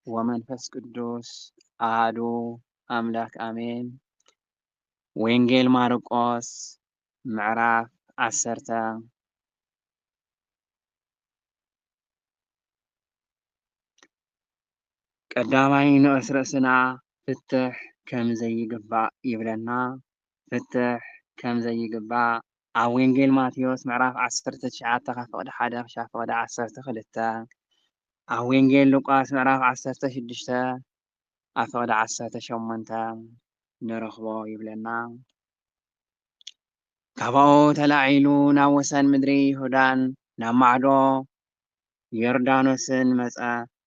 ወመንፈስ ቅዱስ ኣሃዱ ኣምላክ ኣሜን። ወንጌል ማርቆስ ምዕራፍ ዓሰርተ። ቀዳማይ ንኡስ ርእስና ፍትሕ ከም ዘይግባእ ይብለና። ፍትሕ ከም ዘይግባእ ኣብ ወንጌል ማቴዎስ ምዕራፍ ዓሰርተ ትሽዓተ ካብ ፍቕዲ ሓደ ክሻብ ፍቕዲ ዓሰርተ ክልተ፣ ኣብ ወንጌል ሉቃስ ምዕራፍ ዓሰርተ ሽዱሽተ ኣብ ፍቕዲ ዓሰርተ ሸሞንተ ንረኽቦ ይብለና። ካብኡ ተላዒሉ ናብ ወሰን ምድሪ ይሁዳን ናብ ማዕዶ ዮርዳኖስን መጸ።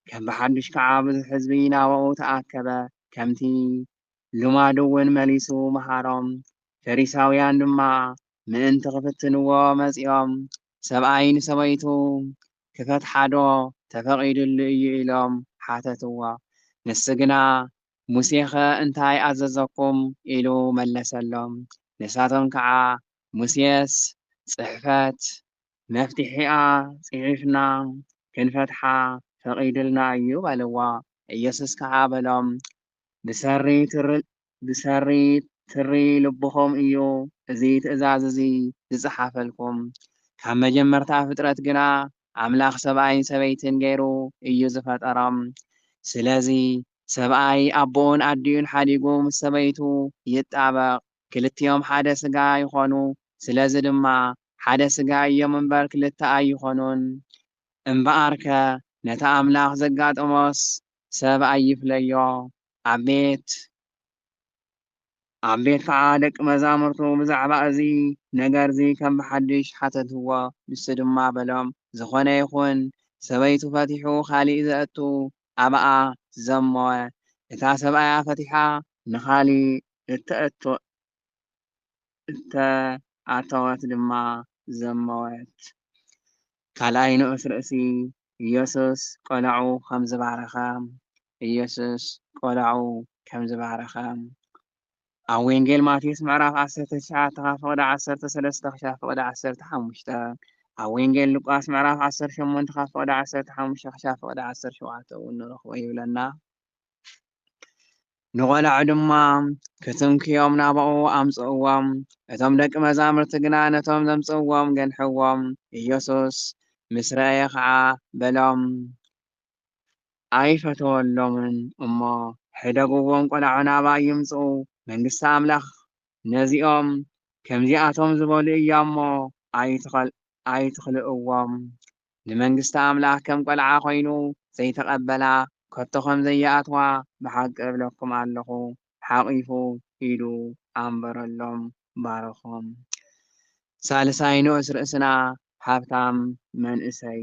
ከም ብሓድሽ ከኣ ብዙሕ ህዝቢ ናብኡ ተኣከበ። ከምቲ ልማዱ እውን መሊሱ መሃሮም። ፈሪሳውያን ድማ ምእንቲ ክፍትንዎ መጺኦም፣ "ሰብኣይ ንሰበይቱ ክፈትሓዶ ተፈቒዱሉ እዩ?" ኢሎም ሓተትዎ። ንሱ ግና፣ "ሙሴኸ እንታይ ኣዘዘኩም?" ኢሉ መለሰሎም። ንሳቶም ከዓ፣ "ሙሴስ ጽሕፈት መፍትሒኣ ጽሒፍና ክንፈትሓ ፈቒዱልና እዩ" በልዎ። ኢየሱስ ከዓ በሎም፣ "ብሰሪ ትሪ-፣ ብሰሪ ትሪ ልብኹም እዩ እዚ ትእዛዝ እዚ ዝጸሓፈልኩም። ካብ መጀመርታ ፍጥረት ግና ኣምላኽ ሰብኣይን ሰበይትን ገይሩ እዩ ዝፈጠሮም። ስለዚ ሰብኣይ ኣቦኡን ኣዲኡን ሓዲጉ ምስ ሰበይቱ ይጣበቕ፣ ክልቲኦም ሓደ ስጋ ይኾኑ። ስለዚ ድማ ሓደ ስጋ እዮም እምበር ክልተ ኣይኾኑን። እምበኣርከ ነቲ ኣምላኽ ዘጋጠሞስ ሰብ ኣይፍለዮ። ኣብ ቤት፣ ኣብ ቤት ከዓ ደቂ መዛሙርቱ ብዛዕባ እዚ ነገር እዚ ከም ብሓድሽ ሓተትዎ። ንሱ ድማ በሎም፣ ዝኾነ ይኹን ሰበይቱ ፈቲሑ ካሊእ ዘእቱ ኣብኣ ዘመወ፣ እታ ሰብኣያ ፈቲሓ ንኻሊእ እተእቶ-፣ እተኣተወት ድማ ዘመወት። ካልኣይ ንኡስ ርእሲ፣ ኢየሱስ ቆልዑ ከም ዝባረኸ። ኢየሱስ ቆልዑ ከም ዝባረኸ። ኣብ ወንጌል ማቴዎስ ምዕራፍ ዓሰርተ ትሽዓተ ካብ ፍቕዲ ዓሰርተ ሰለስተ ክሻብ ፍቕዲ ዓሰርተ ሓሙሽተ፣ ኣብ ወንጌል ሉቃስ ምዕራፍ ዓሰርተ ሸሞንተ ካብ ፍቕዲ ዓሰርተ ሓሙሽተ ክሻብ ፍቕዲ ዓሰርተ ሸውዓተ እውን ንረኽቦ ይብለና። ንቖልዑ ድማ ክትንክዮም ናብኡ ኣምጽእዎም። እቶም ደቂ መዛሙርቲ ግና ነቶም ዘምጽእዎም ገንሕዎም። ኢየሱስ ምስ ረኣየ ኸዓ በሎም፣ ኣይፈተወሎምን እሞ፣ "ሕደግዎም፣ ቆልዑ ናባይ ይምጽኡ፣ መንግስቲ ኣምላኽ ነዚኦም ከምዚኣቶም ዝበሉ እያ እሞ ኣይትኸል-፣ ኣይትኽልእዎም። ንመንግስቲ ኣምላኽ ከም ቆልዓ ኮይኑ ዘይተቐበላ ከቶ ከም ዘይኣትዋ ብሓቂ እብለኩም ኣለኹ" ሓቒፉ ኢዱ ኣንበረሎም፣ ባረኾም። ሳልሳይ ንኡስ ርእስና ሃብታም መንእሰይ።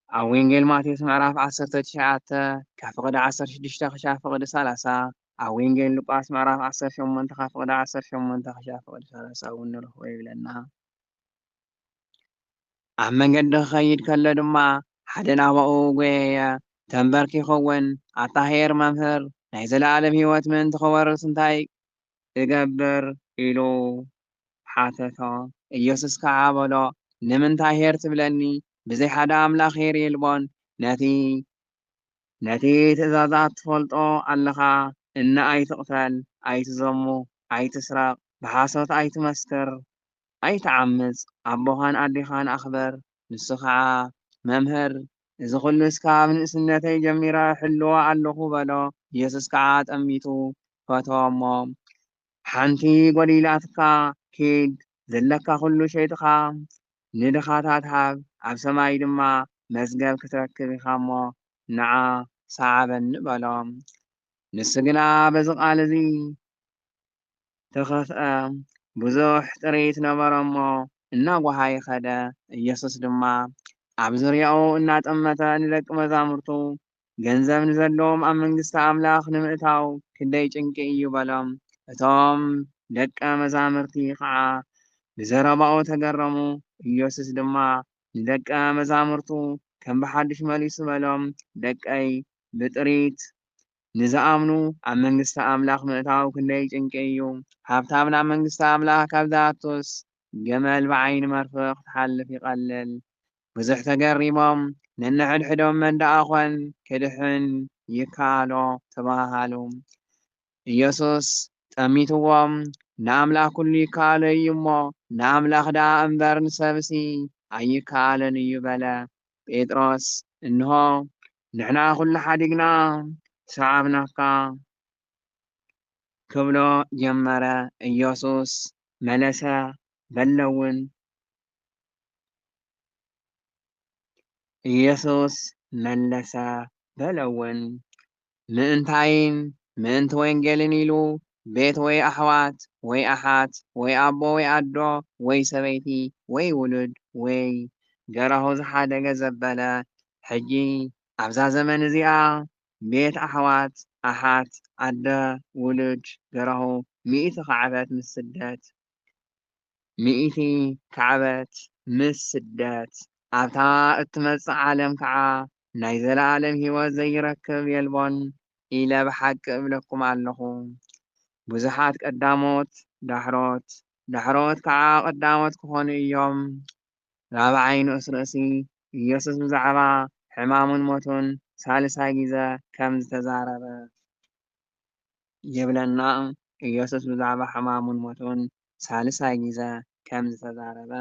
ኣብ ወንጌል ማቴዎስ ምዕራፍ ዓሰርተ ትሽዓተ ካብ ፍቕዲ ዓሰርተ ሽዱሽተ ክሻብ ፍቕዲ ሰላሳ፣ ኣብ ወንጌል ሉቃስ ምዕራፍ ዓሰርተ ሸሞንተ ካብ ፍቕዲ ዓሰርተ ሸሞንተ ክሻብ ፍቕዲ ሰላሳ እውን ንረኽቦ ይብለና። ኣብ መንገዲ ክኸይድ ከሎ ድማ ሓደ ናብኡ ጎየየ፣ ተንበርኪኹ እውን፣ "ኣታ ኄር መምህር፣ ናይ ዘለኣለም ህይወት ምእንቲ ክወርስ እንታይ እገብር?" ኢሉ ሓተቶ። ኢየሱስ ከዓ በሎ፣ "ንምንታይ ኄር ትብለኒ? ብዘይ ሓደ ኣምላኽ ኄር የልቦን። ነቲ፣ ነቲ ትእዛዛት ትፈልጦ ኣለኻ፣ እነ ኣይትቕተል፣ ኣይትዘሙ፣ ኣይትስረቕ፣ ብሓሶት ኣይትመስክር፣ ኣይትዓምጽ፣ ኣቦኻን ኣዴኻን ኣኽብር." ንሱ ኸዓ፣ "መምህር፣ እዚ ኹሉስ ካብ ንእስነተይ ጀሚረ እሕልዎ ኣለኹ" በሎ። ኢየሱስ ከዓ ጠሚቱ ፈተዎ እሞ፣ "ሓንቲ ጐዲላትካ፣ ኪድ፣ ዘለካ ኹሉ ሸይጥኻ ንድኻታት ሃብ፣ ኣብ ሰማይ ድማ መዝገብ ክትረክብ ኢኻ እሞ፣ ንዓ ሰዓበኒ" በሎ። ንሱ ግና በዚ ቃል እዚ ተኸፍአ። ብዙሕ ጥሪት ነበረ እሞ እናጓሃየ ኸደ። ኢየሱስ ድማ ኣብ ዙርያኡ እናጠመተ ንደቂ መዛሙርቱ፣ "ገንዘብ ንዘለዎም ኣብ መንግስቲ ኣምላኽ ንምእታው ክንደይ ጭንቂ እዩ" በሎም። እቶም ደቀ መዛሙርቲ ኸዓ ብዘረባኡ ተገረሙ። ኢየሱስ ድማ ንደቀ መዛሙርቱ ከም ብሓድሽ መሊሱ በሎም፣ "ደቀይ፣ ብጥሪት ንዝኣምኑ ኣብ መንግስቲ ኣምላኽ ምእታው ክንደይ ጭንቂ እዩ። ሃብታም ናብ መንግስቲ ኣምላኽ ካብ ዝኣቱስ፣ ገመል ብዓይኒ መርፍእ ክትሓልፍ ይቐልል።" ብዙሕ ተገሪሞም፣ ነንሕድሕዶም መን ደኣ ኾን ክድሕን ይከኣሎ ተባሃሉ። ኢየሱስ ጠሚትዎም፣ ንኣምላኽ ኩሉ ይከኣሎ እዩ እሞ፣ ንኣምላኽ ደኣ እምበር ንሰብሲ ኣይከኣሎን እዩ በለ። ጴጥሮስ፣ እንሆ፣ ንሕና ኩሉ ሓዲግና ሰዓብናካ ክብሎ ጀመረ። ኢየሱስ መለሰ፣ በለ እውን፣ ኢየሱስ መለሰ፣ በለ እውን፣ ምእንታይን ምእንቲ ወንጌልን ኢሉ ቤት ወይ ኣሕዋት ወይ ኣሓት ወይ ኣቦ ወይ ኣዶ ወይ ሰበይቲ ወይ ውሉድ ወይ ገረሁ ዝሓደገ ዘበለ፣ ሕጂ ኣብዛ ዘመን እዚኣ ቤት ኣሕዋት ኣሓት ኣደ ውሉድ ገረሁ ሚእቲ ካዕበት ምስ ስደት፣ ሚእቲ ካዕበት ምስ ስደት ኣብታ እትመጽእ ዓለም ከዓ ናይ ዘለኣለም ህይወት ዘይረክብ የልቦን ኢለ ብሓቂ እብለኩም ኣለኹ። ብዙሓት ቀዳሞት ዳሕሮት፣ ዳሕሮት ከዓ ቀዳሞት ክኾኑ እዮም። ራብዓይ ንኡስ ርእሲ ኢየሱስ ብዛዕባ ሕማሙን ሞቱን ሳልሳይ ግዜ ከም ዝተዛረበ ይብለና። ኢየሱስ ብዛዕባ ሕማሙን ሞቱን ሳልሳይ ግዜ ከም ዝተዛረበ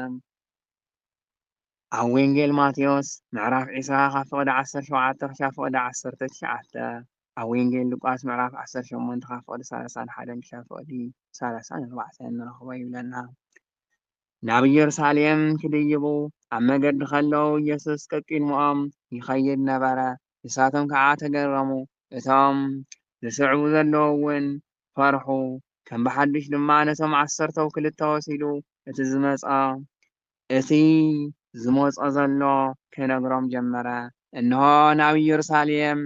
ኣብ ወንጌል ማቴዎስ ምዕራፍ ዒስራ ካብ ፍቕዲ ዓሰርተ ሸውዓተ ክሻብ ፍቕዲ ዓሰርተ ትሽዓተ፣ ኣብ ወንጌል ሉቃስ ምዕራፍ ዓሰርተ ሸሞንተ ካብ ፍቕዲ ሰላሳን ሓደን ክሻብ ፍቕዲ ሰላሳን ኣርባዕተን ንረኽቦ ይብለና። ናብ ኢየሩሳሌም ክድይቡ ኣብ መገዲ ከለዉ ኢየሱስ ቀቂድምኦም ይኸይድ ነበረ። ንሳቶም ከዓ ተገረሙ። እቶም ዝስዕቡ ዘለዉ እውን ፈርሑ። ከም ብሓድሽ ድማ ነቶም ዓሰርተው ክልተ ወሲዱ እቲ ዝመጸ እቲ ዝመጾ ዘሎ ክነግሮም ጀመረ። እንሆ ናብ ኢየሩሳሌም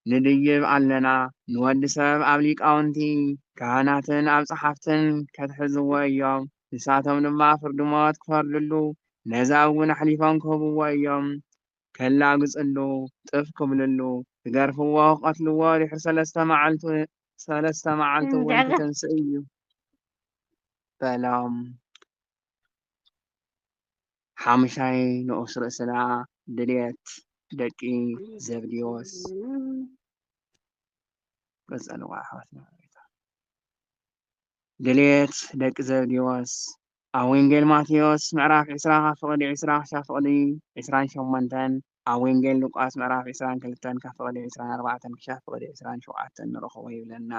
ንድይብ ኣለና። ንወዲ ሰብ ኣብ ሊቃውንቲ ካህናትን ኣብ ጸሓፍትን ከትሕዝዎ እዮም። ንሳቶም ድማ ፍርዲ ሞት ክፈርድሉ፣ ነዛ እውን ኣሕሊፎም ክህብዎ እዮም። ከላግጽሉ፣ ጥፍ ክብልሉ፣ ክገርፍዎ፣ ክቐትልዎ፣ ድሕሪ ሰለስተ መዓልቱ፣ ሰለስተ መዓልቲ እውን ክትንስእ እዩ በሎም። ሓሙሻይ ንኡስ ርእስና ድልየት ደቂ ዘብዴዎስ። ቀጸልዋ ኣሕዋትና። ድልየት ደቂ ዘብዴዎስ ኣብ ወንጌል ማቴዎስ ምዕራፍ ዒስራ ካብ ፍቕዲ ዒስራ ክሻብ ፍቕዲ ዒስራን ሸሞንተን፣ ኣብ ወንጌል ሉቃስ ምዕራፍ ዒስራን ክልተን ካብ ፍቕዲ ዒስራን ኣርባዕተን ክሻብ ፍቕዲ ዒስራን ሸውዓተን ንረኽቦ ይብለና።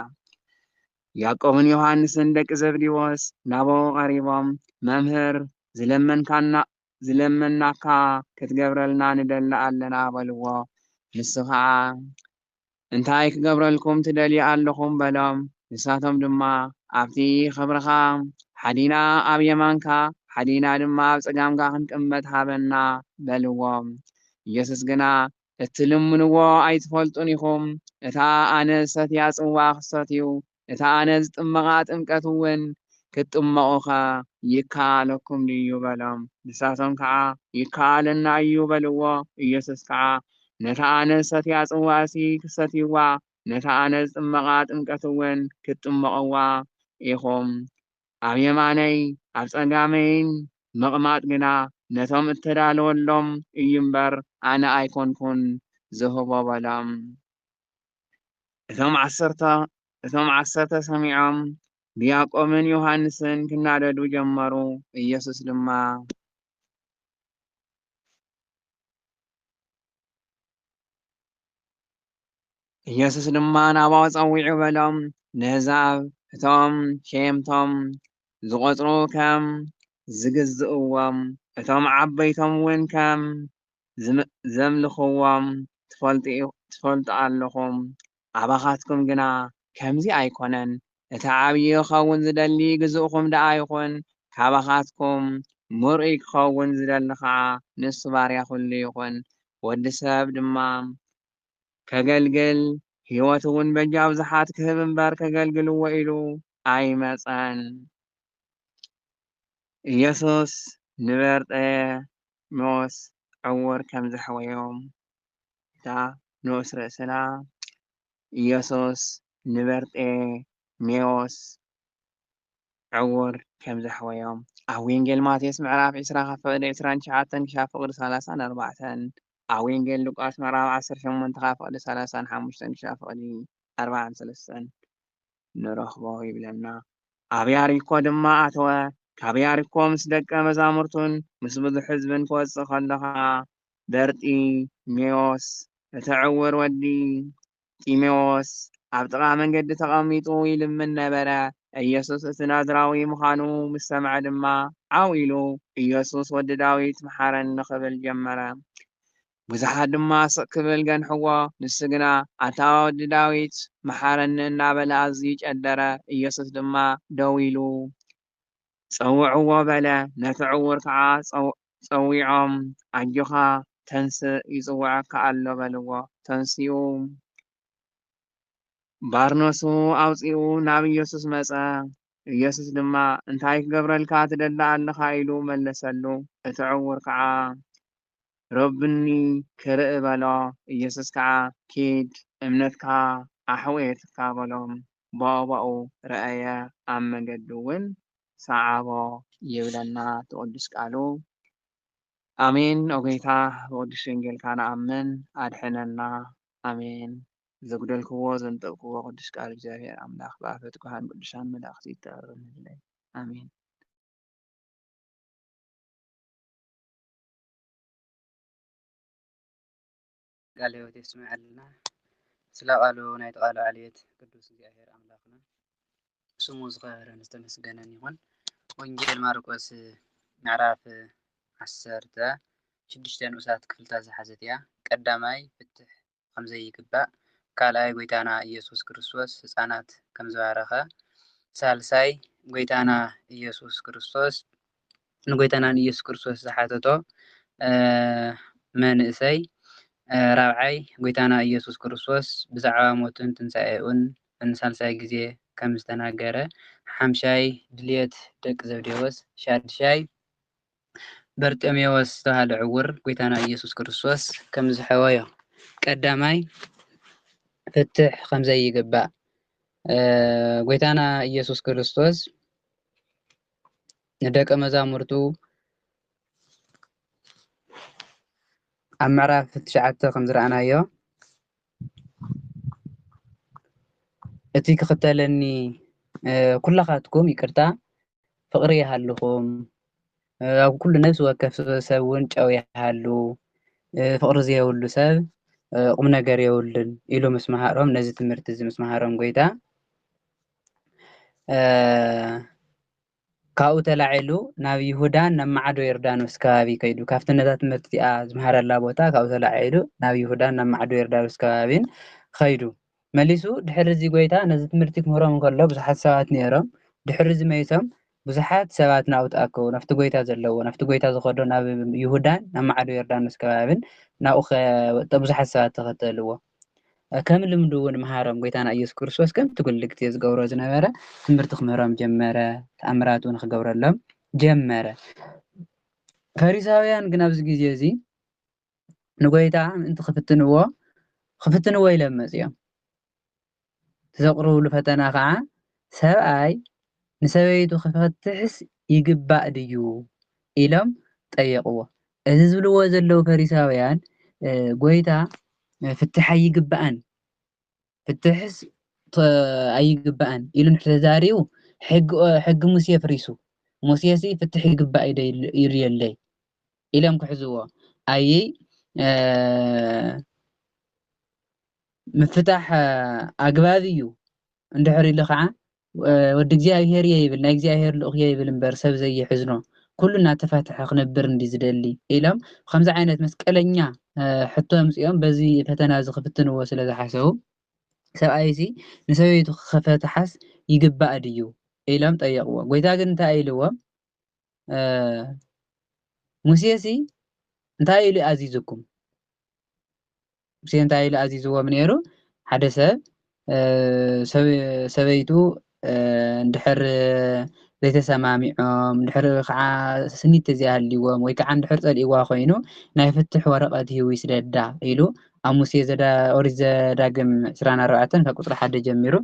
ያዕቆብን ዮሃንስን ደቂ ዘብዴዎስ ናብኡ ቀሪቦም፣ መምህር፣ ዝለመንካና ዝለመናካ ክትገብረልና ንደሊ ኣለና በልዎ። ንሱ ኸዓ እንታይ ክገብረልኩም ትደልዩ ኣለኹም በሎም። ንሳቶም ድማ ኣብቲ ኽብርኻ ሓዲና ኣብ የማንካ ሓዲና ድማ ኣብ ጸጋምካ ክንቅመጥ ሃበና በልዎ። ኢየሱስ ግና እትልምንዎ ኣይትፈልጡን ኢኹም። እታ ኣነ ዝሰትያ ጽዋ ክትሰትዩ፣ እታ ኣነ ዝጥመቓ ጥምቀት እውን ክትጥመቑኸ ይከኣለኩም ድዩ በሎም። ንሳቶም ከዓ ይከኣለና እዩ በልዎ። ኢየሱስ ከዓ ነታ ኣነ ዝሰትያ ጽዋሲ ክትሰትይዋ፣ ነታ ኣነ ዝጥመቓ ጥምቀት እውን ክትጥመቕዋ ኢኹም። ኣብ የማነይ ኣብ ጸጋመይን ምቕማጥ ግና ነቶም እተዳለወሎም እዩ እምበር ኣነ ኣይኮንኩን ዝህቦ በሎም። እቶም ዓሰርተ እቶም ዓሰርተ ሰሚዖም ብያዕቆብን ዮሃንስን ክናደዱ ጀመሩ። ኢየሱስ ድማ ኢየሱስ ድማ ናባኡ ጸዊዑ በሎም፣ ንህዛብ እቶም ሸየምቶም ዝቖጽሩ ከም ዝግዝእዎም፣ እቶም ዓበይቶም እውን ከም ዝም- ዘምልኽዎም ትፈልጡ ኢኹ- ትፈልጡ ኣለኹም። ኣባኻትኩም ግና ከምዚ ኣይኮነን። እቲ ዓብዪ ክኸውን ዝደሊ ግዙእኹም ደኣ ይኹን፣ ካባኻትኩም ምርኡይ ክኸውን ዝደሊ ኸዓ ንሱ ባርያ ኩሉ ይኹን። ወዲ ሰብ ድማ ከገልግል፣ ህይወቱ እውን በጃ ብዙሓት ክህብ እምበር ከገልግልዎ ኢሉ ኣይመጸን። ኢየሱስ ንበርጤሜዎስ ዕዉር ከም ዘሕወዮም፣ እታ ንኡስ ርእስና ኢየሱስ ንበርጤሜዎስ ዕዉር ከም ዘሕወዮም ኣብ ወንጌል ማቴዎስ ምዕራፍ ዒስራ ካብ ፍቕዲ ዒስራን ትሽዓተን ክሻብ ፍቕዲ ሰላሳን ኣርባዕተን ኣብ ወንጌል ሉቃስ ምዕራፍ ዓሰርተ ሸሞንተ ካብ ፍቕዲ ሰላሳን ሓሙሽተን ክሻ ፍቕዲ ኣርባዓን ሰለስተን ንረኽቦ ይብለና። ኣብ ያሪኮ ድማ ኣተወ። ካብ ያሪኮ ምስ ደቀ መዛሙርቱን ምስ ብዙሕ ህዝብን ክወጽእ ከሎ ኸዓ በርጢሜዎስ እቲ ዕውር ወዲ ጢሜዎስ ኣብ ጥቓ መንገዲ ተቐሚጡ ይልምን ነበረ። ኢየሱስ እቲ ናዝራዊ ምዃኑ ምስ ሰምዐ ድማ ዓው ኢሉ፣ "ኢየሱስ ወዲ ዳዊት፣ መሓረኒ" ክብል ጀመረ። ብዙሓት ድማ ስቕ ክብል ገንሕዎ። ንሱ ግና፣ "ኣታ ወዲ ዳዊት፣ መሓረኒ" እናበለ ኣዝዩ ጨደረ። ኢየሱስ ድማ ደው ኢሉ ጸውዕዎ በለ። ነቲ ዕዉር ከኣ ጸው-፣ ጸዊዖም፣ ኣጆኻ ተንስእ፣ ይጽውዓካ ኣሎ በልዎ። ተንሲኡ ባርነሱ ኣውጺኡ ናብ ኢየሱስ መጸ። ኢየሱስ ድማ፣ "እንታይ ክገብረልካ ትደሊ ኣለኻ?" ኢሉ መለሰሉ። እቲ ዕዉር ከኣ፣ "ረቡኒ ክርኢ" በሎ። ኢየሱስ ከኣ፣ "ኪድ፣ እምነትካ ኣሕውየትካ" በሎ። ብኡ ብኡ ረኣየ፣ ኣብ መገዱ እውን ሰዓቦ ይብለና እቲ ቅዱስ ቃሉ። ኣሜን። ኦ ጎይታ፣ ብቅዱስ ወንጌልካ ንኣምን፣ ኣድሕነና። ኣሜን። ዘጉደልክዎ ዘንጠብክዎ ቅዱስ ቃል እግዚኣብሔር ኣምላኽ ብኣፈ ትጉሃን ቅዱሳን መላእኽቲ ይተረረምለይ። ኣሜን። ቃለ ሕይወት የስምዐልና። ስለ ቃሉ ናይቲ ቃሉ ዓሌት ቅዱስ እግዚኣብሔር ኣምላኽና ስሙ ዝኸበረን ዝተመስገነን ይኹን። ወንጌል ማርቆስ ምዕራፍ ዓሰርተ ሽዱሽተ ንኡሳት ክፍልታት ዝሓዘት እያ። ቀዳማይ ፍትሕ ከም ዘይግባእ፣ ካልኣይ ጎይታና ኢየሱስ ክርስቶስ ህፃናት ከም ዝባረኸ፣ ሳልሳይ ጎይታና ኢየሱስ ክርስቶስ ንጎይታና ንኢየሱስ ክርስቶስ ዝሓተቶ፣ እ፣ መንእሰይ፣ እ፣ ራብዓይ ጎይታና ኢየሱስ ክርስቶስ ብዛዕባ ሞቱን ትንሳኤኡን ንሳልሳይ ግዜ ከም ዝተናገረ፣ ሓምሻይ ድልየት ደቂ ዘብዴዎስ፣ ሻድሻይ በርጤሜዎስ ዝተባህለ ዕውር ጎይታና ኢየሱስ ክርስቶስ ከም ዝሕወዮ፣ ቀዳማይ ፍትሕ ከም ዘይግባእ፣ እ፣ ጎይታና ኢየሱስ ክርስቶስ ንደቀ መዛሙርቱ ኣብ ምዕራፍ ትሽዓተ ከም ዝረኣናዮ፣ "እቲ ክኽተለኒ፣ እ፣ ኩላኻትኩም፣ ይቅርታ፣ ፍቕሪ ይሃልኹም፣ እ፣ ኣብ ኩሉ ነፍሲ ወከፍ ሰብ እውን ጨው ይሃሉ፣ እ፣ ፍቕሪ ዘይብሉ ሰብ፣ እ፣ ቁም ነገር የብሉን" ኢሉ ምስ መሃሮም፣ ነዚ ትምህርቲ እዚ ምስ መሃሮም ጎይታ፣ እ፣ ካብኡ ተላዒሉ ናብ ይሁዳን ናብ ማዕዶ ዮርዳኖስ ከባቢ ከይዱ፣ ካብቲ ነዛ ትምህርቲ እዚኣ ዝመሃረላ ቦታ ካብኡ ተላዒሉ ናብ ይሁዳን ናብ ማዕዶ ዮርዳኖስ ከባቢን ከይዱ። መሊሱ ድሕሪ እዚ ጎይታ ነዚ ትምህርቲ ክምህሮም እንከሎ ብዙሓት ሰባት ነይሮም። ድሕሪ እዚ መይቶም ብዙሓት ሰባት ናብኡ ተኣከቡ። ናብቲ ጎይታ ዘለዎ፣ ናብቲ ጎይታ ዝኸዶ ናብ ይሁዳን ናብ ማዕዶ ዮርዳኖስ ከባቢን ናብኡ ከ-፣ ብዙሓት ሰባት ተኸተልዎ። ከም ልምዱ እውን መሃሮም። ጎይታና ኢየሱስ ክርስቶስ ከምቲ ኩሉ ግዜ ዝገብሮ ዝነበረ ትምህርቲ ክምህሮም ጀመረ፣ ተኣምራት እውን ክገብረሎም ጀመረ። ፈሪሳውያን ግን ኣብዚ ግዜ እዚ ንጎይታ ምእንቲ ክፍትንዎ፣ ክፍትንዎ ኢሎም መጺኦም። እቲ ዘቕርብሉ ፈተና ኸዓ፣ "ሰብኣይ ንሰበይቱ ክፈትሕስ ይግባእ ድዩ?" ኢሎም ጠየቕዎ። እዚ ዝብልዎ ዘለዉ ፈሪሳውያን፣ እ፣ ጎይታ፣ እ፣ ፍትሕ ኣይግባእን፣ ፍትሕስ ተ-፣ ኣይግባእን ኢሉ እንድሕር ተዛሪቡ፣ ሕጊ፣ ሕጊ ሙሴ ፍሪሱ፣ "ሙሴሲ ፍትሕ ይግባእ እዩ ዶ ይል-፣ ይብልየለይ?" ኢሎም ክሕዝዎ። ኣይይ፣ እ፣ ምፍታሕ፣ እ፣ ኣግባብ እዩ እንድሕር ኢሉ ኸዓ፣ እ፣ "ወዲ እግዚኣብሔር እየ" ይብል፣ "ናይ እግዚኣብሔር ልኡኽ እየ" ይብል እምበር ሰብ ዘይሕዝኖ፣ ኩሉ እናተፋትሐ ክነብር እንዲ ዝደሊ ኢሎም፣ ከምዚ ዓይነት መስቀለኛ፣ እ፣ ሕቶ ኣምጺኦም በዚ ፈተና እዚ ክፍትንዎ ስለ ዝሓሰቡ፣ "ሰብኣይሲ ንሰበይቱ ክፈትሓስ ይግባእ ድዩ?" ኢሎም ጠየቕዎ። ጎይታ ግን እንታይ ኢልዎም? እ፣ "ሙሴሲ እንታይ ኢሉ ኣዚዙኩም?" ሙሴ እንታይ ኢሉ ኣዚዝዎም ነይሩ? ሓደ ሰብ፣ እ፣ ሰብ-፣ ሰበይቱ፣ እ፣ እንድሕር ዘይተሰማሚዖም፣ እንድሕር ከዓ ስኒት ተዘይሃልይዎም፣ ወይ ከዓ እንድሕር ጸሊእዋ ኮይኑ፣ ናይ ፍትሕ ወረቐት ሂቡ ይስደዳ ኢሉ ኣብ ሙሴ ዘዳ-፣ ኦሪት ዘዳግም ዕስራን ኣርባዕተን ካብ ቁጽሪ ሓደ ጀሚሩ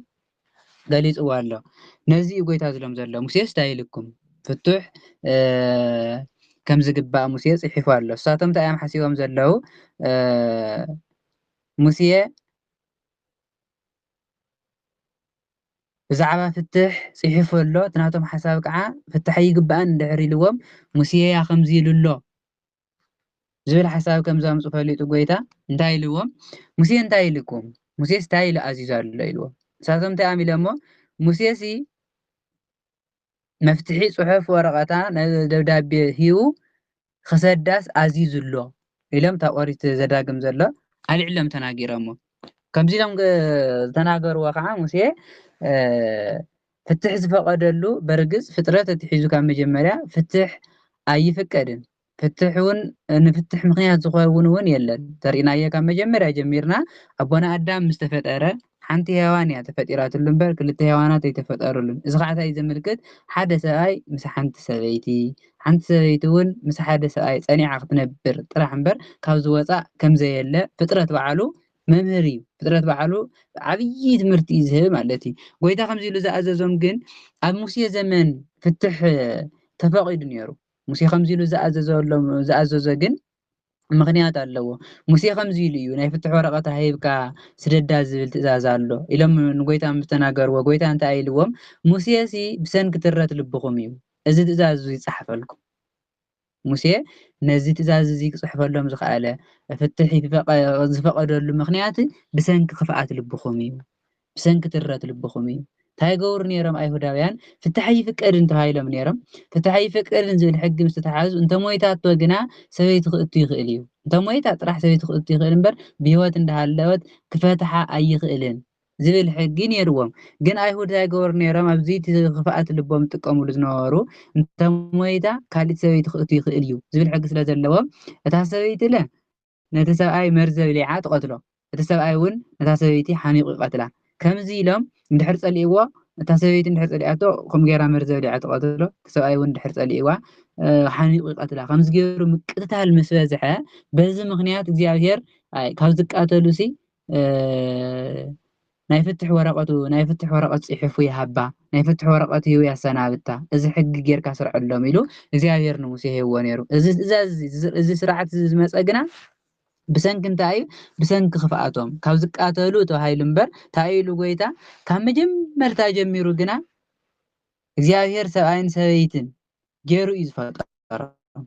ገሊጽዎ ኣሎ። ነዚ እዩ ጎይታ ዝሎም ዘሎ። "ሙሴስ እንታይ ኢልኩም? ፍቱሕ፣ እ፣ ከም ዝግባእ ሙሴ ጽሒፉ ኣሎ። እሳቶም እንታይ እዮም ሓሲቦም ዘለዉ? እ፣ ሙሴ ብዛዕባ ፍትሕ ጽሒፉ ኣሎ። እቲ ናቶም ሓሳብ ከዓ ፍትሕ ኣይግባእን እንድሕር ኢልዎም፣ ሙሴ እያ ከምዚ ኢሉ ኣሎ ዝብል ሓሳብ ከም ዘምጹ ፈሊጡ ጎይታ እንታይ ኢልዎም? "ሙሴ እንታይ ኢልኩም? ሙሴስ እንታይ ኢሉ ኣዚዙ ኣሎ?" ኢልዎም። ንሳቶም እንታይ እዮም ኢሎሞ? "ሙሴሲ መፍትሒ ጽሑፍ ወረቐታ ነ-፣ ደብዳቤ ሂቡ ክሰዳስ ኣዚዙ ኣሎ" ኢሎም፣ እታ ኦሪት ዘዳግም ዘሎ ኣልዒሎም ተናጊሮሞ። ከምዚ ኢሎም ግ-፣ ዝተናገርዎ ከዓ ሙሴ፣ እ፣ ፍትሕ ዝፈቐደሉ፣ በርግጽ ፍጥረት ኣትሒዙ ካብ መጀመርያ ፍትሕ ኣይፍቀድን። ፍትሕ እውን፣ ንፍትሕ ምኽንያት ዝኸውን እውን የለን። ተሪእናዮ ካብ መጀመርያ ጀሚርና፣ ኣቦና ኣዳም ምስ ተፈጠረ ሓንቲ ሄዋን እያ ተፈጢራትሉ እምበር ክልተ ሄዋናት ኣይተፈጠሩሉን። እዚ ከዓ እንታይ እዩ ዘመልክት? ሓደ ሰብኣይ ምስ ሓንቲ ሰበይቲ፣ ሓንቲ ሰበይቲ እውን ምስ ሓደ ሰብኣይ ጸኒዓ ክትነብር ጥራሕ እምበር ካብ ዝወጻእ ከም ዘየለ ፍጥረት በዓሉ መምህር እዩ። ፍጥረት በዓሉ ዓብዪ ትምህርቲ እዩ ዝህብ ማለት እዩ። ጎይታ ከምዚ ኢሉ ዝኣዘዞም ግን ኣብ ሙሴ ዘመን ፍትሕ ተፈቒዱ ነይሩ። ሙሴ ከምዚ ኢሉ ዝኣዘዘሎም-፣ ዝኣዘዞ ግን ምኽንያት ኣለዎ። ሙሴ ከምዚ ኢሉ እዩ፣ "ናይ ፍትሕ ወረቐት ሂብካ ስደዳ ዝብል ትእዛዝ ኣሎ" ኢሎም ንጎይታ ምስ ተናገርዎ፣ ጎይታ እንታይ ኢልዎም? "ሙሴሲ ብሰንኪ ትረት ልብኹም እዩ እዚ ትእዛዝ እዚ ዝጸሓፈልኩም። ሙሴ ነዚ ትእዛዝ እዚ ክጽሕፈሎም ዝኸኣለ፣ ፍትሕ ይፈቐ-፣ ዝፈቐደሉ ምኽንያት ብሰንኪ ክፍኣት ልብኹም እዩ፣ ብሰንኪ ትረት ልብኹም እዩ።" እንታይ ይገብሩ ነይሮም ኣይሁዳውያን? ፍትሕ ኣይፍቀድን ተባሂሎም ነይሮም። ፍትሕ ኣይፍቀድን ዝብል ሕጊ ምስ ተተሓዙ፣ እንተ ሞይታቶ ግና ሰበይቲ ክእቱ ይኽእል እዩ። እንተ ሞይታ ጥራሕ ሰበይቲ ክእቱ ይኽእል እምበር፣ ብህይወት እንዳሃለወት ክፈትሓ ኣይኽእልን ዝብል ሕጊ ነይርዎም። ግን ኣይሁድ እንታይ ይገብሩ ነይሮም? ኣብዚ እቲ ክፍኣት ልቦም ዝጥቀምሉ ዝነበሩ፣ እንተ ሞይታ ካልእ ሰበይቲ ክእቱ ይኽእል እዩ ዝብል ሕጊ ስለ ዘለዎም፣ እታ ሰበይቲ ለ ነቲ ሰብኣይ መርዚ ኣብሊዓ ትቐትሎ፣ እቲ ሰብኣይ እውን ነታ ሰበይቲ ሓኒቑ ይቐትላ። ከምዚ ኢሎም እንድሕር ጸሊእዎ፣ እታ ሰበይቲ እንድሕር ጸሊኣቶ፣ ከምኡ ገይራ መርዚ ኣብሊዓ ትቐትሎ፣ እቲ ሰብኣይ እውን እንድሕር ጸሊእዋ፣ እ፣ ሓኒቑ ይቐትላ። ከምዚ ገይሩ ምቅትታል ምስ በዝሐ፣ በዚ ምኽንያት እግዚኣብሔር፣ ኣይ፣ ካብ ዝቃተሉሲ፣ እ፣ ናይ ፍትሕ ወረቐቱ፣ ናይ ፍትሕ ወረቐት ጽሒፉ ይሃባ፣ ናይ ፍትሕ ወረቐት ሂቡ ያሰናብታ፣ እዚ ሕጊ ጌርካ ስርዐሎም ኢሉ እግዚኣብሔር ንሙሴ ሂብዎ ነይሩ። እዚ ትእዛዝ እዚ፣ እዚ ስርዓት እዚ ዝመጸ ግና ብሰንኪ እንታይ እዩ? ብሰንኪ ክፍኣቶም ካብ ዝቃተሉ ተባሂሉ እምበር፣ እንታይ ኢሉ ጎይታ? ካብ መጀመርታ ጀሚሩ ግና እግዚኣብሔር ሰብኣይን ሰበይትን ገይሩ እዩ ዝፈጠሮም።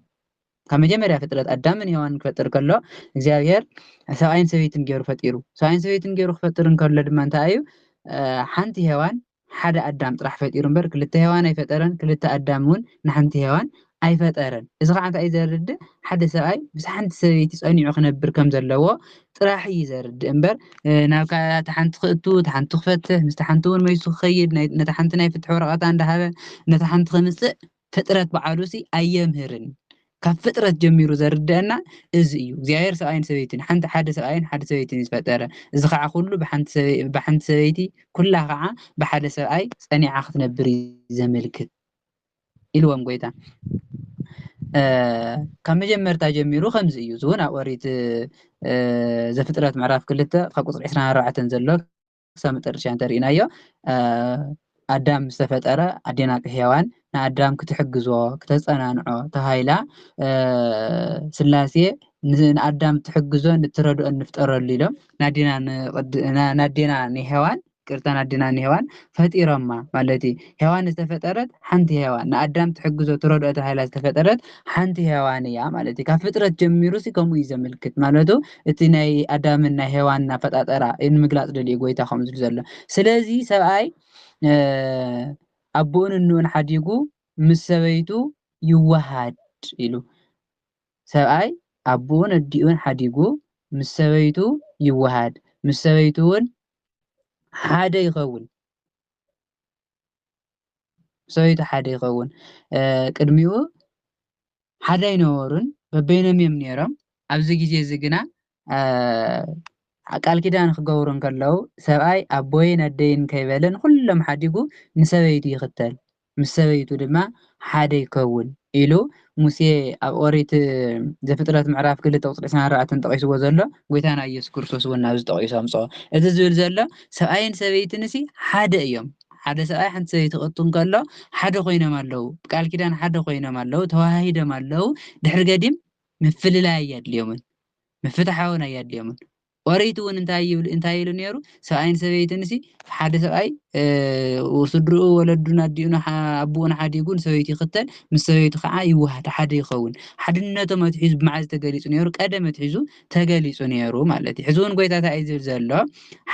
ካብ መጀመርያ ፍጥረት ኣዳምን ሄዋንን ክፈጥር ከሎ እግዚኣብሔር ሰብኣይን ሰበይትን ገይሩ ፈጢሩ። ሰብኣይን ሰበይትን ገይሩ ክፈጥር እንከሎ ድማ እንታይ እዩ? እ፣ ሓንቲ ሄዋን ሓደ ኣዳም ጥራሕ ፈጢሩ እምበር ክልተ ሄዋን ኣይፈጠረን፣ ክልተ ኣዳም እውን ንሓንቲ ሄዋን ኣይፈጠረን። እዚ ከዓ እንታይ እዩ ዘርድእ? ሓደ ሰብኣይ ምስ ሓንቲ ሰበይቲ ጸኒዑ ክነብር ከም ዘለዎ ጥራሕ እዩ ዘርድእ እምበር፣ እ፣ ናብ ካ-፣ እታ ሓንቲ ክእቱ፣ እታ ሓንቲ ክፈትሕ፣ ምስታ ሓንቲ እውን መይሱ ክኸይድ፣ ናይ፣ ነታ ሓንቲ ናይ ፍትሒ ወረቐታ እንዳሃበ ነታ ሓንቲ ከምጽእ ፍጥረት በዓሉሲ ኣየምህርን። ካብ ፍጥረት ጀሚሩ ዘርድአና እዚ እዩ። እግዚኣብሔር ሰብኣይን ሰበይትን፣ ሓንቲ፣ ሓደ ሰብኣይን ሓደ ሰበይትን እዩ ዝፈጠረ። እዚ ከዓ ኩሉ ብሓንቲ ሰበይ-፣ ብሓንቲ ሰበይቲ፣ ኩላ ከዓ ብሓደ ሰብኣይ ጸኒዓ ክትነብር እዩ ዘመልክት ኢልዎም ጎይታ። እ፣ ካብ መጀመርታ ጀሚሩ ከምዚ እዩ። እዚ እውን ኣብ ኦሪት፣ እ፣ ዘፍጥረት ምዕራፍ ክልተ ካብ ቁጽሪ ዕስራን ኣርባዕተን ዘሎ ክሳብ መጨረሻ እንተሪእናዮ፣ እ፣ ኣዳም ምስ ተፈጠረ ኣዴና ሄዋን ንኣዳም ክትሕግዞ፣ ክተጸናንዖ ተባሂላ፣ እ፣ ስላሴ ን-፣ ንኣዳም ትሕግዞን እትረድኦን ንፍጠረሉ ኢሎም ናዴና ንቕድ-፣ ና-፣ ናዴና ንሄዋን፣ ቅርታ፣ ናዴና ንሄዋን ፈጢሮማ ማለት እዩ። ሄዋን ዝተፈጠረት ሓንቲ ሄዋን፣ ንኣዳም ትሕግዞ ትረድኦ ተባሂላ ዝተፈጠረት ሓንቲ ሄዋን እያ ማለት እዩ። ካብ ፍጥረት ጀሚሩ ሲ ከምኡ እዩ ዘመልክት ማለቱ፣ እቲ ናይ ኣዳምን ናይ ሄዋን ኣፈጣጠራ እዩ ንምግላጽ ደልዩ ጎይታ ከምኡ ዝብል ዘሎ። ስለዚ ሰብኣይ፣ እ፣ ኣቦኡን እንኡን ሓዲጉ ምስ ሰበይቱ ይወሃድ ኢሉ። ሰብኣይ ኣቦኡን ኣዲኡን ሓዲጉ ምስ ሰበይቱ ይወሃድ፣ ምስ ሰበይቱ እውን ሓደ ይኸውን። ሰበይቱ ሓደ ይኸውን። እ፣ ቅድሚኡ ሓደ ኣይነበሩን፣ በበይኖም እዮም ነይሮም። ኣብዚ ግዜ እዚ ግና፣ እ፣ ቃል ኪዳን ክገብሩ እንከለዉ፣ ሰብኣይ ኣቦይን ኣደይን ከይበለ ንኹሎም ሓዲጉ ንሰበይቱ ይኽተል፣ ምስ ሰበይቱ ድማ ሓደ ይከውን ኢሉ ሙሴ ኣብ ኦሪት ዘፍጥረት ምዕራፍ ክልተ ቁጽሪ ዕስራን ኣርባዕተን ጠቒስዎ ዘሎ፣ ጎይታና ኢየሱስ ክርስቶስ እውን ናብዚ ጠቒሱ ኣምጽኦ። እዚ ዝብል ዘሎ ሰብኣይን ሰበይትንሲ ሓደ እዮም። ሓደ ሰብኣይ ሓንቲ ሰበይቲ ክእቱ እንከሎ ሓደ ኮይኖም ኣለዉ። ብቃል ኪዳን ሓደ ኮይኖም ኣለዉ፣ ተዋሃሂዶም ኣለዉ። ድሕሪ ገዲም ምፍልላይ ኣየድልዮምን፣ ምፍትሓውን ኣየድልዮምን። ኦሪት እውን እንታይ ይብል፣ እንታይ ኢሉ ነይሩ? ሰብኣይን ሰበይትን ሲ ሓደ ሰብኣይ፣ እ፣ ስድርኡ፣ ወለዱን ኣዲኡን ሓ-፣ ኣቦኡን ሓዲጉ ንሰበይቱ ይኽተል፣ ምስ ሰበይቱ ከዓ ይወሃድ፣ ሓደ ይኸውን። ሓድነቶም ኣትሒዙ ብመዓዝ ተገሊጹ ነይሩ? ቀደም ኣትሒዙ ተገሊጹ ነይሩ ማለት እዩ። ሕዚ እውን ጎይታ እንታይ እዩ ዝብል ዘሎ?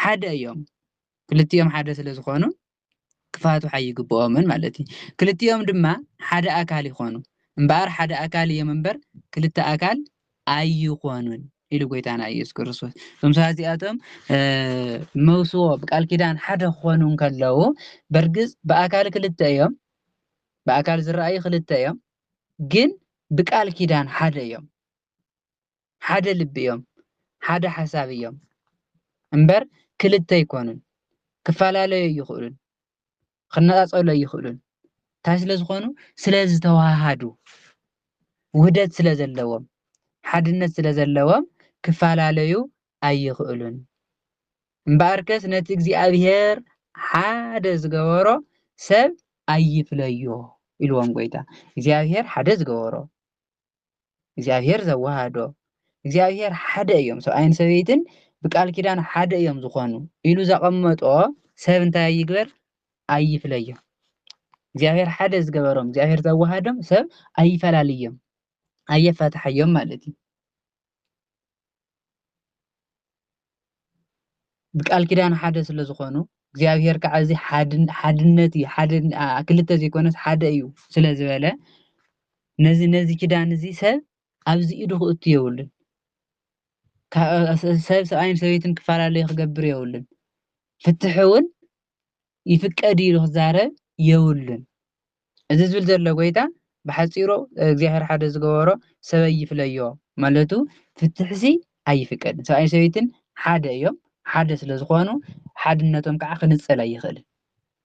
ሓደ እዮም። ክልቲኦም ሓደ ስለ ዝኾኑ ክፋትሑ ኣይግብኦምን ማለት እዩ። ክልቲኦም ድማ ሓደ ኣካል ይኾኑ። እምበኣር ሓደ ኣካል እዮም እምበር ክልተ ኣካል ኣይኾኑን ኢሉ ጎይታና ኢየሱስ ክርስቶስ። እቶም ሰባት እዚኣቶም፣ እ፣ መውስቦ ብቃል ኪዳን ሓደ ክኾኑ እንከለዉ፣ በርግጽ ብኣካል ክልተ እዮም፣ ብኣካል ዝረኣዩ ክልተ እዮም፣ ግን ብቃል ኪዳን ሓደ እዮም። ሓደ ልቢ እዮም፣ ሓደ ሓሳብ እዮም እምበር ክልተ ኣይኮኑን። ክፈላለዩ ኣይኽእሉን፣ ክነጻጸሉ ኣይኽእሉን። እንታይ ስለ ዝኾኑ? ስለ ዝተዋሃዱ፣ ውህደት ስለ ዘለዎም፣ ሓድነት ስለ ዘለዎም ክፈላለዩ ኣይኽእሉን። እምበኣርከስ ነቲ እግዚኣብሔር ሓደ ዝገበሮ ሰብ ኣይፍለዮ ኢልዎም ጎይታ። እግዚኣብሔር ሓደ ዝገበሮ፣ እግዚኣብሔር ዘወሃዶ፣ እግዚኣብሔር ሓደ እዮም፣ ሰብኣይን ሰበይትን ብቃል ኪዳን ሓደ እዮም ዝኾኑ ኢሉ ዘቐመጦ ሰብ እንታይ ይግበር? ኣይፍለዮም። እግዚኣብሔር ሓደ ዝገበሮም፣ እግዚኣብሔር ዘወሃዶም ሰብ ኣይፈላልዮም፣ ኣየፋትሓዮም ማለት እዩ። ብቃል ኪዳን ሓደ ስለ ዝኾኑ፣ እግዚኣብሔር ከዓ እዚ ሓድን-፣ ሓድነት እዩ፣ ሓድን-፣ ኣ፣ ክልተ ዘይኮነስ ሓደ እዩ ስለ ዝበለ፣ ነዚ፣ ነዚ ኪዳን እዚ ሰብ ኣብዚ ኢዱ ክእቱ የብሉን። ካ-፣ ስ-፣ ሰብ ሰብኣይን ሰበይትን ክፈላለዩ ክገብር የብሉን። ፍትሒ እውን ይፍቀድ ኢሉ ክዛረብ የብሉን። እዚ ዝብል ዘሎ ጎይታ ብሓጺሩ እግዚኣብሔር ሓደ ዝገበሮ ሰብ ኣይፍለዮ ማለቱ ፍትሕሲ ኣይፍቀድን። ሰብኣይን ሰበይትን ሓደ እዮም። ሓደ ስለ ዝኾኑ ሓድነቶም ከዓ ክንጸል ኣይኽእልን።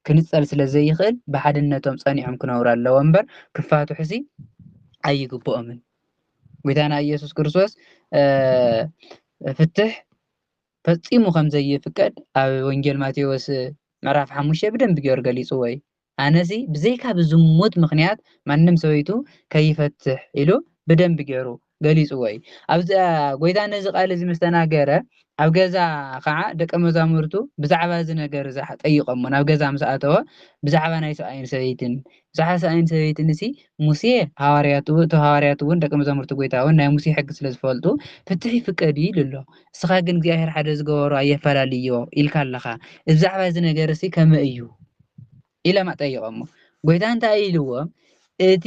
ክንጸል ስለ ዘይኽእል ብሓድነቶም ጸኒዖም ክነብሩ ኣለዎ እምበር ክፋትሑሲ ኣይግብኦምን። ጎይታና ኢየሱስ ክርስቶስ፣ እ፣ ፍትሕ ፈጺሙ ከም ዘይፍቀድ ኣብ ወንጌል ማቴዎስ ምዕራፍ ሓሙሽተ ብደንቢ ገይሩ ገሊጽዎ እዩ። ኣነሲ ብዘይካ ብዝሙት ምኽንያት ማንም ሰበይቱ ከይፈትሕ ኢሉ ብደንቢ ገይሩ ገሊጽዎ እዩ። ኣብዚ፣ እ፣ ጎይታ ነዚ ቃል እዚ ምስ ተናገረ፣ ኣብ ገዛ ኸዓ ደቀ መዛሙርቱ ብዛዕባ እዚ ነገር እዚ ጠይቖሞ፣ ናብ ገዛ ምስ ኣተወ፣ ብዛዕባ ናይ ሰብኣይን ሰበይትን፣ ብዛዕባ ሰብኣይን ሰበይትን እሲ ሙሴ ሃዋርያት እው-፣ እቶም ሃዋርያት እውን ደቀ መዛሙርቲ ጎይታ እውን ናይ ሙሴ ሕጊ ስለ ዝፈልጡ፣ ፍትሕ ይፍቀድ እዩ ኢሉ ኣሎ። እስኻ ግን እግዚኣብሔር ሓደ ዝገበሮ ኣየፈላልዮ ኢልካ ኣለኻ። እዚ ብዛዕባ እዚ ነገር እሲ ከመይ እዩ? ኢሎም ኣጠይቖሞ። ጎይታ እንታይ ኢልዎም? እቲ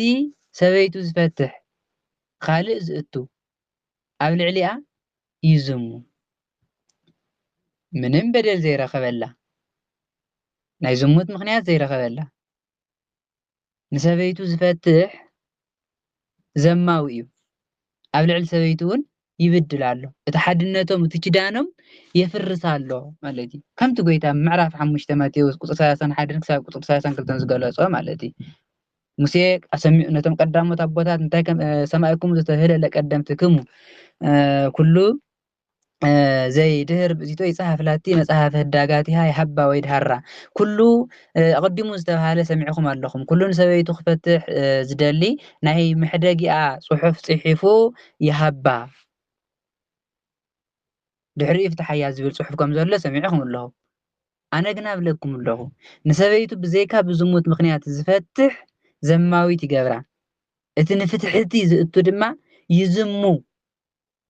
ሰበይቱ ዝፈትሕ ካልእ ዝእቱ ኣብ ልዕሊኣ ይዝሙ። ምንም በደል ዘይረኸበላ፣ ናይ ዝሙት ምኽንያት ዘይረኸበላ፣ ንሰበይቱ ዝፈትሕ ዘማዊ እዩ። ኣብ ልዕሊ ሰበይቱ እውን ይብድል ኣሎ። እቲ ሓድነቶም፣ እቲ ኪዳኖም የፍርስ ኣሎ ማለት እዩ። ከምቲ ጎይታ ምዕራፍ ሓሙሽተ ማቴዎስ ቁጽሪ ሰላሳን ሓደን ክሳብ ቁጽሪ ሰላሳን ክልተን ዝገለጾ ማለት እዩ። ሙሴ ኣሰሚዑ ነቶም ቀዳሞት ኣቦታት እንታይ ከም፣ እ፣ ሰማዕኩም ዝተህለለ ቀደምትክሙ፣ እ፣ ኩሉ፣ እ፣ ዘይድህር ብእዚቶ ይጽሓፍ ላቲ መጽሓፍ ህዳጋቲሃ ይሃባ ወይ ድሃራ። ኩሉ፣ እ፣ ኣቐዲሙ ዝተባህለ ሰሚዕኹም ኣለኹም። ኩሉ ንሰበይቱ ክፈትሕ፣ እ፣ ዝደሊ ናይ መሕደጊኣ ጽሑፍ ጽሒፉ ይሃባ። ድሕሪኡ ፍትሓያ ዝብል ጽሑፍ ከም ዘሎ ሰሚዕኹም ኣለኹም። ኣነ ግን ኣብለኩም ኣለኹ፣ ንሰበይቱ ብዘይካ ብዝሙት ምኽንያት ዝፈትሕ ዘማዊት ይገብራ፣ እቲ ንፍትሕቲ ዝእቱ ድማ ይዝሙ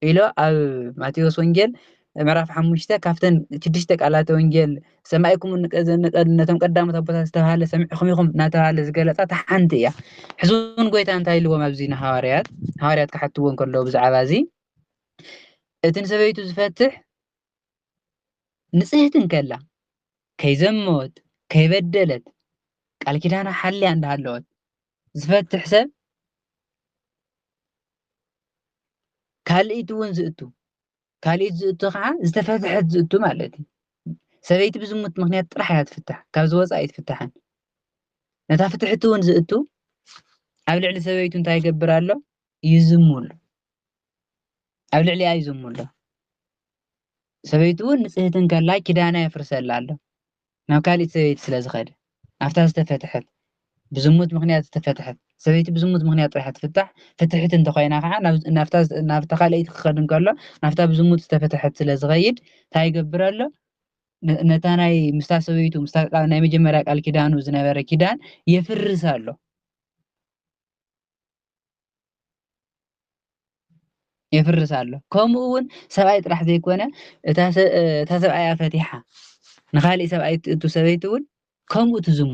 ኢሎ ኣብ ማቴዎስ ወንጌል ምዕራፍ ሓሙሽተ ካብተን ሽዱሽተ ቃላተ ወንጌል ሰማዕኩም ንቀ-፣ ንቀ-፣ ነቶም ቀዳሞት ኣቦታት ዝተባህለ ሰሚዕኹም ኢኹም እናተባህለ ዝገለጻ እታ ሓንቲ እያ። ሕዚ እውን ጎይታ እንታይ ኢልዎም ኣብዚ ንሃዋርያት፣ ሃዋርያት ክሓትዎ እንከለዉ ብዛዕባ እዚ፣ እቲ ንሰበይቱ ዝፈትሕ ንጽህቲ እንከላ፣ ከይዘመወት፣ ከይበደለት፣ ቃል ኪዳና ሓልያ እንዳሃለወት ዝፈትሕ ሰብ፣ ካልኢት እውን ዝእቱ፣ ካልኢት ዝእቱ ከዓ ዝተፈትሐት ዝእቱ ማለት እዩ። ሰበይቲ ብዝሙት ምኽንያት ጥራሕ እያ ትፍታሕ፣ ካብ ዝወፃ ኣይትፍታሕን። ነታ ፍትሕቲ እውን ዝእቱ ኣብ ልዕሊ ሰበይቱ እንታይ ይገብር ኣሎ? ይዝሙ ኣሎ። ኣብ ልዕሊኣ ይዝሙ ኣሎ። ሰበይቱ እውን ንጽህቲ እንከላ ኪዳና የፍርሰላ ኣሎ፣ ናብ ካልኢት ሰበይቲ ስለ ዝኸደ። ናብታ ዝተፈትሐት፣ ብዝሙት ምኽንያት ዝተፈትሐት ሰበይቲ ብዝሙት ምኽንያት ጥራሕ ትፍታሕ። ፍትሕቲ እንተኾይና ከዓ ናብ፣ ናብታ፣ ናብታ ካልኣይቲ ክኸድ እንከሎ ናብታ ብዝሙት ዝተፈትሐት ስለ ዝኸይድ እንታይ ይገብር ኣሎ? ነ-፣ ነታ ናይ ምስታ ሰበይቱ ምስታ ቃል፣ ናይ መጀመርያ ቃል ኪዳኑ ዝነበረ ኪዳን የፍርስ ኣሎ። የፍርስ ኣሎ። ከምኡ እውን ሰብኣይ ጥራሕ ዘይኮነ እታ ሰ-፣ እታ ሰብኣያ ፈቲሓ ንኻሊእ ሰብኣይ እትእቱ ሰበይቲ እውን ከምኡ ትዝሙ።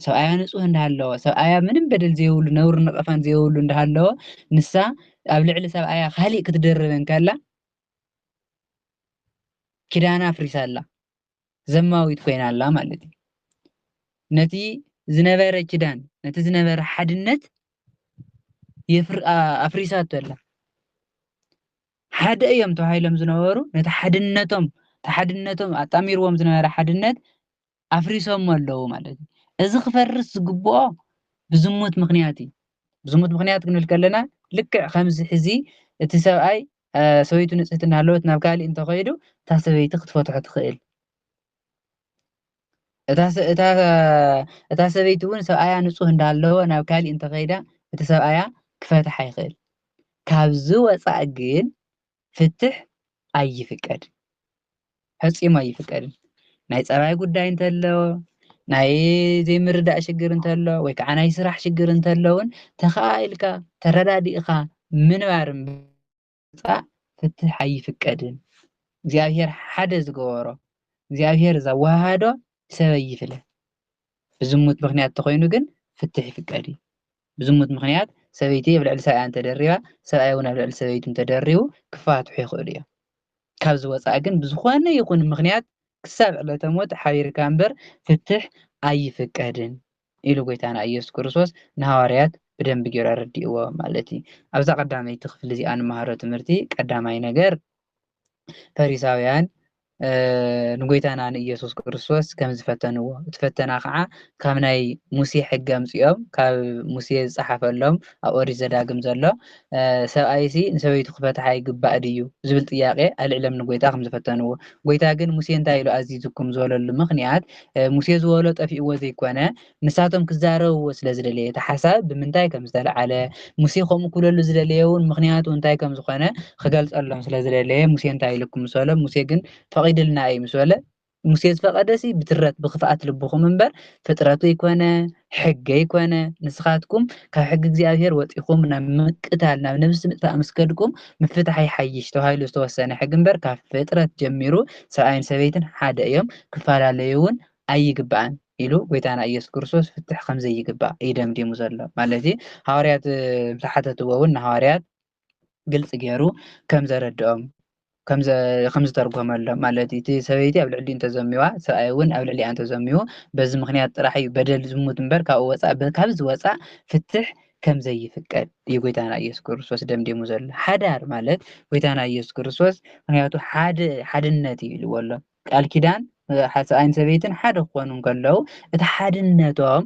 ሰብኣያ ንጹህ እንዳሃለወ፣ ሰብኣያ ምንም በደል ዘይብሉ፣ ነውር ነቐፋን ዘይብሉ እንዳሃለወ፣ ንሳ ኣብ ልዕሊ ሰብኣያ ካሊእ ክትደርብ እንከላ ኪዳና ኣፍሪሳ ኣላ። ዘማዊት ኮይና ኣላ ማለት እዩ። ነቲ ዝነበረ ኪዳን፣ ነቲ ዝነበረ ሓድነት የፍር-፣ ኣ-፣ ኣፍሪሳቶ ኣላ። ሓደ እዮም ተባሂሎም ዝነበሩ፣ ነቲ ሓድነቶም፣ እቲ ሓድነቶም ኣጣሚርዎም ዝነበረ ሓድነት ኣፍሪሶሞ ኣለዉ ማለት እዩ። እዚ ክፈርስ ዝግብኦ ብዝሙት ምኽንያት እዩ። ብዝሙት ምኽንያት ክንብል ከለና ልክዕ ከምዚ ሕዚ እቲ ሰብኣይ፣ እ፣ ሰበይቱ ንጽሕቲ እናሃለወት ናብ ካሊእ እንተኸይዱ እታ ሰበይቲ ክትፈትሖ ትኽእል። እታ ሰ-፣ እታ፣ እታ ሰበይቲ እውን ሰብኣያ ንጹህ እንዳሃለወ ናብ ካሊእ እንተኸይዳ እቲ ሰብኣያ ክፈትሓ ይኽእል። ካብዚ ወጻኢ ግን ፍትሕ ኣይፍቀድን። ፈጺሙ ኣይፍቀድን። ናይ ጸባይ ጉዳይ እንተሎ፣ ናይ ዘይምርዳእ ሽግር እንተሎ፣ ወይ ከዓ ናይ ስራሕ ሽግር እንተሎ እውን ተኸኣኢልካ፣ ተረዳዲእኻ ምንባር እምበር ፍትሕ ኣይፍቀድን። እግዚኣብሔር ሓደ ዝገበሮ፣ እግዚኣብሔር ዘወሃሃዶ ሰብ ኣይፍለ። ብዝሙት ምኽንያት ተኾይኑ ግን ፍትሕ ይፍቀድ እዩ። ብዝሙት ምኽንያት ሰበይቲ ኣብ ልዕሊ ሰብኣያ እንተደሪባ፣ ሰብኣይ እውን ኣብ ልዕሊ ሰበይቱ እንተደሪቡ ክፋትሑ ይኽእሉ እዮም። ካብዚ ወጻኢ ግን ብዝኾነ ይኹን ምኽንያት ክሳብ ዕለተ ሞት ሓቢርካ እምበር ፍትሕ ኣይፍቀድን ኢሉ ጎይታና ኢየሱስ ክርስቶስ ንሃዋርያት ብደንቢ ገይሩ ኣረዲእዎ ማለት እዩ። ኣብዛ ቀዳመይቲ ክፍሊ እዚኣ ንመሃሮ ትምህርቲ ቀዳማይ ነገር ፈሪሳውያን፣ እ፣ ንጎይታና ንኢየሱስ ክርስቶስ ከም ዝፈተንዎ፣ እቲ ፈተና ከዓ ካብ ናይ ሙሴ ሕጊ ኣምጺኦም፣ ካብ ሙሴ ዝጸሓፈሎም ኣብ ኦሪት ዘዳግም ዘሎ፣ እ፣ ሰብኣይሲ ንሰበይቱ ክፈትሓ ይግባእ ድዩ ዝብል ጥያቄ ኣልዒሎም ንጎይታ ከም ዝፈተንዎ። ጎይታ ግን ሙሴ እንታይ ኢሉ ኣዚዙኩም ዝበለሉ ምኽንያት፣ እ፣ ሙሴ ዝበሎ ጠፊእዎ ዘይኮነ፣ ንሳቶም ክዛረብዎ ስለ ዝደለየ፣ እቲ ሓሳብ ብምንታይ ከም ዝተለዓለ፣ ሙሴ ከምኡ ክብለሉ ዝደለየ እውን ምኽንያቱ እንታይ ከም ዝኾነ ክገልጸሎም ስለ ዝደለየ፣ ሙሴ እንታይ ኢልኩም ምስ በሎ፣ ሙሴ ግን ፈቒድልና እዩ ምስ በለ፣ ሙሴ ዝፈቐደሲ ብትረት ብኽፍኣት ልብኹም እምበር ፍጥረት ኣይኮነ፣ ሕጊ ኣይኮነ። ንስኻትኩም ካብ ሕጊ እግዚኣብሔር ወጺኹም ናብ ምቅታል፣ ናብ ነብሲ ምጥፋእ ምስ ከድኩም ምፍታሕ ይሓይሽ ተባሂሉ ዝተወሰነ ሕጊ እምበር ካብ ፍጥረት ጀሚሩ ሰብኣይን ሰበይትን ሓደ እዮም፣ ክፈላለዩ እውን ኣይግባእን ኢሉ ጎይታና ኢየሱስ ክርስቶስ ፍትሕ ከም ዘይግባእ እዩ ደምዲሙ ዘሎ። ማለት እዩ፣ ሃዋርያት፣ እ፣ ምስ ሓተትዎ እውን ንሃዋርያት ግልጺ ገይሩ ከም ዘረድኦም፣ ከም ዘ-፣ ከም ዝተርጎመሎም፣ ማለት እዩ፣ እቲ ሰበይቲ ኣብ ልዕሊኡ እንተዘሚዋ፣ ሰብኣይ እውን ኣብ ልዕሊኣ እንተዘሚዉ፣ በዚ ምኽንያት ጥራሕ እዩ በደል ዝሙት እምበር ካብኡ ወጻእ፣ በ-፣ ካብዚ ወጻእ ፍትሕ ከም ዘይፍቀድ እዩ ጎይታና ኢየሱስ ክርስቶስ ደምዲሙ ዘሎ። ሓዳር ማለት ጎይታና ኢየሱስ ክርስቶስ፣ ምኽንያቱ ሓደ፣ ሓድነት እዩ ኢልዎ ኣሎ። ቃል ኪዳን፣ እ፣ ሓ-፣ ሰብኣይን ሰበይትን ሓደ ክኾኑ እንከለዉ፣ እቲ ሓድነቶም፣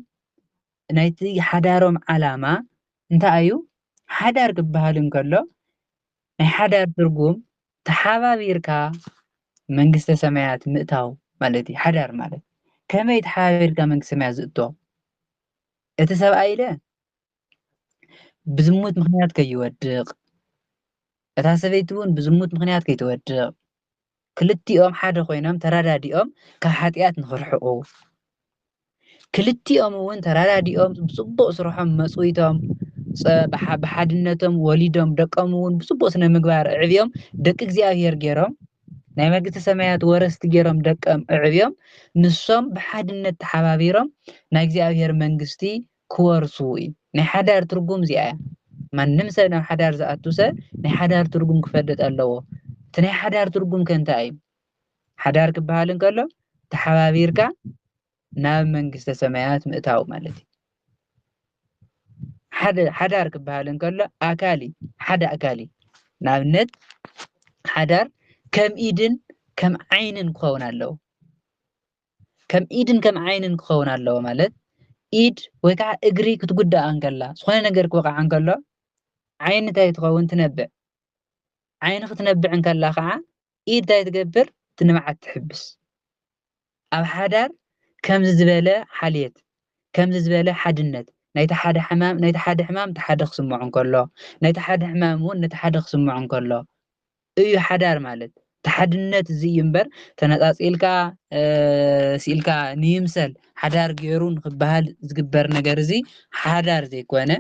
ናይቲ ሓዳሮም ዓላማ እንታይ እዩ? ሓዳር ክበሃል እንከሎ፣ ናይ ሓዳር ትርጉም ተሓባቢርካ መንግስተ ሰማያት ምእታው ማለት እዩ። ሓዳር ማለት ከመይ ተሓባቢርካ መንግስተ ሰማያት ዝእቶ? እቲ ሰብኣይ ኢለ ብዝሙት ምኽንያት ከይወድቕ፣ እታ ሰበይቲ እውን ብዝሙት ምኽንያት ከይትወድቕ፣ ክልቲኦም ሓደ ኮይኖም ተረዳዲኦም ካብ ሓጢኣት ንኽርሕቑ፣ ክልቲኦም እውን ተረዳዲኦም ብጽቡቕ ስርሖም መጽዊቶም፣ ጸ-፣ ብሓ-፣ ብሓድነቶም ወሊዶም፣ ደቆም እውን ብጽቡቕ ስነ ምግባር ኣዕብዮም፣ ደቂ እግዚኣብሔር ገይሮም፣ ናይ መንግስቲ ሰማያት ወረስቲ ገይሮም ደቆም ኣዕብዮም፣ ንሶም ብሓድነት ተሓባቢሮም ናይ እግዚኣብሔር መንግስቲ ክወርሱ እዩ። ናይ ሓዳር ትርጉም እዚኣ እያ። ማንም ሰብ ናብ ሓዳር ዝኣቱ ሰብ ናይ ሓዳር ትርጉም ክፈልጥ ኣለዎ። እቲ ናይ ሓዳር ትርጉም ከ እንታይ እዩ? ሓዳር ክበሃል እንከሎ ተሓባቢርካ ናብ መንግስተ ሰማያት ምእታው ማለት እዩ። ሓደ፣ ሓዳር ክበሃል እንከሎ ኣካል እዩ፣ ሓደ ኣካል እዩ። ንኣብነት ሓዳር ከም ኢድን ከም ዓይንን ክኸውን ኣለዎ። ከም ኢድን ከም ዓይንን ክኸውን ኣለዎ ማለት ኢድ ወይ ከዓ እግሪ ክትጉዳእ እንከላ፣ ዝኾነ ነገር ክወቕዓ እንከሎ ዓይኒ እንታይ ትኸውን? ትነብዕ። ዓይኒ ክትነብዕ እንከላ ከዓ ኢድ እንታይ ትገብር? እቲ ንብዓት ትሕብስ። ኣብ ሓዳር ከምዚ ዝበለ ሓልየት፣ ከምዚ ዝበለ ሓድነት፣ ናይቲ ሓደ ሕማም፣ ናይቲ ሓደ ሕማም እቲ ሓደ ክስምዖ እንከሎ፣ ናይቲ ሓደ ሕማም እውን ነቲ ሓደ ክስምዖ እንከሎ እዩ ሓዳር ማለት። እቲ ሓድነት እዚ እዩ እምበር፣ ተነጻጺልካ፣ እ፣ ስኢልካ ንይምሰል ሓዳር ገይሩ ንክበሃል ዝግበር ነገር እዚ ሓዳር ዘይኮነ፣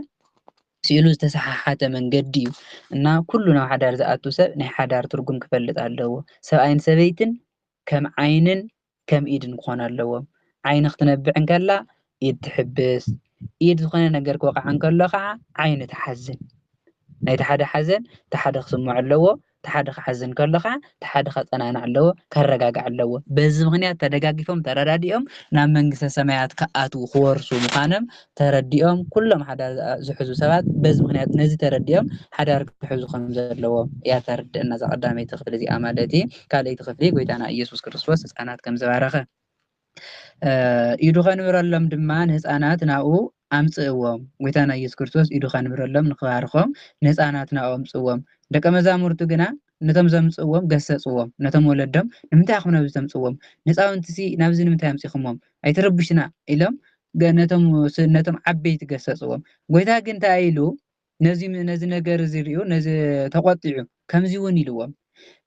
ስኢሉ ዝተሰሓሓተ መንገዲ እዩ። እና ኩሉ ናብ ሓዳር ዝኣቱ ሰብ ናይ ሓዳር ትርጉም ክፈልጥ ኣለዎ። ሰብኣይን ሰበይትን ከም ዓይንን ከም ኢድን ክኾኑ ኣለዎም። ዓይኒ ክትነብዕ እንከላ ኢድ ትሕብስ፣ ኢድ ዝኾነ ነገር ክወቕዓ እንከሎ ከዓ ዓይኒ ትሓዝን። ናይቲ ሓደ ሓዘን እቲ ሓደ ክስምዖ ኣለዎ፣ እቲ ሓደ ክሓዝን ከሎ ከዓ እቲ ሓደ ከጸናንዕ ኣለዎ፣ ከረጋግዕ ኣለዎ። በዚ ምኽንያት ተደጋጊፎም ተረዳዲኦም ናብ መንግስተ ሰማያት ክኣትዉ ክወርሱ ምዃኖም ተረዲኦም ኩሎም ሓዳር ዝኣ-፣ ዝሕዙ ሰባት በዚ ምኽንያት ነዚ ተረዲኦም ሓዳር ክሕዙ ከም ዘለዎም እያ ተርድእና እዛ ቀዳመይቲ ክፍሊ እዚኣ ማለት እዩ። ካልኣይቲ ክፍሊ ጎይታና ኢየሱስ ክርስቶስ ህፃናት ከም ዝባረኸ እ፣ ኢዱ ከንብረሎም ድማ ንህፃናት ናብኡ ኣምፅእዎም። ጎይታና ኢየሱስ ክርስቶስ ኢዱ ከንብረሎም ንክባርኾም ንህፃናት ናብኡ ኣምፅእዎም። ደቀ መዛሙርቱ ግና ነቶም ዘምፅእዎም ገሰፅዎም። ነቶም ወለዶም ንምንታይ ኢኹም ናብዚ ተምፅእዎም? ንህፃውንትሲ ናብዚ ንምንታይ ኣምፂኹምዎም? ኣይትረብሹና ኢሎም ገ-፣ ነቶም ስ-፣ ነቶም ዓበይቲ ገሰፅዎም። ጎይታ ግን እንታይ ኢሉ? ነዚ ም-፣ ነዚ ነገር እዚ ሪኡ ነዚ ተቆጢዑ ከምዚ እውን ኢልዎም፣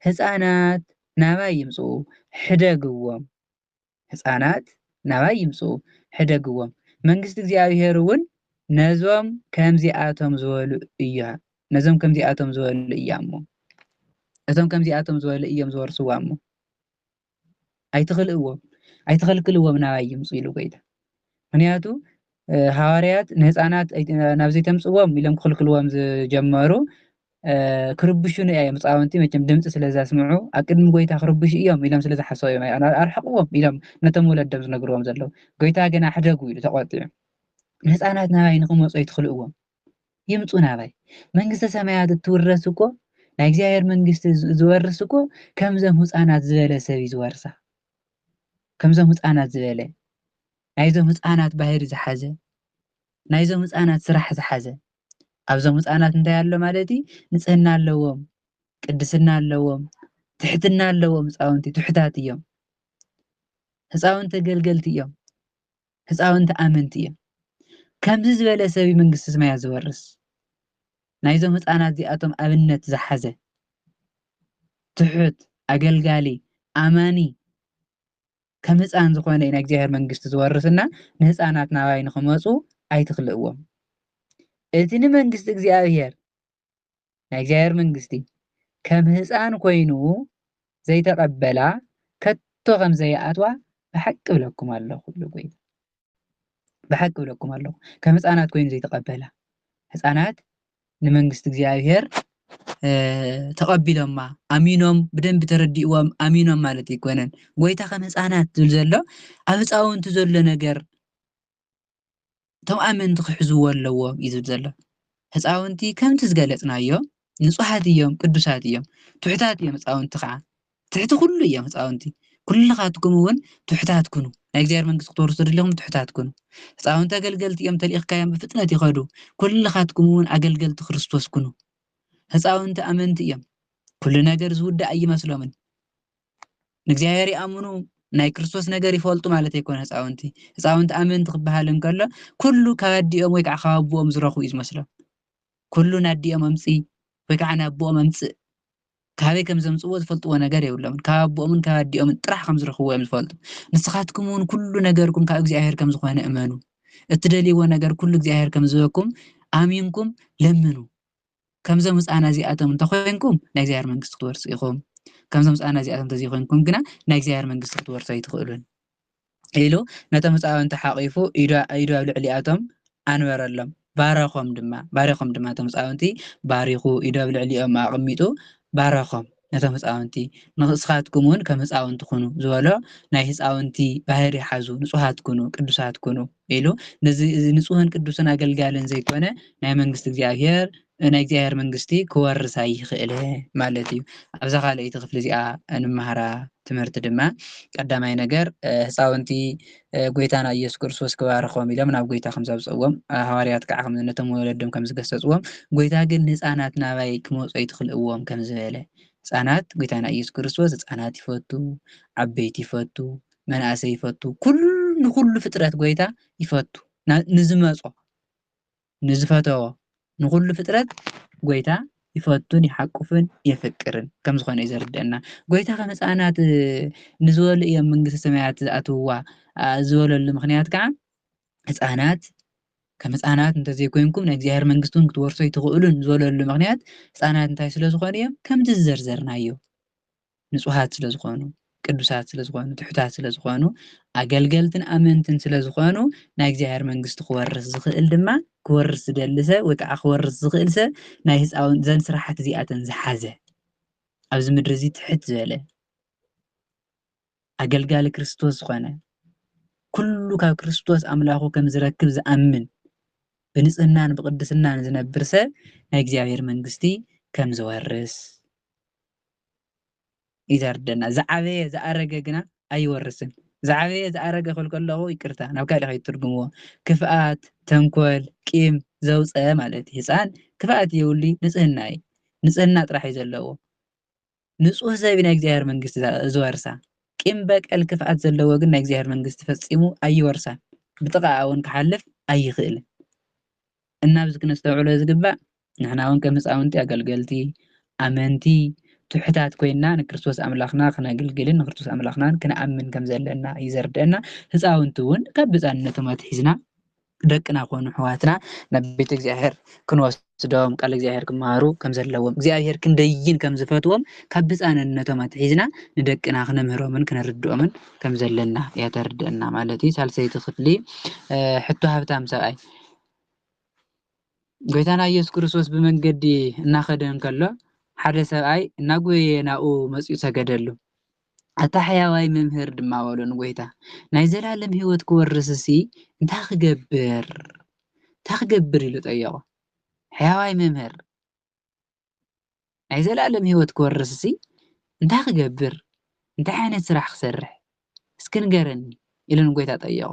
ህፃናት ናባይ ይምፅኡ፣ ሕደግዎም። ህፃናት ናባይ ይምፅኡ፣ ሕደግዎም። መንግስቲ እግዚኣብሔር እውን ነዞም ከምዚኣቶም ዝበሉ እያ፣ ነዞም ከምዚኣቶም ዝበሉ እያ እሞ፣ እቶም ከምዚኣቶም ዝበሉ እዮም ዝወርስዋ እሞ፣ ኣይትኽልእዎም፣ ኣይትኸልክልዎም ናባይ ይምፁ ኢሉ ጎይታ። ምክንያቱ፣ እ፣ ሃዋርያት ንህፃናት ኣይ-፣ ናብ ዘይተምፅዎም ኢሎም ክኽልክልዎም ዝጀመሩ፣ እ፣ ክርብሹ ንያ እዮም ህፃውንቲ መቸም ድምፂ ስለ ዘስምዑ፣ ኣብ ቅድሚ ጎይታ ክርብሹ እዮም ኢሎም ስለ ዝሓሰቡ እዮም፣ "ኣር-፣ ኣርሕቕዎም" ኢሎም ነቶም ወለዶም ዝነግርዎም ዘለዉ። ጎይታ ግን ኣሕደጉ ኢሉ ተቆጢዑ። ንህፃናት ናባይ ንክመፁ ኣይትኽልእዎም። ይምፁ ናባይ። መንግስተ ሰማያት እትውረስ እኮ፣ ናይ እግዚኣብሔር መንግስቲ ዝ-፣ ዝወርስ እኮ፣ ከምዞም ህፃናት ዝበለ ሰብ እዩ ዝወርሳ። ከምዞም ህፃናት ዝበለ፣ ናይዞም ህፃናት ባህሪ ዝሓዘ፣ ናይዞም ህፃናት ስራሕ ዝሓዘ። ኣብዞም ህፃናት እንታይ ኣሎ ማለት እዩ? ንፅህና ኣለዎም፣ ቅድስና ኣለዎም፣ ትሕትና ኣለዎም። ህፃውንቲ ትሑታት እዮም። ህፃውንቲ ኣገልገልቲ እዮም። ህፃውንቲ ኣመንቲ እዮም። ከምዚ ዝበለ ሰብ እዩ መንግስቲ ሰማያት ዝወርስ። ናይዞም ህፃናት እዚኣቶም ኣብነት ዝሓዘ፣ ትሑት፣ ኣገልጋሊ፣ ኣማኒ፣ ከም ህፃን ዝኾነ እዩ ናይ እግዚኣብሔር መንግስቲ ዝወርስና፣ ንህፃናት ናባይ ንክመፁ ኣይትኽልእዎም። እቲ ንመንግስቲ እግዚኣብሔር፣ ናይ እግዚኣብሔር መንግስቲ፣ ከም ህፃን ኮይኑ ዘይተቐበላ ከቶ ከም ዘይኣትዋ ብሓቂ እብለኩም ኣለኹ፣ ይብሉ ጎይታ። ብሓቂ እብለኩም ኣለኹ፣ ከም ህፃናት ኮይኑ ዘይተቐበላ። ህፃናት ንመንግስቲ እግዚኣብሔር፣ እ፣ ተቐቢሎማ፣ ኣሚኖም፣ ብደንቢ ተረዲእዎም፣ ኣሚኖም ማለት ኣይኮነን። ጎይታ ከም ህፃናት ዝብል ዘሎ፣ ኣብ ህፃውንቲ ዘሎ ነገር፣ እቶም ኣመንቲ ክሕዝዎ ኣለዎም እዩ ዝብል ዘሎ። ህፃውንቲ ከምቲ ዝገለፅናዮ፣ ንፁሃት እዮም፣ ቅዱሳት እዮም፣ ትሑታት እዮም ህፃውንቲ ከዓ። ትሕቲ ኩሉ እዮም ህፃውንቲ። ኩልኻትኩም እውን ትሑታት ኩኑ። ናይ እግዚኣብሔር መንግስቲ ክትወርሱ ተደሊኹም ትሑታት ኩኑ። ህፃውንቲ ኣገልገልቲ እዮም፣ ተልኢኽካዮም ብፍጥነት ይኸዱ። ኩልኻትኩም እውን ኣገልገልቲ ክርስቶስ ኩኑ። ህፃውንቲ ኣመንቲ እዮም። ኩሉ ነገር ዝውዳእ ኣይመስሎምን። ንእግዚኣብሔር ይኣምኑ፣ ናይ ክርስቶስ ነገር ይፈልጡ ማለት ኣይኮነ ህፃውንቲ። ህፃውንቲ ኣመንቲ ክበሃል እንከሎ፣ ኩሉ ካብ ኣዲኦም ወይ ከዓ ካብ ኣቦኦም ዝረኽቡ እዩ ዝመስሎም። ኩሉ ናዲኦም ኣምፅእ ወይ ከዓ ናቦኦም ኣምፅእ፣ ካበይ ከም ዘምፅዎ ዝፈልጥዎ ነገር የብሎምን። ካብ ኣቦኦምን ካብ ኣዲኦምን ጥራሕ ከም ዝረኽብዎ እዮም ዝፈልጡ። ንስኻትኩም እውን ኩሉ ነገርኩም ካብ እግዚኣብሔር ከም ዝኾነ እመኑ። እትደልይዎ ነገር ኩሉ እግዚኣብሔር ከም ዝህበኩም ኣሚንኩም ለምኑ። ከምዞም ህፃናት እዚኣቶም እንተኮይንኩም ናይ እግዚኣብሔር መንግስቲ ክትወርሱ ኢኹም። ከምዞም ህፃናት እዚኣቶም እንተዘይኮይንኩም ግና ናይ እግዚኣብሔር መንግስቲ ክትወርሱ ኣይትኽእሉን። ኢሉ ነቶም ህፃውንቲ ሓቒፉ ኢዱ፣ ኢዱ ኣብ ልዕሊኣቶም ኣንበረሎም። ባረኾም ድማ፣ ባሪኾም ድማ እቶም ህፃውንቲ ባሪኹ ኢዱ ኣብ ልዕሊኦም ኣቐሚጡ ባረኾም። ነቶም ህፃውንቲ፣ "ንስኻትኩም እውን ከም ህፃውንቲ ኩኑ" ዝበሎ ናይ ህፃውንቲ ባህሪ ሓዙ፣ "ንፁሃት ኩኑ፣ ቅዱሳት ኩኑ" ኢሉ ነዚ፣ እዚ ንፁህን ቅዱስን ኣገልጋልን ዘይኮነ ናይ መንግስቲ እግዚኣብሔር፣ ናይ እግዚኣብሔር መንግስቲ ክወርስ ኣይኽእልን ማለት እዩ። ኣብዛ ካልኣይቲ ክፍሊ እዚኣ እንመሃራ ትምህርቲ ድማ ቀዳማይ ነገር፣ እ፣ ህፃውንቲ፣ እ፣ ጎይታና ኢየሱስ ክርስቶስ ክባርኾም ኢሎም ናብ ጎይታ ከም ዘብፅእዎም፣ እ፣ ሃዋርያት ከዓ ከም ነቶም ወለዶም ከም ዝገሰፅዎም፣ ጎይታ ግን ንህፃናት ናባይ ክመፁ ኣይትኽልእዎም ከም ዝበለ፣ ህፃናት፣ ጎይታና ኢየሱስ ክርስቶስ ህፃናት ይፈቱ፣ ዓበይቲ ይፈቱ፣ መናእሰይ ይፈቱ፣ ኩሉ ንኹሉ ፍጥረት ጎይታ ይፈቱ። ና-፣ ንዝመጾ፣ ንዝፈተዎ፣ ንኹሉ ፍጥረት ጎይታ ይፈቱን ይሓቁፍን የፍቅርን ከም ዝኾነ እዩ ዘርድአና። ጎይታ ከም ህፃናት፣ እ፣ ንዝበሉ እዮም መንግስቲ ሰማያት ዝኣትውዋ፣ አ፣ ዝበለሉ ምኽንያት ከዓ ህፃናት ከም ህፃናት እንተዘይኮይንኩም ናይ እግዚኣብሔር መንግስቲ እውን ክትወርሱ ኣይትኽእሉን ዝበለሉ ምኽንያት ህፃናት እንታይ ስለ ዝኾኑ እዮም? ከምዚ ዝዘርዘርናዮ። ንጹሃት ስለ ዝኾኑ፣ ቅዱሳት ስለ ዝኾኑ፣ ትሑታት ስለ ዝኾኑ፣ ኣገልገልትን ኣመንትን ስለ ዝኾኑ፣ ናይ እግዚኣብሔር መንግስቲ ክወርስ ዝኽእል ድማ፣ ክወርስ ዝደሊ ሰብ ወይ ከዓ ክወርስ ዝኽእል ሰብ ናይ ህፃውን-፣ ዘን ስራሓት እዚኣተን ዝሓዘ፣ ኣብዚ ምድሪ እዚ ትሕት ዝበለ፣ ኣገልጋሊ ክርስቶስ ዝኾነ፣ ኩሉ ካብ ክርስቶስ ኣምላኹ ከም ዝረክብ ዝኣምን፣ ብንጽህናን ብቕድስናን ዝነብር ሰብ ናይ እግዚኣብሔር መንግስቲ ከም ዝወርስ እዩ ዘርደና። ዝዓበየ ዝኣረገ ግና ኣይወርስን። ዝዓበየ ዝኣረገ ክብል ከለኹ ይቅርታ፣ ናብ ካልእ ከይትርጉምዎ። ክፍኣት፣ ተንኮል፣ ቂም ዘውፀ ማለት እዩ። ህፃን ክፍኣት የብሉ፣ ንጽህና እዩ። ንጽህና ጥራሕ እዩ ዘለዎ። ንጹህ ሰብ እዩ ናይ እግዚኣብሔር መንግስቲ ዛ-፣ ዝወርሳ። ቂም በቀል ክፍኣት ዘለዎ ግን ናይ እግዚኣብሔር መንግስቲ ፈጺሙ ኣይወርሳን። ብጥቓኣ እውን ክሓልፍ ኣይኽእልን። እና ኣብዚ ክነስተውዕሎ ዝግባእ ንሕና እውን ከም ህፃውንቲ ኣገልገልቲ፣ ኣመንቲ፣ ትሑታት ኮይንና ንክርስቶስ ኣምላኽና ክነግልግልን ንክርስቶስ ኣምላኽናን ክንኣምን ከም ዘለና እዩ ዘርድአና። ህፃውንቲ እውን ካብ ብፃንነቶም ኣትሒዝና ደቅና ኮኑ ኣሕዋትና ናብ ቤተ እግዚኣብሔር ክንወስዶም፣ ቃል እግዚኣብሔር ክመሃሩ ከም ዘለዎም፣ እግዚኣብሔር ክንደይን ከም ዝፈትዎም ካብ ብፃንነቶም ኣትሒዝና ንደቅና ክነምህሮምን ክነርድኦምን ከም ዘለና እያ ተርድአና ማለት እዩ። ሳልሰይቲ ክፍሊ፣ እ፣ ሕቶ ሃብታም ሰብኣይ። ጎይታና ኢየሱስ ክርስቶስ ብመንገዲ እናኸደ እንከሎ፣ ሓደ ሰብኣይ እናጎየየ ናብኡ መጺኡ ሰገደሉ። ኣታ ሕያዋይ መምህር ድማ በሎ ንጎይታ፣ ናይ ዘላለም ህይወት ክወርስሲ እንታይ ክገብር፣ እንታይ ክገብር ኢሉ ጠየቖ። ሕያዋይ መምህር፣ ናይ ዘላለም ህይወት ክወርስሲ እንታይ ክገብር፣ እንታይ ዓይነት ስራሕ ክሰርሕ እስኪ ንገረኒ ኢሉ ንጎይታ ጠየቖ።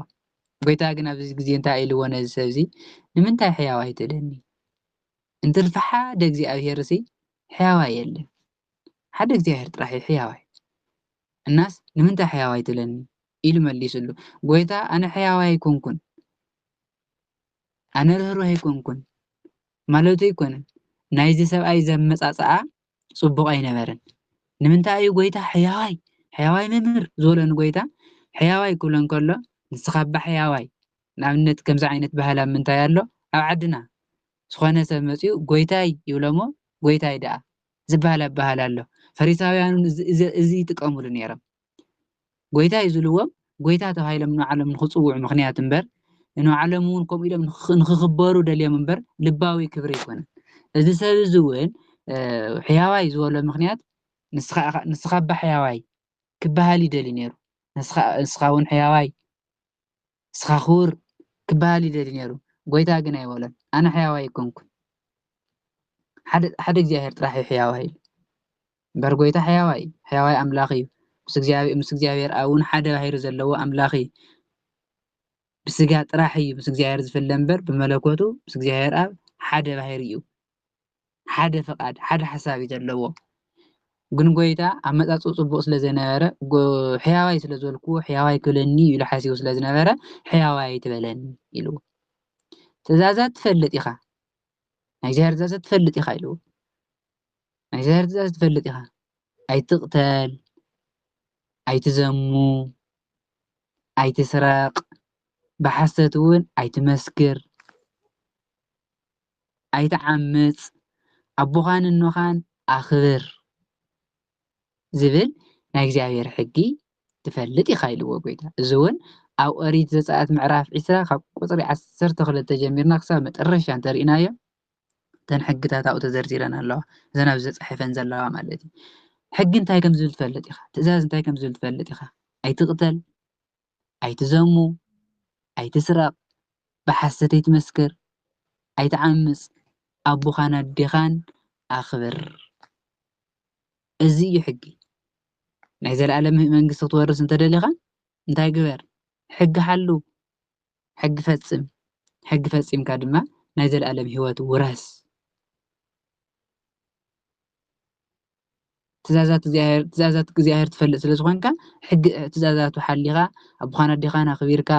ጎይታ ግን ኣብዚ ግዜ እንታይ ኢልዎ ነዚ ሰብ እዚ፣ ንምንታይ ሕያዋይ ትብለኒ? እንትርፊ ሓደ እግዚኣብሄርሲ ሕያዋይ የለን። ሓደ እግዚኣብሄር ጥራሕ እዩ ሕያዋይ። እናስ ንምንታይ ሕያዋይ ትብለኒ ኢሉ መሊስሉ። ጎይታ ኣነ ሕያዋይ ኣይኮንኩን፣ ኣነ ርህሩህ ኣይኮንኩን ማለቱ ኣይኮነን። ናይዚ ሰብኣይ ዘመጻጽኣ ጽቡቕ ኣይነበረን። ንምንታይ እዩ ጎይታ ሕያዋይ፣ ሕያዋይ መምህር ዝበሎ ንጎይታ? ሕያዋይ ክብሎ እንከሎ ንስኻ እባ ሕያዋይ። ንኣብነት ከምዚ ዓይነት ባህሊ ኣብ ምንታይ ኣሎ? ኣብ ዓድና ዝኾነ ሰብ መጺኡ ጎይታይ ይብሎ እሞ ጎይታይ ደኣ ዝበሃል ኣበሃል ኣሎ። ፈሪሳውያን እውን እዚ፣ እዚ፣ እዚ ይጥቀምሉ ነይሮም። ጎይታ እዩ ዝብልዎም፣ ጎይታ ተባሂሎም ንባዕሎም ንኽጽውዑ ምኽንያት እምበር፣ ንባዕሎም እውን ከምኡ ኢሎም ንኽ-፣ ንኽኽበሩ ደልዮም እምበር፣ ልባዊ ክብሪ ኣይኮነን። እዚ ሰብ እዚ እውን፣ እ፣ ሕያዋይ ዝበሎ ምኽንያት፣ ንስኻ ኢኻ፣ ንስኻ እባ ሕያዋይ ክበሃል ይደሊ ነይሩ። ንስኻ፣ ንስኻ እውን ሕያዋይ፣ ንስኻ ክቡር ክበሃል ይደሊ ነይሩ። ጎይታ ግን ኣይበሎን። ኣነ ሕያዋይ ኣይኮንኩን። ሓደ፣ ሓደ እግዚኣብሔር ጥራሕ እዩ ሕያዋይ ኢሉ። እምበር ጎይታ ሕያዋይ እዩ። ሕያዋይ ኣምላኽ እዩ። ምስ እግዚኣብሔር፣ ምስ እግዚኣብሔር ኣብ እውን ሓደ ባህሪ ዘለዎ ኣምላኽ እዩ። ብስጋ ጥራሕ እዩ ምስ እግዚኣብሔር ዝፍለ እምበር፣ ብመለኮቱ ምስ እግዚኣብሔር ኣብ ሓደ ባህሪ እዩ። ሓደ ፍቓድ፣ ሓደ ሓሳብ እዩ ዘለዎ። ግን ጎይታ ኣመጻጽኡ ጽቡቕ ስለ ዘይነበረ፣ ጎ-፣ ሕያዋይ ስለ ዝበልክዎ፣ ሕያዋይ ክብለኒ ኢሉ ሓሲቡ ስለ ዝነበረ፣ "ሕያዋይ ኣይትበለኒ" ኢልዎ። "ትእዛዛት ትፈልጥ ኢኻ፣ ናይ እግዚኣብሔር ትእዛዛት ትፈልጥ ኢኻ" ኢልዎ። "ናይ እግዚኣብሔር ትእዛዝ ትፈልጥ ኢኻ፣ ኣይትቕተል፣ ኣይትዘሙ፣ ኣይትስረቕ፣ ብሓሰት እውን ኣይትመስክር፣ ኣይትዓምጽ፣ ኣቦኻን እኖኻን ኣኽብር" ዝብል ናይ እግዚኣብሔር ሕጊ ትፈልጥ ኢኻ ኢልዎ ጎይታ። እዚ እውን ኣብ ኦሪት ዘጸኣት ምዕራፍ ዒስራ ካብ ቁጽሪ ዓሰርተ ክልተ ጀሚርና ክሳብ መጠረሻ እንተርኢናዮ፣ እተን ሕግታት ኣብኡ ተዘርዚረን ኣለዋ። እዘን ኣብዚ ተጻሒፈን ዘለዋ ማለት እዩ። ሕጊ እንታይ ከም ዝብል ትፈልጥ ኢኻ። ትእዛዝ እንታይ ከም ዝብል ትፈልጥ ኢኻ። ኣይትቕተል፣ ኣይትዘሙ፣ ኣይትስረቕ፣ ብሓሰት ኣይትመስክር፣ ኣይትዓምጽ፣ ኣቦኻን ኣዴኻን ኣኽብር። እዚ እዩ ሕጊ። ናይ ዘለኣለም መንግስቲ ክትወርስ እንተደሊኻ እንታይ ግበር? ሕጊ ሓሉ፣ ሕጊ ፈጽም። ሕጊ ፈጺምካ ድማ ናይ ዘለኣለም ህይወት ውረስ። ትእዛዛት እግዚኣብሔር ትእዛዛት እግዚኣብሔር ትፈልጥ ስለ ዝኾንካ፣ ሕጊ ትእዛዛቱ ሓሊኻ፣ ኣቦኻን ኣዴኻን ኣኽቢርካ፣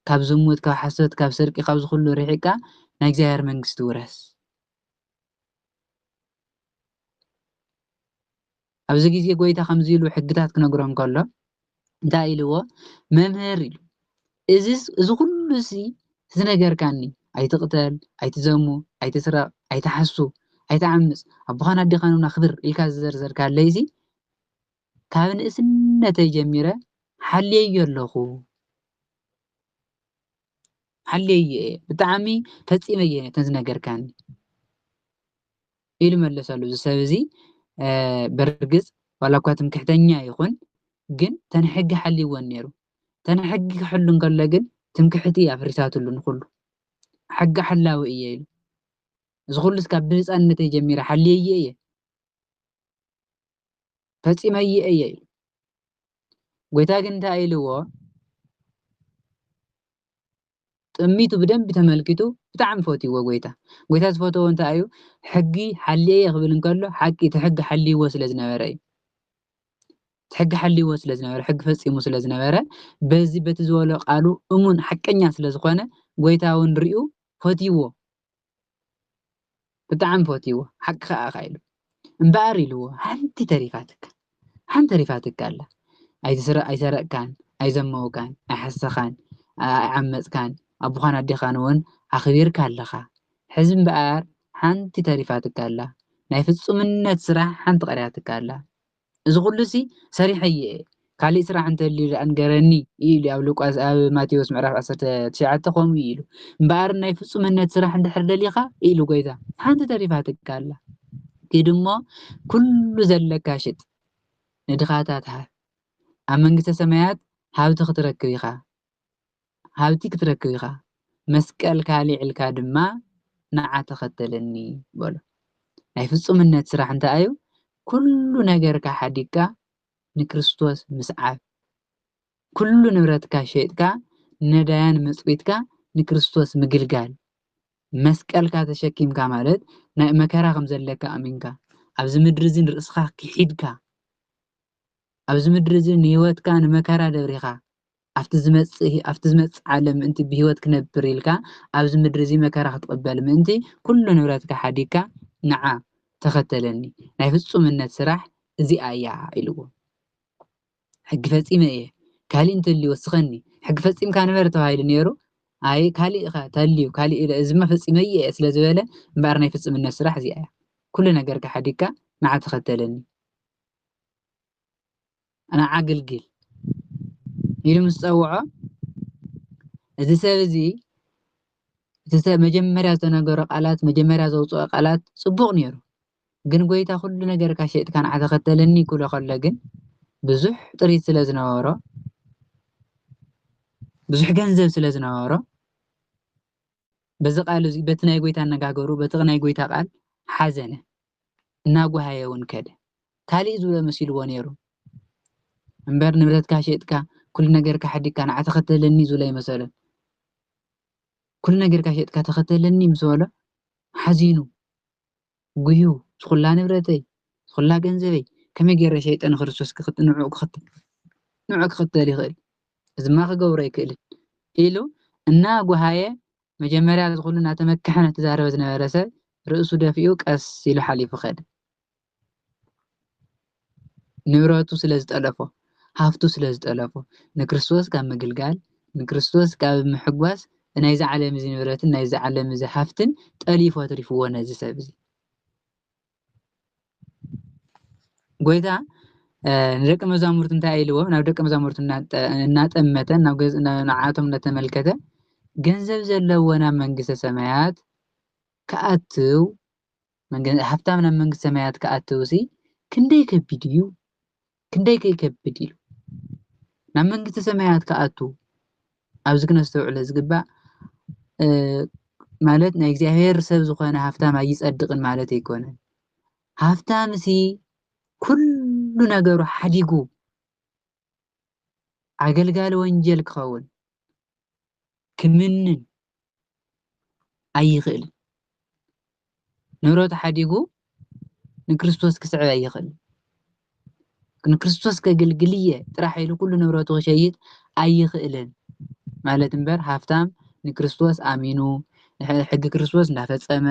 ካብ ዝሙት፣ ካብ ሓሶት፣ ካብ ስርቂ፣ ካብዚ ኩሉ ርሒቕካ ናይ እግዚኣብሔር መንግስቲ ውረስ። ኣብዚ ግዜ ጎይታ ከምዚ ኢሉ ሕግታት ክነግሮም ከሎ እንታይ ኢልዎ? መምህር ኢሉ። እዚስ እዚ ኩሉ ሲ ዝነገርካኒ፣ ኣይትቕተል፣ ኣይትዘሙ፣ ኣይትስረቕ፣ ኣይትሓሱ፣ ኣይትዓምጽ፣ ኣቦኻን ኣዴኻን እውን ኣኽብር ኢልካ ዝዘርዘርካለይ ሲ ካብ ንእስነተይ ጀሚረ ሓልየዮ ኣለኹ። ሓልየዮ እየ፣ ብጣዕሚ ፈጺመ እየ ነተን ዝነገርካኒ ኢሉ መለሰሉ። እዚ ሰብ እዚ በርግጽ ዋላ እኳ ትምክሕተኛ ይኹን፣ ግን ተን ሕጊ ሓልይወን ነይሩ። ተን ሕጊ ክሕሉ እንከሎ ግን ትምክሕቲ ኣፍሪሳትሉ ንኹሉ። ሕጊ ሓላዊ እየ ኢሉ። እዚ ኩሉ እስካብ ብህፃንነተይ ጀሚረ ሓልየዮ እየ። ፈጺመዮ እየ ኢሉ። ጎይታ ግን እንታይ ኢልዎ? ጥሚቱ ብደንቢ ተመልኪቱ ብጣዕሚ ፈትይዎ ጎይታ። ጎይታ ዝፈተዎ እንታይ እዩ? ሕጊ ሓልየ እየ ክብል እንከሎ ሓቂ እቲ ሕጊ ሓልይዎ ስለ ዝነበረ እዩ። እቲ ሕጊ ሓልይዎ ስለ ዝነበረ፣ ሕጊ ፈጺሙ ስለ ዝነበረ፣ በዚ በቲ ዝበሎ ቃሉ እሙን ሓቀኛ ስለ ዝኾነ፣ ጎይታ እውን ሪኡ ፈትይዎ። ብጣዕሚ ፈትይዎ። ሓቂ ከኣ ኢኻ ኢሉ። እምበኣር ኢልዎ፣ ሓንቲ ተሪፋትካ፣ ሓንቲ ተሪፋትካ ኣላ። ኣይትስረ-፣ ኣይሰረቅካን፣ ኣይዘመውካን፣ ኣይሓሰኻን፣ ኣይዓመፅካን፣ ኣቦኻን ኣዴኻን እውን ኣኽቢርካ ኣለኻ። ሕዚ እምበኣር ሓንቲ ተሪፋትካ ኣላ። ናይ ፍጹምነት ስራሕ ሓንቲ ቀሪያትካ ኣላ። እዚ ኩሉ ሲ ሰሪሐዮ እየ። ካሊእ ስራሕ እንተልዩ ደኣ ንገረኒ ኢሉ ኣብ ሉቃስ፣ ኣብ ማቴዎስ ምዕራፍ ዓሰርተ ትሽዓተ ከምኡ ኢሉ። እምበኣር ናይ ፍጹምነት ስራሕ እንድሕር ደሊኻ ኢሉ ጎይታ፣ ሓንቲ ተሪፋትካ ኣላ። ኪድ እሞ ኩሉ ዘለካ ሽጥ፣ ንድኻታት ሃብ፣ ኣብ መንግስተ ሰማያት ሃብቲ ክትረክብ ኢኻ። ሃብቲ ክትረክብ ኢኻ፣ መስቀልካ ኣልዒልካ ድማ ንዓ ተኸተለኒ በሎ። ናይ ፍጹምነት ስራሕ እንታይ እዩ? ኩሉ ነገርካ ሓዲግካ ንክርስቶስ ምስዓብ። ኩሉ ንብረትካ ሸይጥካ ነዳያን መጽዊትካ ንክርስቶስ ምግልጋል። መስቀልካ ተሸኪምካ ማለት ናይ መከራ ከም ዘለካ ኣሚንካ፣ ኣብዚ ምድሪ እዚ ንርእስኻ ክሒድካ፣ ኣብዚ ምድሪ እዚ ንህይወትካ ንመከራ ደብሪኻ፣ ኣብቲ ዝመጽእ፣ ኣብቲ ዝመጽእ ዓለም ምእንቲ ብህይወት ክነብር ኢልካ፣ ኣብዚ ምድሪ እዚ መከራ ክትቕበል ምእንቲ፣ ኩሉ ንብረትካ ሓዲግካ ንዓ ተኸተለኒ። ናይ ፍጹምነት ስራሕ እዚኣ እያ ኢልዎ። ሕጊ ፈጺመ እየ፣ ካሊእ እንተልዩ ወስኸኒ። ሕጊ ፈጺምካ ንበር ተባሂሉ ነይሩ። ኣይ፣ ካሊእ ኢኻ ተልዩ፣ ካሊእ ኢለ፣ እዚማ ፈጺመ እየ ስለ ዝበለ፣ እምበኣር ናይ ፍጹምነት ስራሕ እዚኣ እያ። ኩሉ ነገርካ ሓዲግካ ንዓ ተኸተለኒ። ንዓ ኣግልግል ኢሉ ምስ ጸውዖ፣ እዚ ሰብ እዚ፣ እቲ ሰብ መጀመርያ ዝተነገሮ ቃላት፣ መጀመርያ ዘውጽኦ ቃላት ጽቡቕ ነይሩ። ግን ጎይታ፣ "ኩሉ ነገርካ ሸይጥካ ንዓ ተኸተለኒ" ክብሎ ከሎ ግን፣ ብዙሕ ጥሪት ስለ ዝነበሮ፣ ብዙሕ ገንዘብ ስለ ዝነበሮ፣ በዚ ቃል እዚ፣ በቲ ናይ ጎይታ ኣነጋገሩ፣ በቲ ናይ ጎይታ ቃል ሓዘነ፣ እናጓሃየ እውን ከደ። ካሊእ ዝብሎ መሲልዎ ነይሩ። እምበር ንብረትካ ሸይጥካ፣ ኩሉ ነገርካ ሓዲግካ ንዓ ተኸተለኒ ዝብሎ ኣይመሰሎን። "ኩሉ ነገርካ ሸይጥካ ተኸተለኒ" ምስ በሎ ሓዚኑ፣ ጉህዩ፣ "እዚ ኩላ ንብረተይ፣ እዚ ኩላ ገንዘበይ ከመይ ገይረ ሸይጠ ንክርስቶስ ክኽት-፣ ንዕኡ ክኽት-፣ ንዕኡ ክኽተል ይኽእል? እዚማ ክገብሮ ኣይክእልን" ኢሉ እናጓሃየ፣ መጀመርያ እዚ ኩሉ እናተመከሐ እናተዛረበ ዝነበረ ሰብ ርእሱ ደፊኡ ቀስ ኢሉ ሓሊፉ ከደ። ንብረቱ ስለ ዝጠለፎ፣ ሃፍቱ ስለ ዝጠለፎ፣ ንክርስቶስ ካብ ምግልጋል፣ ንክርስቶስ ካብ ምሕጓስ፣ ናይዚ ዓለም እዚ ንብረትን ናይዚ ዓለም እዚ ሃፍትን ጠሊፉ ኣትሪፍዎ ነዚ ሰብ እዚ። ጎይታ፣ እ፣ ንደቀ መዛሙርቱ እንታይ ኢልዎም? ናብ ደቀ መዛሙርቱ እናጠ-፣ እናጠመተ፣ ናብ ገዝ-፣ ን-፣ ንዓቶም እናተመልከተ፣ "ገንዘብ ዘለዎ ናብ መንግስተ ሰማያት ክኣትው፣ መንገ-፣ ሃብታም ናብ መንግስተ ሰማያት ክኣትውሲ ክንደይ ከቢድ እዩ፣ ክንደይ ከ ይከብድ" ኢሉ። ናብ መንግስተ ሰማያት ክኣቱ ኣብዚ ክነስተውዕሎ ዝግባእ፣ እ፣ ማለት ናይ እግዚኣብሔር ሰብ ዝኾነ ሃፍታም ኣይጸድቕን ማለት ኣይኮነን። ሃፍታምሲ ኩሉ ነገሩ ሓዲጉ ኣገልጋሊ ወንጀል ክኸውን፣ ክምንን ኣይኽእልን። ንብረቱ ሓዲጉ ንክርስቶስ ክስዕብ ኣይኽእልን። ንክርስቶስ ከገልግል እየ ጥራሕ ኢሉ ኩሉ ንብረቱ ክሸይጥ ኣይኽእልን ማለት እምበር፣ ሃፍታም ንክርስቶስ ኣሚኑ፣ ሕ-፣ ሕጊ ክርስቶስ እንዳፈጸመ፣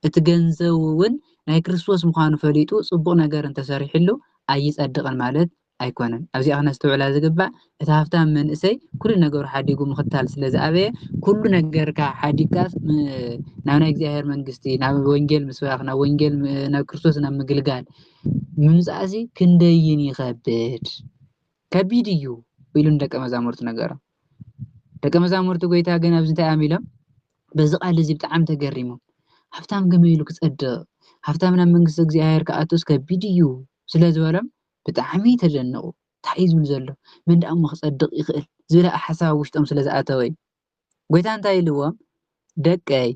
እቲ ገንዘቡ እውን ናይ ክርስቶስ ምዃኑ ፈሊጡ ጽቡቕ ነገር እንተሰሪሕሉ ኣይጸድቕን ማለት ኣይኮነን። ኣብዚኣ ክነስተውዕላ ዝግባእ፣ እቲ ሃፍታም መንእሰይ ኩሉ ነገሩ ሓዲጉ ምኽታል ስለ ዝኣበየ፣ ኩሉ ነገርካ ሓዲግካስ ም-፣ ናብ ናይ እግዚኣብሔር መንግስቲ፣ ናብ ወንጌል ምስባኽ፣ ናብ ወንጌል ም-፣ ናብ ክርስቶስ ናብ ምግልጋል ምምጻእሲ ክንደይን ይኸብድ። ከቢድ እዩ ኢሉ ንደቀ መዛሙርቱ ነገሮም። ደቀ መዛሙርቲ ጎይታ ግን ኣብዚ እንታይ ኣሚሎም? በዚ ቃል እዚ ብጣዕሚ ተገሪሞም። ሃፍታም ከመይ ኢሉ ክጸድቕ? ሃፍታም ናብ መንግስቲ እግዚኣብሔር ክኣቱስ ከቢድ እዩ ስለ ዝበሎም ብጣዕሚ ተደነቑ። እንታይ እዩ ዝብል ዘሎ? መን ደኣ እሞ ክጸድቕ ይኽእል? ዝብል ሓሳብ ኣብ ውሽጦም ስለ ዝኣተወ እዩ። ጎይታ እንታይ ኢልዎም? ደቀይ፣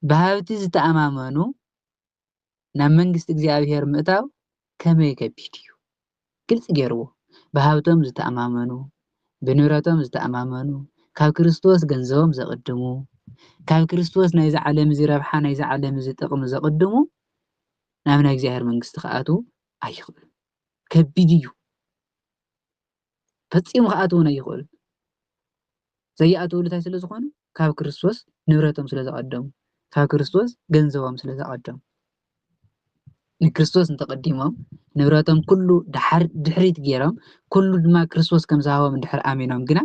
ብሃብቲ ዝተኣማመኑ ናብ መንግስቲ እግዚኣብሔር ምእታው ከመይ ከቢድ እዩ። ግልጺ ገይርዎ። ብሃብቶም ዝተኣማመኑ፣ ብንብረቶም ዝተኣማመኑ፣ ካብ ክርስቶስ ገንዘቦም ዘቕድሙ፣ ካብ ክርስቶስ ናይዚ ዓለም እዚ ረብሓ፣ ናይዚ ዓለም እዚ ጥቕሚ ዘቕድሙ፣ ናብ ናይ እግዚኣብሔር መንግስቲ ክኣትዉ ኣይኽእሉን። ከቢድ እዩ። ፈጺሙ ክኣትዉን ኣይኽእሉን። ዘይኣትውሉ እንታይ ስለ ዝኾኑ? ካብ ክርስቶስ ንብረቶም ስለ ዘቐደሙ፣ ካብ ክርስቶስ ገንዘቦም ስለ ዘቐደሙ። ንክርስቶስ እንተቐዲሞም፣ ንብረቶም ኩሉ ድሓር-፣ ድሕሪት ገይሮም፣ ኩሉ ድማ ክርስቶስ ከም ዝሃቦም እንድሕር ኣሚኖም ግና፣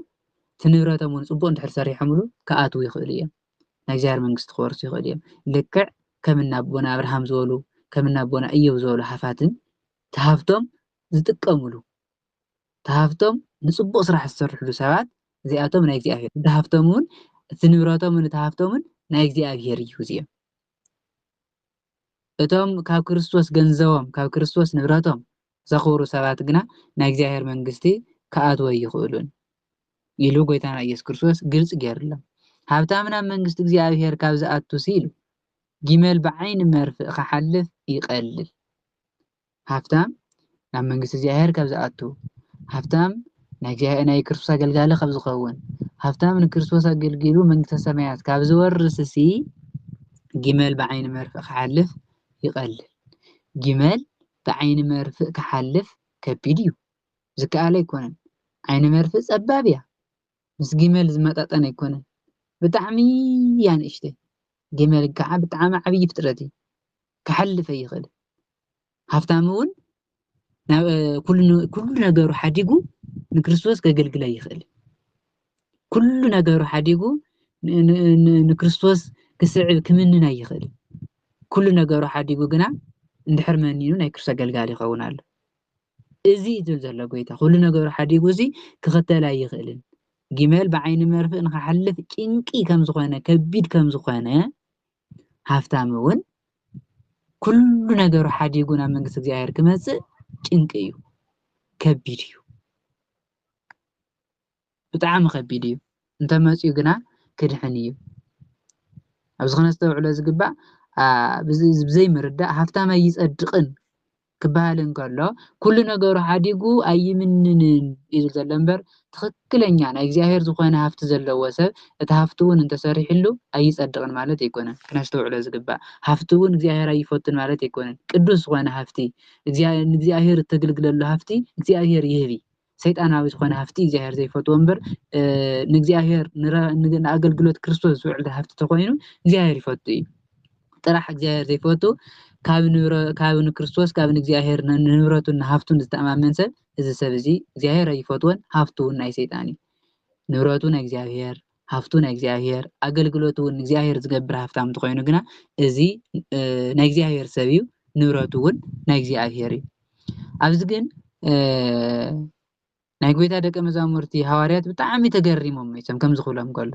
እቲ ንብረቶም እውን ጽቡቕ እንድሕር ሰሪሖምሉ፣ ክኣትዉ ይኽእሉ እዮም። ናይ እግዚኣብሔር መንግስቲ ክወርሱ ይኽእሉ እዮም። ልክዕ ከም እነ ኣቦና ኣብርሃም ዝበሉ፣ ከም እነ ኣቦና እዮብ ዝበሉ ሃፋትም፣ እቲ ሃፍቶም ዝጥቀምሉ፣ እቲ ሃፍቶም ንጽቡቕ ስራሕ ዝሰርሕሉ ሰባት፣ እዚኣቶም ናይ እግዚኣብሔር። እቲ ሃፍቶም እውን፣ እቲ ንብረቶም እውን፣ እቲ ሃፍቶም እውን ናይ እግዚኣብሔር እዩ እዚኦም። እቶም ካብ ክርስቶስ ገንዘቦም፣ ካብ ክርስቶስ ንብረቶም ዘኽብሩ ሰባት ግና ናይ እግዚኣብሔር መንግስቲ ክኣትዉ ኣይኽእሉን ኢሉ ጎይታና ኢየሱስ ክርስቶስ ግልጺ ገይሩሎም። ሃብታም ናብ መንግስቲ እግዚኣብሔር ካብ ዝኣቱሲ ኢሉ፣ ጊመል ብዓይኒ መርፍእ ክሓልፍ ይቐልል። ሃብታም ናብ መንግስቲ እግዚኣብሔር ካብ ዝኣቱ፣ ሃብታም ናይ እግዚኣብሔር፣ ናይ ክርስቶስ ኣገልጋሊ ካብ ዝኸውን፣ ሃብታም ንክርስቶስ ኣገልጊሉ መንግስተ ሰማያት ካብ ዝወርስሲ፣ ጊመል ብዓይኒ መርፍእ ክሓልፍ ይቐልል። ጊመል ብዓይኒ መርፍእ ክሓልፍ ከቢድ እዩ። ዝከኣል ኣይኮነን። ዓይኒ መርፍእ ጸባብ እያ። ምስ ጊመል ዝመጣጠን ኣይኮነን። ብጣዕሚ እያ ንእሽተይ። ጊመል ከዓ ብጣዕሚ ዓብዪ ፍጥረት እዩ። ክሓልፍ ኣይኽእልን። ሃፍታም እውን ናብ፣ እ፣ ኩሉ ነ-፣ ኩሉ ነገሩ ሓዲጉ ንክርስቶስ ከገልግል ኣይኽእልን። ኩሉ ነገሩ ሓዲጉ ን-፣ ን-፣ ን-፣ ንክርስቶስ ክስዕብ ክምንን ኣይኽእልን። ኩሉ ነገሩ ሓዲጉ ግና እንድሕር መኒኑ ናይ ክርስቶስ ኣገልጋሊ ይኸውን ኣሎ። እዚ እዩ ዝብል ዘሎ ጎይታ። ኩሉ ነገሩ ሓዲጉ እዚ ክኽተል ኣይኽእልን። ጊመል ብዓይኒ መርፍእ ንኽሓልፍ ጭንቂ ከም ዝኾነ፣ ከቢድ ከም ዝኾነ፣ ሃፍታም እውን ኩሉ ነገሩ ሓዲጉ ናብ መንግስቲ እግዚኣብሔር ክመጽእ ጭንቂ እዩ፣ ከቢድ እዩ። ብጣዕሚ ከቢድ እዩ። እንተመጺኡ ግና ክድሕን እዩ። ኣብዚ ክነስተውዕሎ ዝግባእ፣ ኣ፣ ብዚ-፣ ብዘይምርዳእ ሃፍታም ኣይጸድቕን ክበሃል እንከሎ፣ ኩሉ ነገሩ ሓዲጉ ኣይምንንን እዩ ዝብል ዘሎ እምበር፣ ትኽክለኛ ናይ እግዚኣብሔር ዝኾነ ሃፍቲ ዘለዎ ሰብ፣ እቲ ሃፍቲ እውን እንተሰሪሕሉ ኣይጸድቕን ማለት ኣይኮነን። ክነስተውዕሎ ዝግባእ፣ ሃፍቲ እውን እግዚኣብሔር ኣይፈቱን ማለት ኣይኮነን። ቅዱስ ዝኾነ ሃፍቲ፣ እግዚኣብ-፣ ንእግዚኣብሔር እተገልግለሉ ሃፍቲ እግዚኣብሔር ይህብ እዩ። ሰይጣናዊ ዝኾነ ሃፍቲ እግዚኣብሔር ዘይፈትዎ እምበር፣ እ፣ ንእግዚኣብሔር ንረ-፣ ን-፣ ንኣገልግሎት ክርስቶስ ዝውዕል ሃፍቲ ተኾይኑ እግዚኣብሔር ይፈቱ እዩ። ጥራሕ እግዚኣብሔር ዘይፈቱ፣ ካብ ንብረ-፣ ካብ ንክርስቶስ፣ ካብ ንእግዚኣብሔር ን-፣ ንንብረቱን ንሃፍቱን ዝተኣማመን ሰብ፣ እዚ ሰብ እዚ እግዚኣብሔር ኣይፈትዎን፣ ሃፍቱ እውን ናይ ሰይጣን እዩ። ንብረቱ ናይ እግዚኣብሔር፣ ሃፍቱ ናይ እግዚኣብሔር፣ ኣገልግሎቱ እውን ንእግዚኣብሔር ዝገብር ሃፍታም እንተኾይኑ ግና፣ እዚ፣ እ፣ ናይ እግዚኣብሔር ሰብ እዩ፣ ንብረቱ እውን ናይ እግዚኣብሔር እዩ። ኣብዚ ግን፣ እ፣ ናይ ጎይታ ደቀ መዛሙርቲ ሃዋርያት ብጣዕሚ ተገሪሞም መይሶም ከምዚ ክብሎም ከሎ፣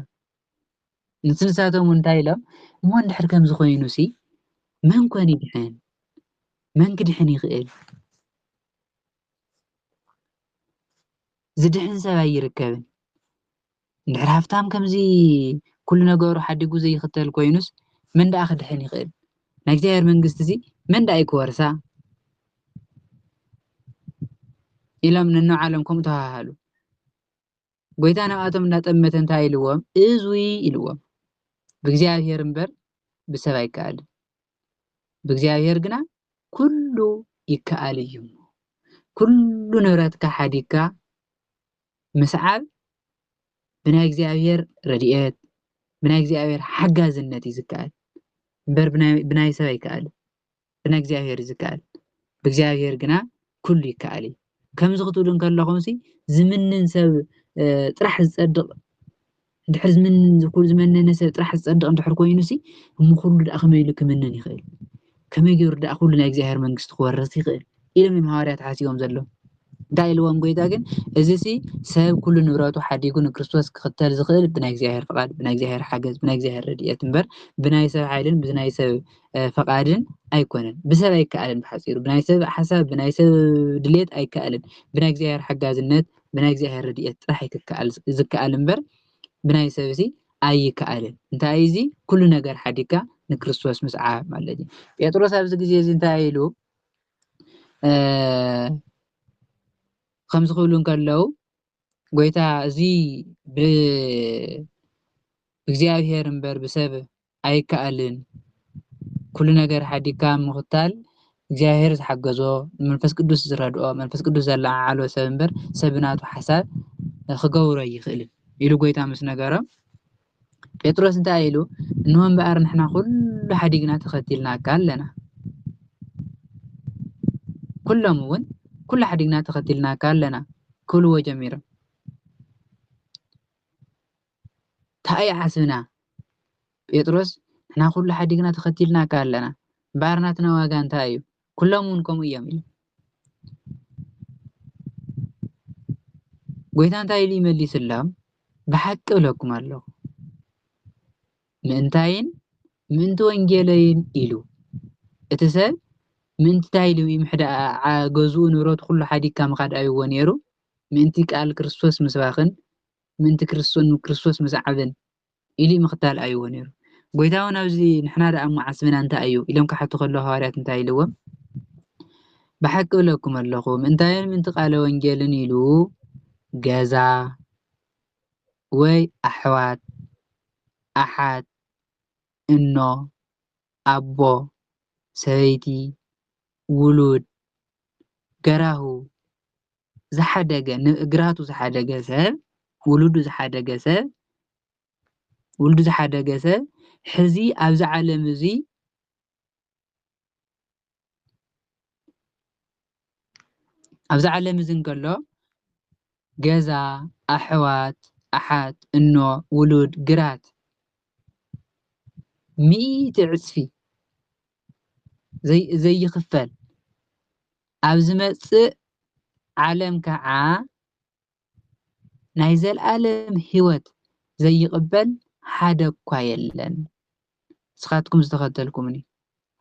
ንስ-፣ ንሳቶም እውን እንታይ ኢሎም፣ "እሞ እንድሕር ከምዚ ኮይኑሲ መን ኮን ይድሕን? መን ክድሕን ይኽእል? ዝድሕን ሰብ ኣይርከብን። እንድሕር ሃፍታም ከምዚ ኩሉ ነገሩ ሓዲጉ ዘይኽተል ኮይኑስ መን ደኣ ክድሕን ይኽእል? ናይ እግዚኣብሔር መንግስቲ እዚ መን ደኣ እዩ ክወርሳ?" ኢሎም ነንባዕሎም ከምኡ ተሃሃሉ። ጎይታ ናብኣቶም እንዳጠመተ እንታይ ኢልዎም? "እዙይ" ኢልዎም። "ብእግዚኣብሔር እምበር ብሰብ ኣይከኣልን። ብእግዚኣብሔር ግና ኩሉ ይከኣል እዩ እሞ፣ ኩሉ ንብረትካ ሓዲግካ ምስዓብ ብናይ እግዚኣብሔር ረድኤት፣ ብናይ እግዚኣብሔር ሓጋዝነት እዩ ዝከኣል እምበር ብናይ ሰብ ኣይከኣልን። ብናይ እግዚኣብሔር እዩ ዝከኣል። ብእግዚኣብሔር ግና ኩሉ ይከኣል እዩ። ከምዚ ክትብሉ እንከለኹምሲ ዝምንን ሰብ ጥራሕ ዝጸድቕ እንድሕር ዝምን ዝኩ ዝመነነ ሰብ ጥራሕ ዝጸድቕ እንድሕር ኮይኑሲ እሞ ኩሉ ደኣ ከመይ ኢሉ ክምንን ይኽእል? ከመይ ገይሩ ደኣ ኩሉ ናይ እግዚኣብሔር መንግስቲ ክወርስ ይኽእል? ኢሎም እዮም ሃዋርያት ሓሲቦም ዘለዉ። እንታይ ኢልዎም ጎይታ ግን? እዚሲ ሰብ ኩሉ ንብረቱ ሓዲጉ ንክርስቶስ ክኽተል ዝኽእል ብናይ እግዚኣብሔር ፍቓድ፣ ብናይ እግዚኣብሔር ሓገዝ፣ ብናይ እግዚኣብሔር ረድኤት እምበር ብናይ ሰብ ሓይልን ብናይ ሰብ ፍቓድን ኣይኮነን። ብሰብ ኣይከኣልን። ብሓጺሩ ብናይ ሰብ ሓሳብ ብናይ ሰብ ድሌት ኣይከኣልን። ብናይ እግዚኣብሔር ሓጋዝነት ብናይ እግዚኣብሔር ረድኤት ጥራሕ እዩ ዝከኣል እምበር ብናይ ሰብሲ ኣይከኣልን። እንታይ እዚ ኩሉ ነገር ሓዲግካ ንክርስቶስ ምስዓብ ማለት እዩ። ጴጥሮስ ኣብዚ ግዜ እዚ እንታይ ኢሉ ከምዚ ክብሉ እንከለዉ ጎይታ እዚ ብእግዚኣብሔር እምበር ብሰብ ኣይከኣልን። ኩሉ ነገር ሓዲግካ ምኽታል እግዚኣብሔር ዝሓገዞ፣ መንፈስ ቅዱስ ዝረድኦ፣ መንፈስ ቅዱስ ዘለዓዓሎ ሰብ እምበር ሰብ ብናቱ ሓሳብ ክገብሮ ኣይኽእልን ኢሉ ጎይታ ምስ ነገሮም፣ ጴጥሮስ እንታይ ኢሉ? እንሆ እምበኣር ንሕና ኩሉ ሓዲግና ተኸቲልናካ ኣለና። ኩሎም እውን ኩሉ ሓዲግና ተኸቲልናካ ኣለና ክብልዎ ጀሚሮም። እንታይ እዩ ዓስብና? ጴጥሮስ ንሕና ኩሉ ሓዲግና ተኸቲልናካ ኣለና። እምበኣር ናትና ዋጋ እንታይ እዩ? ኩሎም እውን ከምኡ እዮም ኢሉ። ጎይታ እንታይ ኢሉ ይመሊስሎም? ብሓቂ እብለኩም ኣለኹ ምእንታይን ምእንቲ ወንጌለይን ኢሉ። እቲ ሰብ ምእንቲ እንታይ ኢሉ ይምሕዳ ገዝኡ ንብረቱ ኩሉ ሓዲግካ ምኻድ ኣይዎ ነይሩ። ምእንቲ ቃል ክርስቶስ ምስባኽን ምእንቲ ክርስቶን ክርስቶስ ምስዓብን ኢሉ ምኽታል ኣይዎ ነይሩ። ጎይታ እውን ኣብዚ ንሕና ደኣ እሞ ዓስብና እንታይ እዩ ኢሎም ክሓቱ ከለዉ ሃዋርያት እንታይ ኢልዎም? ብሓቂ እብለኩም ኣለኹ ምእንታይን ምእንቲ ቃለ ወንጌልን ኢሉ ገዛ ወይ ኣሕዋት ኣሓት እኖ ኣቦ ሰበይቲ ውሉድ ገራሁ ዝሓደገ ንግራቱ ዝሓደገ ሰብ ውሉዱ ዝሓደገ ሰብ ውሉዱ ዝሓደገ ሰብ ሕዚ ኣብዚ ዓለም እዚ ኣብዚ ዓለም እዚ እንከሎ ገዛ ኣሕዋት ኣሓት እኖ ውሉድ ግራት ሚእቲ ዕፅፊ ዘይይኽፈል ኣብ ዝመፅእ ዓለም ከዓ ናይ ዘለኣለም ህይወት ዘይቕበል ሓደ እኳ የለን። ንስኻትኩም ዝተኸተልኩምኒ፣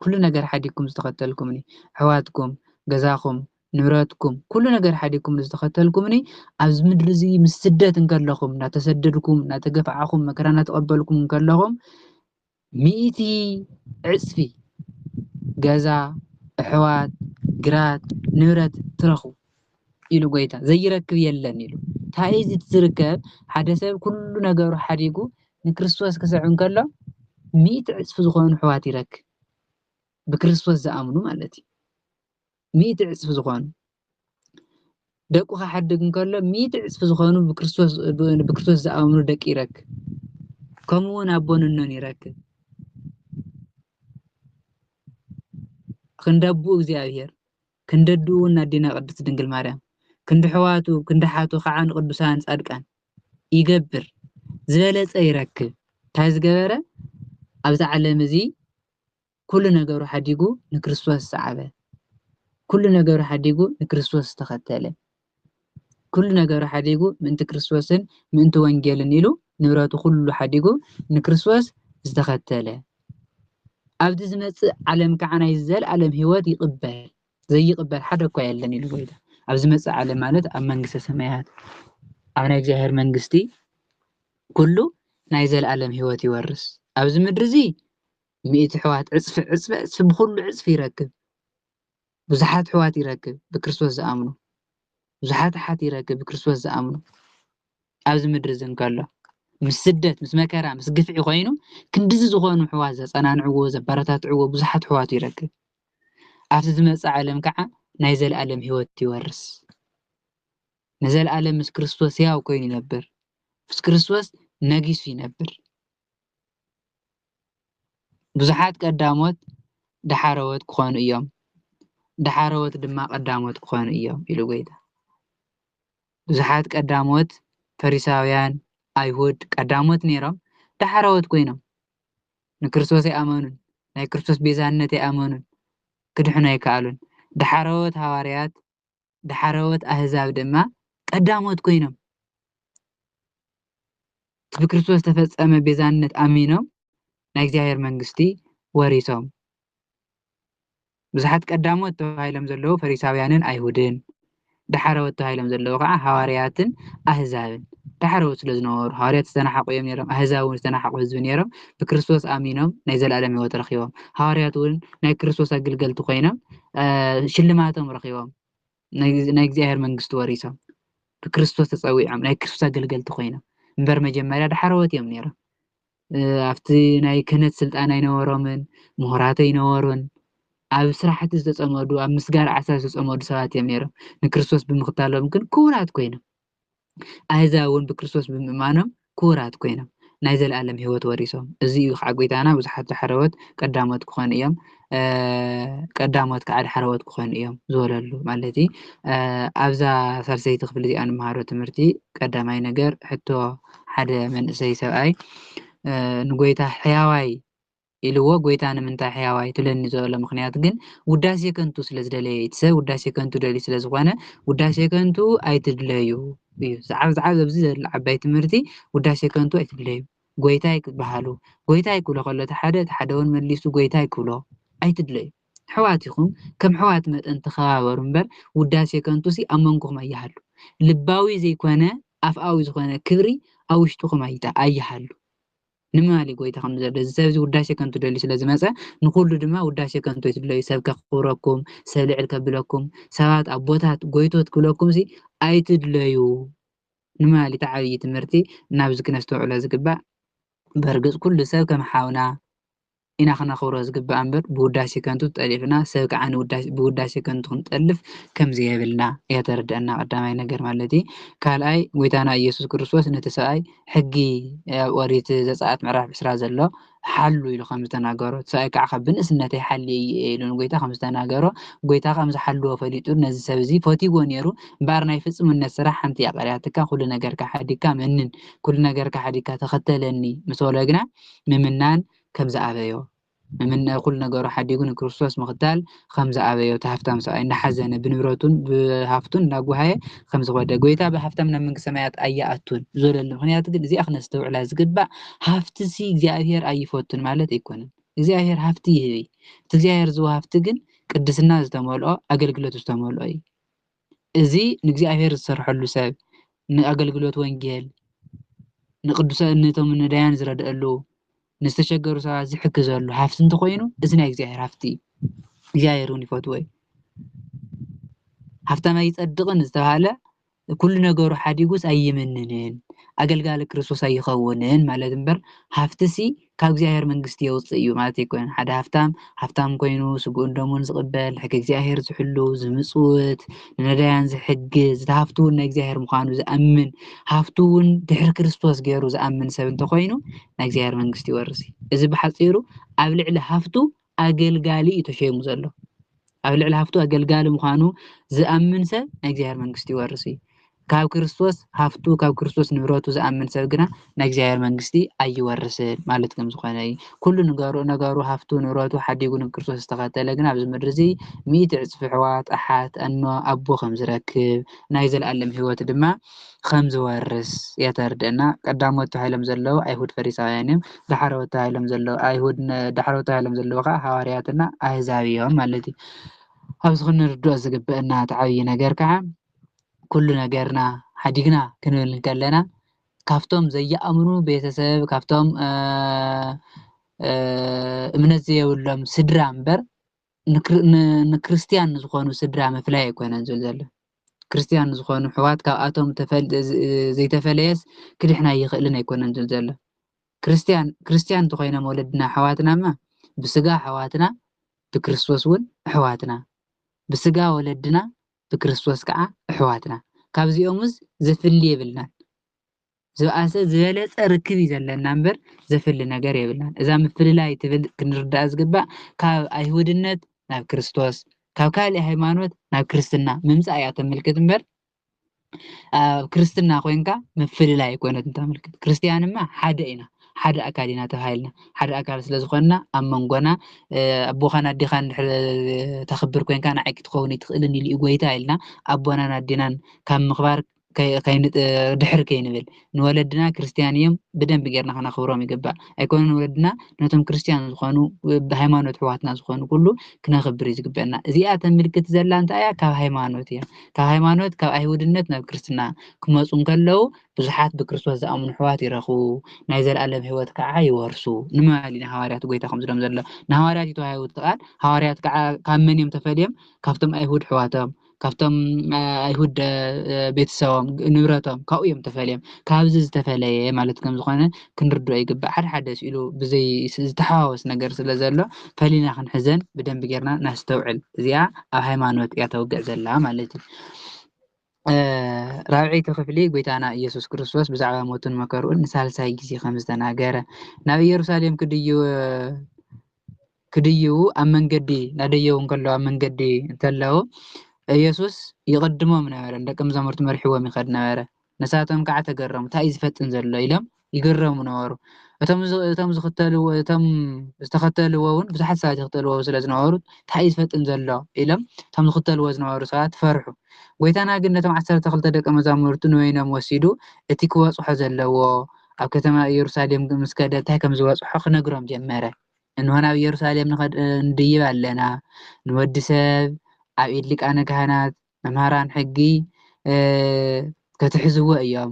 ኩሉ ነገር ሓዲግኩም ዝተኸተልኩምኒ፣ ኣሕዋትኩም፣ ገዛኹም፣ ንብረትኩም፣ ኩሉ ነገር ሓዲግኩም ዝተኸተልኩምኒ፣ ኣብዚ ምድሪ እዚ ምስ ስደት እንከለኹም፣ እናተሰደድኩም፣ እናተገፋዕኹም፣ መከራ እናተቐበልኩም እንከለኹም፣ ሚእቲ ዕፅፊ ገዛ፣ ኣሕዋት፣ ግራት፣ ንብረት ትረኽቡ ኢሉ ጎይታ። ዘይረክብ የለን ኢሉ። እንታይ እዩ እዚ ዝርከብ? ሓደ ሰብ ኩሉ ነገሩ ሓዲጉ ንክርስቶስ ክስዕብ እንከሎ ሚእቲ ዕፅፊ ዝኾኑ ኣሕዋት ይረክብ። ብክርስቶስ ዝኣምኑ ማለት እዩ። ሚእቲ ዕፅፊ ዝኾኑ ደቁ ክሓድግ እንከሎ ሚእቲ ዕፅፊ ዝኾኑ ብክርስቶስ ዝኣምኑ ደቂ ይረክብ። ከምኡ እውን ኣቦን እኖን ይረክብ። ክንደ ኣቦኡ እግዚኣብሔር ክንደ ኣዲኡ እውን ኣዴና ቅድስት ድንግል ማርያም ክንዲ ኣሕዋቱ ክንዲ ኣሓቱ ከዓ ንቅዱሳን ፃድቃን ይገብር። ዝበለፀ ይረክብ። እንታይ ዝገበረ ኣብዚ ዓለም እዚ ኩሉ ነገሩ ሓዲጉ ንክርስቶስ ዝሰዓበ፣ ኩሉ ነገሩ ሓዲጉ ንክርስቶስ ዝተኸተለ፣ ኩሉ ነገሩ ሓዲጉ ምእንቲ ክርስቶስን ምእንቲ ወንጌልን ኢሉ ንብረቱ ኩሉ ሓዲጉ ንክርስቶስ ዝተኸተለ፣ ኣብዚ ዝመጽእ ዓለም ከዓ ናይ ዘለኣለም ህይወት ይቕበል፣ ዘይቕበል ሓደ እኳ የለን ኢሉ ጎይታ። ኣብ ዝመጽእ ዓለም ማለት ኣብ መንግስተ ሰማያት ኣብ ናይ እግዚኣብሔር መንግስቲ ኩሉ ናይ ዘለኣለም ህይወት ይወርስ። ኣብዚ ምድሪ እዚ ሚእቲ ኣሕዋት ዕፅፊ ዕፅፊ ዕፅፊ ብኩሉ ዕፅፊ ይረክብ። ብዙሓት ኣሕዋት ይረክብ ብክርስቶስ ዝኣምኑ። ብዙሓት ኣሓት ይረክብ ብክርስቶስ ዝኣምኑ። ኣብዚ ምድሪ እዚ እንከሎ ምስ ስደት ምስ መከራ ምስ ግፍዒ ኮይኑ ክንድዚ ዝኾኑ ኣሕዋት ዘጸናንዕዎ ዘበረታትዕዎ ብዙሓት ኣሕዋቱ ይረክብ። ኣብቲ ዝመጽእ ዓለም ከዓ ናይ ዘለኣለም ህይወት ይወርስ። ንዘለኣለም ምስ ክርስቶስ ሕያው ኮይኑ ይነብር። ምስ ክርስቶስ ነጊሱ ይነብር። ብዙሓት ቀዳሞት ደሓረዎት ክኾኑ እዮም፣ ደሓረዎት ድማ ቀዳሞት ክኾኑ እዮም ኢሉ ጎይታ። ብዙሓት ቀዳሞት ፈሪሳውያን፣ ኣይሁድ ቀዳሞት ነይሮም፣ ደሓረዎት ኮይኖም ንክርስቶስ ኣይኣመኑን፣ ናይ ክርስቶስ ቤዛነት ኣይኣመኑን፣ ክድሕኑ ኣይከኣሉን። ደሓረዎት ሃዋርያት፣ ደሓረዎት ኣህዛብ ድማ ቀዳሞት ኮይኖም እቲ ብክርስቶስ ዝተፈጸመ ቤዛነት ኣሚኖም ናይ እግዚኣብሔር መንግስቲ ወሪሶም። ብዙሓት ቀዳሞት ተባሂሎም ዘለዉ ፈሪሳውያንን ኣይሁድን፣ ደሓረዎት ተባሂሎም ዘለዉ ከዓ ሃዋርያትን ኣህዛብን። ደሓረዎት ስለ ዝነበሩ ሃዋርያት ዝተናሓቑ እዮም ነይሮም፣ ኣህዛብ እውን ዝተናሓቑ ህዝቢ ነይሮም። ብክርስቶስ ኣሚኖም ናይ ዘለኣለም ህይወት ረኺቦም። ሃዋርያት እውን ናይ ክርስቶስ ኣገልገልቲ ኮይኖም ሽልማቶም ረኺቦም። ናይ እግዚኣብሔር መንግስቲ ወሪሶም ብክርስቶስ ተፀዊዖም ናይ ክርስቶስ ኣገልገልቲ ኮይኖም እምበር መጀመርያ ደሓረዎት እዮም ነይሮም። ኣብቲ ናይ ክህነት ስልጣን ኣይነበሮምን፣ ምሁራት ኣይነበሩን። ኣብ ስራሕቲ ዝተፀመዱ፣ ኣብ ምስጋር ዓሳ ዝተፀመዱ ሰባት እዮም ነይሮም። ንክርስቶስ ብምኽታሎም ግን ክቡራት ኮይኖም፣ ኣህዛብ እውን ብክርስቶስ ብምእማኖም ክቡራት ኮይኖም ናይ ዘለኣለም ህይወት ወሪሶም። እዚ እዩ ከዓ ጎይታና ብዙሓት ደሓረዎት ቀዳሞት ክኾኑ እዮም፣ ቀዳሞት ከዓ ደሓረዎት ክኾኑ እዮም ዝበለሉ ማለት እዩ። ኣብዛ ሳልሰይቲ ክፍሊ እዚኣ ንምሃሮ ትምህርቲ ቀዳማይ ነገር ሕቶ ሓደ መንእሰይ ሰብኣይ ንጎይታ ሕያዋይ ኢልዎ፣ ጎይታ ንምንታይ ሕያዋይ ትብለኒ ዝበሎ ምኽንያት ግን ውዳሴ ከንቱ ስለ ዝደለየ እዩ። እቲ ሰብ ውዳሴ ከንቱ ደልዩ ስለ ዝኾነ ውዳሴ ከንቱ ኣይትድለዩ እዩ። ዝዓብ ዝዓብ ኣብዚ ዘሎ ዓባይ ትምህርቲ ውዳሴ ከንቱ ኣይትድለዩ። ጎይታይ ክበሃሉ፣ ጎይታይ ክብሎ ከሎ እቲ ሓደ፣ እቲ ሓደ እውን መሊሱ ጎይታይ ክብሎ ኣይትድለዩ። ኣሕዋት ኢኹም፣ ከም ኣሕዋት መጠን ተኸባበሩ እምበር ውዳሴ ከንቱሲ ኣብ መንጎኹም ኣይሃሉ። ልባዊ ዘይኮነ ኣፍኣዊ ዝኾነ ክብሪ ኣብ ውሽጥኹም ኣይተ-፣ ኣይሃሉ። ንምባል እዩ ጎይታ ከምዚ ዘሎ። እዚ ሰብ እዚ ውዳሴ ከንቱ ደልዩ ስለ ዝመጸ ንኹሉ ድማ ውዳሴ ከንቱ ኣይትድለዩ። ሰብ ከኽብረኩም፣ ሰብ ልዕል ከብለኩም፣ ሰባት ኣቦታት ጎይቶት ክብለኩም ሲ ኣይትድለዩ ንምባል እዩ። እቲ ዓብዪ ትምህርቲ ናብዚ ክነስተውዕሎ ዝግባእ። በርግጽ ኩሉ ሰብ ከም ሓውና ኢና ክነኽብሮ ዝግባእ እምበር ብውዳሴ ከንቱ ተጠሊፍና ሰብ ከዓ ንውዳ-፣ ብውዳሴ ከንቱ ክንጠልፍ ከም ዘየብልና እያ ተረድአና። ቀዳማይ ነገር ማለት እዩ። ካልኣይ ጎይታና ኢየሱስ ክርስቶስ ነቲ ሰብኣይ ሕጊ ኣብ ኦሪት ዘጸኣት ምዕራፍ ዕስራ ዘሎ ሓሉ ኢሉ ከም ዝተናገሮ፣ እቲ ሰብኣይ ከዓ ካብ ብንእስነተይ ሓልየ እየ ኢሉ ንጎይታ ከም ዝተናገሮ፣ ጎይታ ከም ዝሓልዎ ፈሊጡ ነዚ ሰብ እዚ ፈትይዎ ነይሩ። እምበኣር ናይ ፍጹምነት ስራሕ ሓንቲ እያ ቀሪያትካ፣ ኩሉ ነገርካ ሓዲግካ መንን፣ ኩሉ ነገርካ ሓዲግካ ተኸተለኒ ምስ በሎ ግና ምምናን ከም ዝኣበዮ፣ ምምና-፣ ኩሉ ነገሩ ሓዲጉ ንክርስቶስ ምኽታል ከም ዝኣበዮ፣ እቲ ሃፍታም ሰብኣይ እንዳሓዘነ ብንብረቱን ብሃፍቱን እንዳጓሃየ ከም ዝኸደ፣ ጎይታ ብሃፍታም ናብ መንግስቲ ሰማያት ኣይኣቱን ዝበለሉ ምኽንያት ግን እዚኣ ክነስተውዕላ ዝግባእ፣ ሃፍትሲ እግዚኣብሔር ኣይፈቱን ማለት ኣይኮነን። እግዚኣብሔር ሃፍቲ ይህብ እዩ። እቲ እግዚኣብሔር ዝህቦ ሃፍቲ ግን ቅድስና ዝተመልኦ፣ ኣገልግሎት ዝተመልኦ እዩ። እዚ ንእግዚኣብሔር ዝሰርሐሉ ሰብ፣ ንኣገልግሎት ወንጌል፣ ንቅዱሳን፣ ነቶም ነዳያን ዝረድአሉ፣ ንዝተሸገሩ ሰባት ዝሕግዘሉ ሃፍቲ እንተኾይኑ፣ እዚ ናይ እግዚኣብሔር ሃፍቲ እዩ። እግዚኣብሔር እውን ይፈትዎ እዩ። ሃፍታም ኣይጸድቕን ዝተባህለ፣ ኩሉ ነገሩ ሓዲጉስ ኣይምንንን፣ ኣገልጋሊ ክርስቶስ ኣይኸውንን ማለት እምበር፣ ሃፍትሲ ካብ እግዚኣብሔር መንግስቲ የውፅእ እዩ ማለት ኣይኮነን። ሓደ ሃፍታም፣ ሃፍታም ኮይኑ ስግኡን ደሙን ዝቕበል፣ ሕጊ እግዚኣብሔር ዝሕሉ፣ ዝምጽውት፣ ንነዳያን ዝሕግዝ፣ እቲ ሃፍቱ እውን ናይ እግዚኣብሔር ምዃኑ ዝኣምን፣ ሃፍቱ እውን ድሕሪ ክርስቶስ ገይሩ ዝኣምን ሰብ እንተኾይኑ፣ ናይ እግዚኣብሔር መንግስቲ ይወርስ እዩ። እዚ ብሓጺሩ ኣብ ልዕሊ ሃፍቱ ኣገልጋሊ እዩ ተሸይሙ ዘሎ። ኣብ ልዕሊ ሃፍቱ ኣገልጋሊ ምዃኑ ዝኣምን ሰብ ናይ እግዚኣብሔር መንግስቲ ይወርስ እዩ። ካብ ክርስቶስ ሃፍቱ፣ ካብ ክርስቶስ ንብረቱ ዝኣምን ሰብ ግና ናይ እግዚኣብሔር መንግስቲ ኣይወርስን ማለት ከም ዝኾነ እዩ። ኩሉ ነገሩ፣ ነገሩ ሃፍቱ፣ ንብረቱ ሓዲጉ ንክርስቶስ ዝተኸተለ ግና ኣብዚ ምድሪ እዚ ሚእቲ ዕጽፊ ኣሕዋት፣ ኣሓት፣ ኣኖ፣ ኣቦ ከም ዝረክብ፣ ናይ ዘለኣለም ህይወት ድማ ከም ዝወርስ እያ ተርድአና። ቀዳሞት ተባሂሎም ዘለዉ ኣይሁድ ፈሪሳውያን እዮም። ዳሕረዎት ተባሂሎም ዘለዉ ኣይሁድ ነ-፣ ዳሕረዎት ተባሂሎም ዘለዉ ከዓ ሃዋርያትና ኣህዛብ እዮም ማለት እዩ። ኣብዚ ክንርድኦ ዝግበአና እቲ ዓብዪ ነገር ከዓ ኩሉ ነገርና ሓዲግና ክንብል እንከለና ካብቶም ዘይኣምኑ ቤተሰብ፣ ካብቶም፣ እ፣ እ፣ እምነት ዘየብሎም ስድራ እምበር ንክር-፣ ን-፣ ንክርስትያን ንዝኾኑ ስድራ ምፍላይ ኣይኮነን ዝብል ዘሎ። ክርስትያን ንዝኾኑ ኣሕዋት ካብኣቶም ተፈል-፣ ዝ-፣ ዘይተፈለየስ ክድሕና ኣይኽእልን ኣይኮነን ዝብል ዘሎ። ክርስትያን፣ ክርስትያን እንተኾይኖም ወለድና ኣሕዋትናማ ብስጋ ኣሕዋትና ብክርስቶስ እውን ኣሕዋትና። ብስጋ ወለድና፣ ብክርስቶስ ከዓ ኣሕዋትና። ካብዚኦምስ ዝፍሊ የብልናን። ዝበኣሰ ዝበለጸ ርክብ እዩ ዘለና እምበር ዘፍሊ ነገር የብልናን። እዛ ምፍልላይ ትብል ክንርዳእ ዝግባእ ካብ ኣይሁድነት ናብ ክርስቶስ፣ ካብ ካልእ ሃይማኖት ናብ ክርስትና ምምጻእ እያ ተመልክት እምበር ኣብ ክርስትና ኮይንካ ምፍልላይ ኣይኮነትን ተመልክት። ክርስትያንማ ሓደ ኢና፣ ሓደ ኣካል ኢና ተባሂልና። ሓደ ኣካል ስለ ዝኾንና ኣብ መንጎና ኣቦኻን ኣዴኻን እንድሕር ተኽብር ኮይንካ ንዓይ ክትኸውን ኣይትኽእልን ኢሉ እዩ ጎይታ ኢልና ኣቦናን ኣዴናን ካብ ምኽባር ድሕር ከይንብል ንወለድና ክርስትያን እዮም ብደንብ ጌርና ከነኽብሮም ይግባእ። ኣይኮነን ወለድና ነቶም ክርስትያን ዝኾኑ ብሃይማኖት ኣሕዋትና ዝኾኑ ኩሉ ክነኽብር እዩ ዝግበአና። እዚኣ ተምልክት ዘላ እንታይ እያ? ካብ ሃይማኖት እያ። ካብ ሃይማኖት ካብ ኣይሁድነት ናብ ክርስትና ክመፁ እንከለዉ ብዙሓት ብክርስቶስ ዝኣምኑ ኣሕዋት ይረኽቡ፣ ናይ ዘለኣለም ህይወት ከዓ ይወርሱ ንምባል እዩ ንሃዋርያት ጎይታ ከም ዝብሎም ዘሎ። ንሃዋርያት እዩ ተዋሂቡ እቲ ቃል። ሃዋርያት ከዓ ካብ መን እዮም ተፈልዮም? ካብቶም ኣይሁድ ኣሕዋቶም፣ ካብቶም ኣይሁድ ቤተሰቦም፣ ንብረቶም ካብኡ እዮም ተፈልዮም። ካብዚ ዝተፈለየ ማለት ከም ዝኾነ ክንርድኦ ይግባእ። ሓደ ሓደ ስኢሉ ብዘይ ዝተሓዋወስ ነገር ስለ ዘሎ ፈሊና ክንሕዘን ብደንብ ጌርና ናስተውዕል። እዚኣ ኣብ ሃይማኖት እያ ተውግዕ ዘላ ማለት እዩ። ራብዐይቲ ክፍሊ ጎይታና ኢየሱስ ክርስቶስ ብዛዕባ ሞቱን መከርኡን ንሳልሳይ ግዜ ከም ዝተናገረ፣ ናብ ኢየሩሳሌም ክድይቡ ኣብ መንገዲ ናደየቡ እንከለዉ ኣብ መንገዲ እንተለዉ ኢየሱስ ይቕድሞም ነበረ፣ ንደቀ መዛሙርቱ መሪሕዎም ይኸድ ነበረ። ንሳቶም ከዓ ተገረሙ፣ እንታይ እዩ ዝፈጥን ዘሎ ኢሎም ይግረሙ ነበሩ። እቶም ዝኽተልዎ እቶም ዝተኸተልዎ እውን ብዙሓት ሰባት ይኽተልዎ ስለ ዝነበሩ እንታይ እዩ ዝፈጥን ዘሎ ኢሎም እቶም ዝኽተልዎ ዝነበሩ ሰባት ፈርሑ። ጎይታና ግን ነቶም ዓሰርተ ክልተ ደቀ መዛሙርቱ ንበይኖም ወሲዱ እቲ ክበጽሖ ዘለዎ ኣብ ከተማ ኢየሩሳሌም ምስ ከደ እንታይ ከም ዝበጽሖ ክነግሮም ጀመረ። እንሆ ናብ ኢየሩሳሌም ንኸድ ንድይብ ኣለና። ንወዲ ሰብ ኣብ ኢድ ሊቃነ ካህናት መምሃራን ሕጊ ከትሕዝዎ እዮም።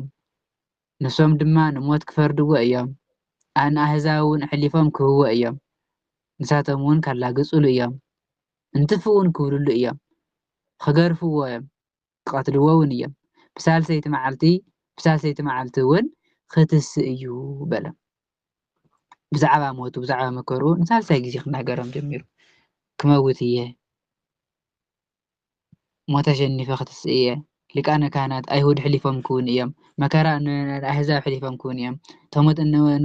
ንሶም ድማ ንሞት ክፈርድዎ እዮም። ንኣህዛብ እውን ኣሕሊፎም ክህብዎ እዮም። ንሳቶም እውን ካላግጹሉ እዮም። እንትፍ እውን ክብልሉ እዮም። ክገርፍዎ እዮም። ክቐትልዎ እውን እዮም። ብሳልሰይቲ መዓልቲ ብሳልሰይቲ መዓልቲ እውን ክትስእ እዩ በሎም። ብዛዕባ ሞቱ ብዛዕባ መከርኡ ንሳልሳይ ግዜ ክናገሮም ጀሚሩ። ክመውት እየ፣ ሞት ኣሸኒፈ ክትስእ እየ፣ ሊቃነ ካህናት ኣይሁድ ሕሊፎም ክውን እዮም፣ መከራ ንኣህዛብ ሕሊፎም ክውን እዮም፣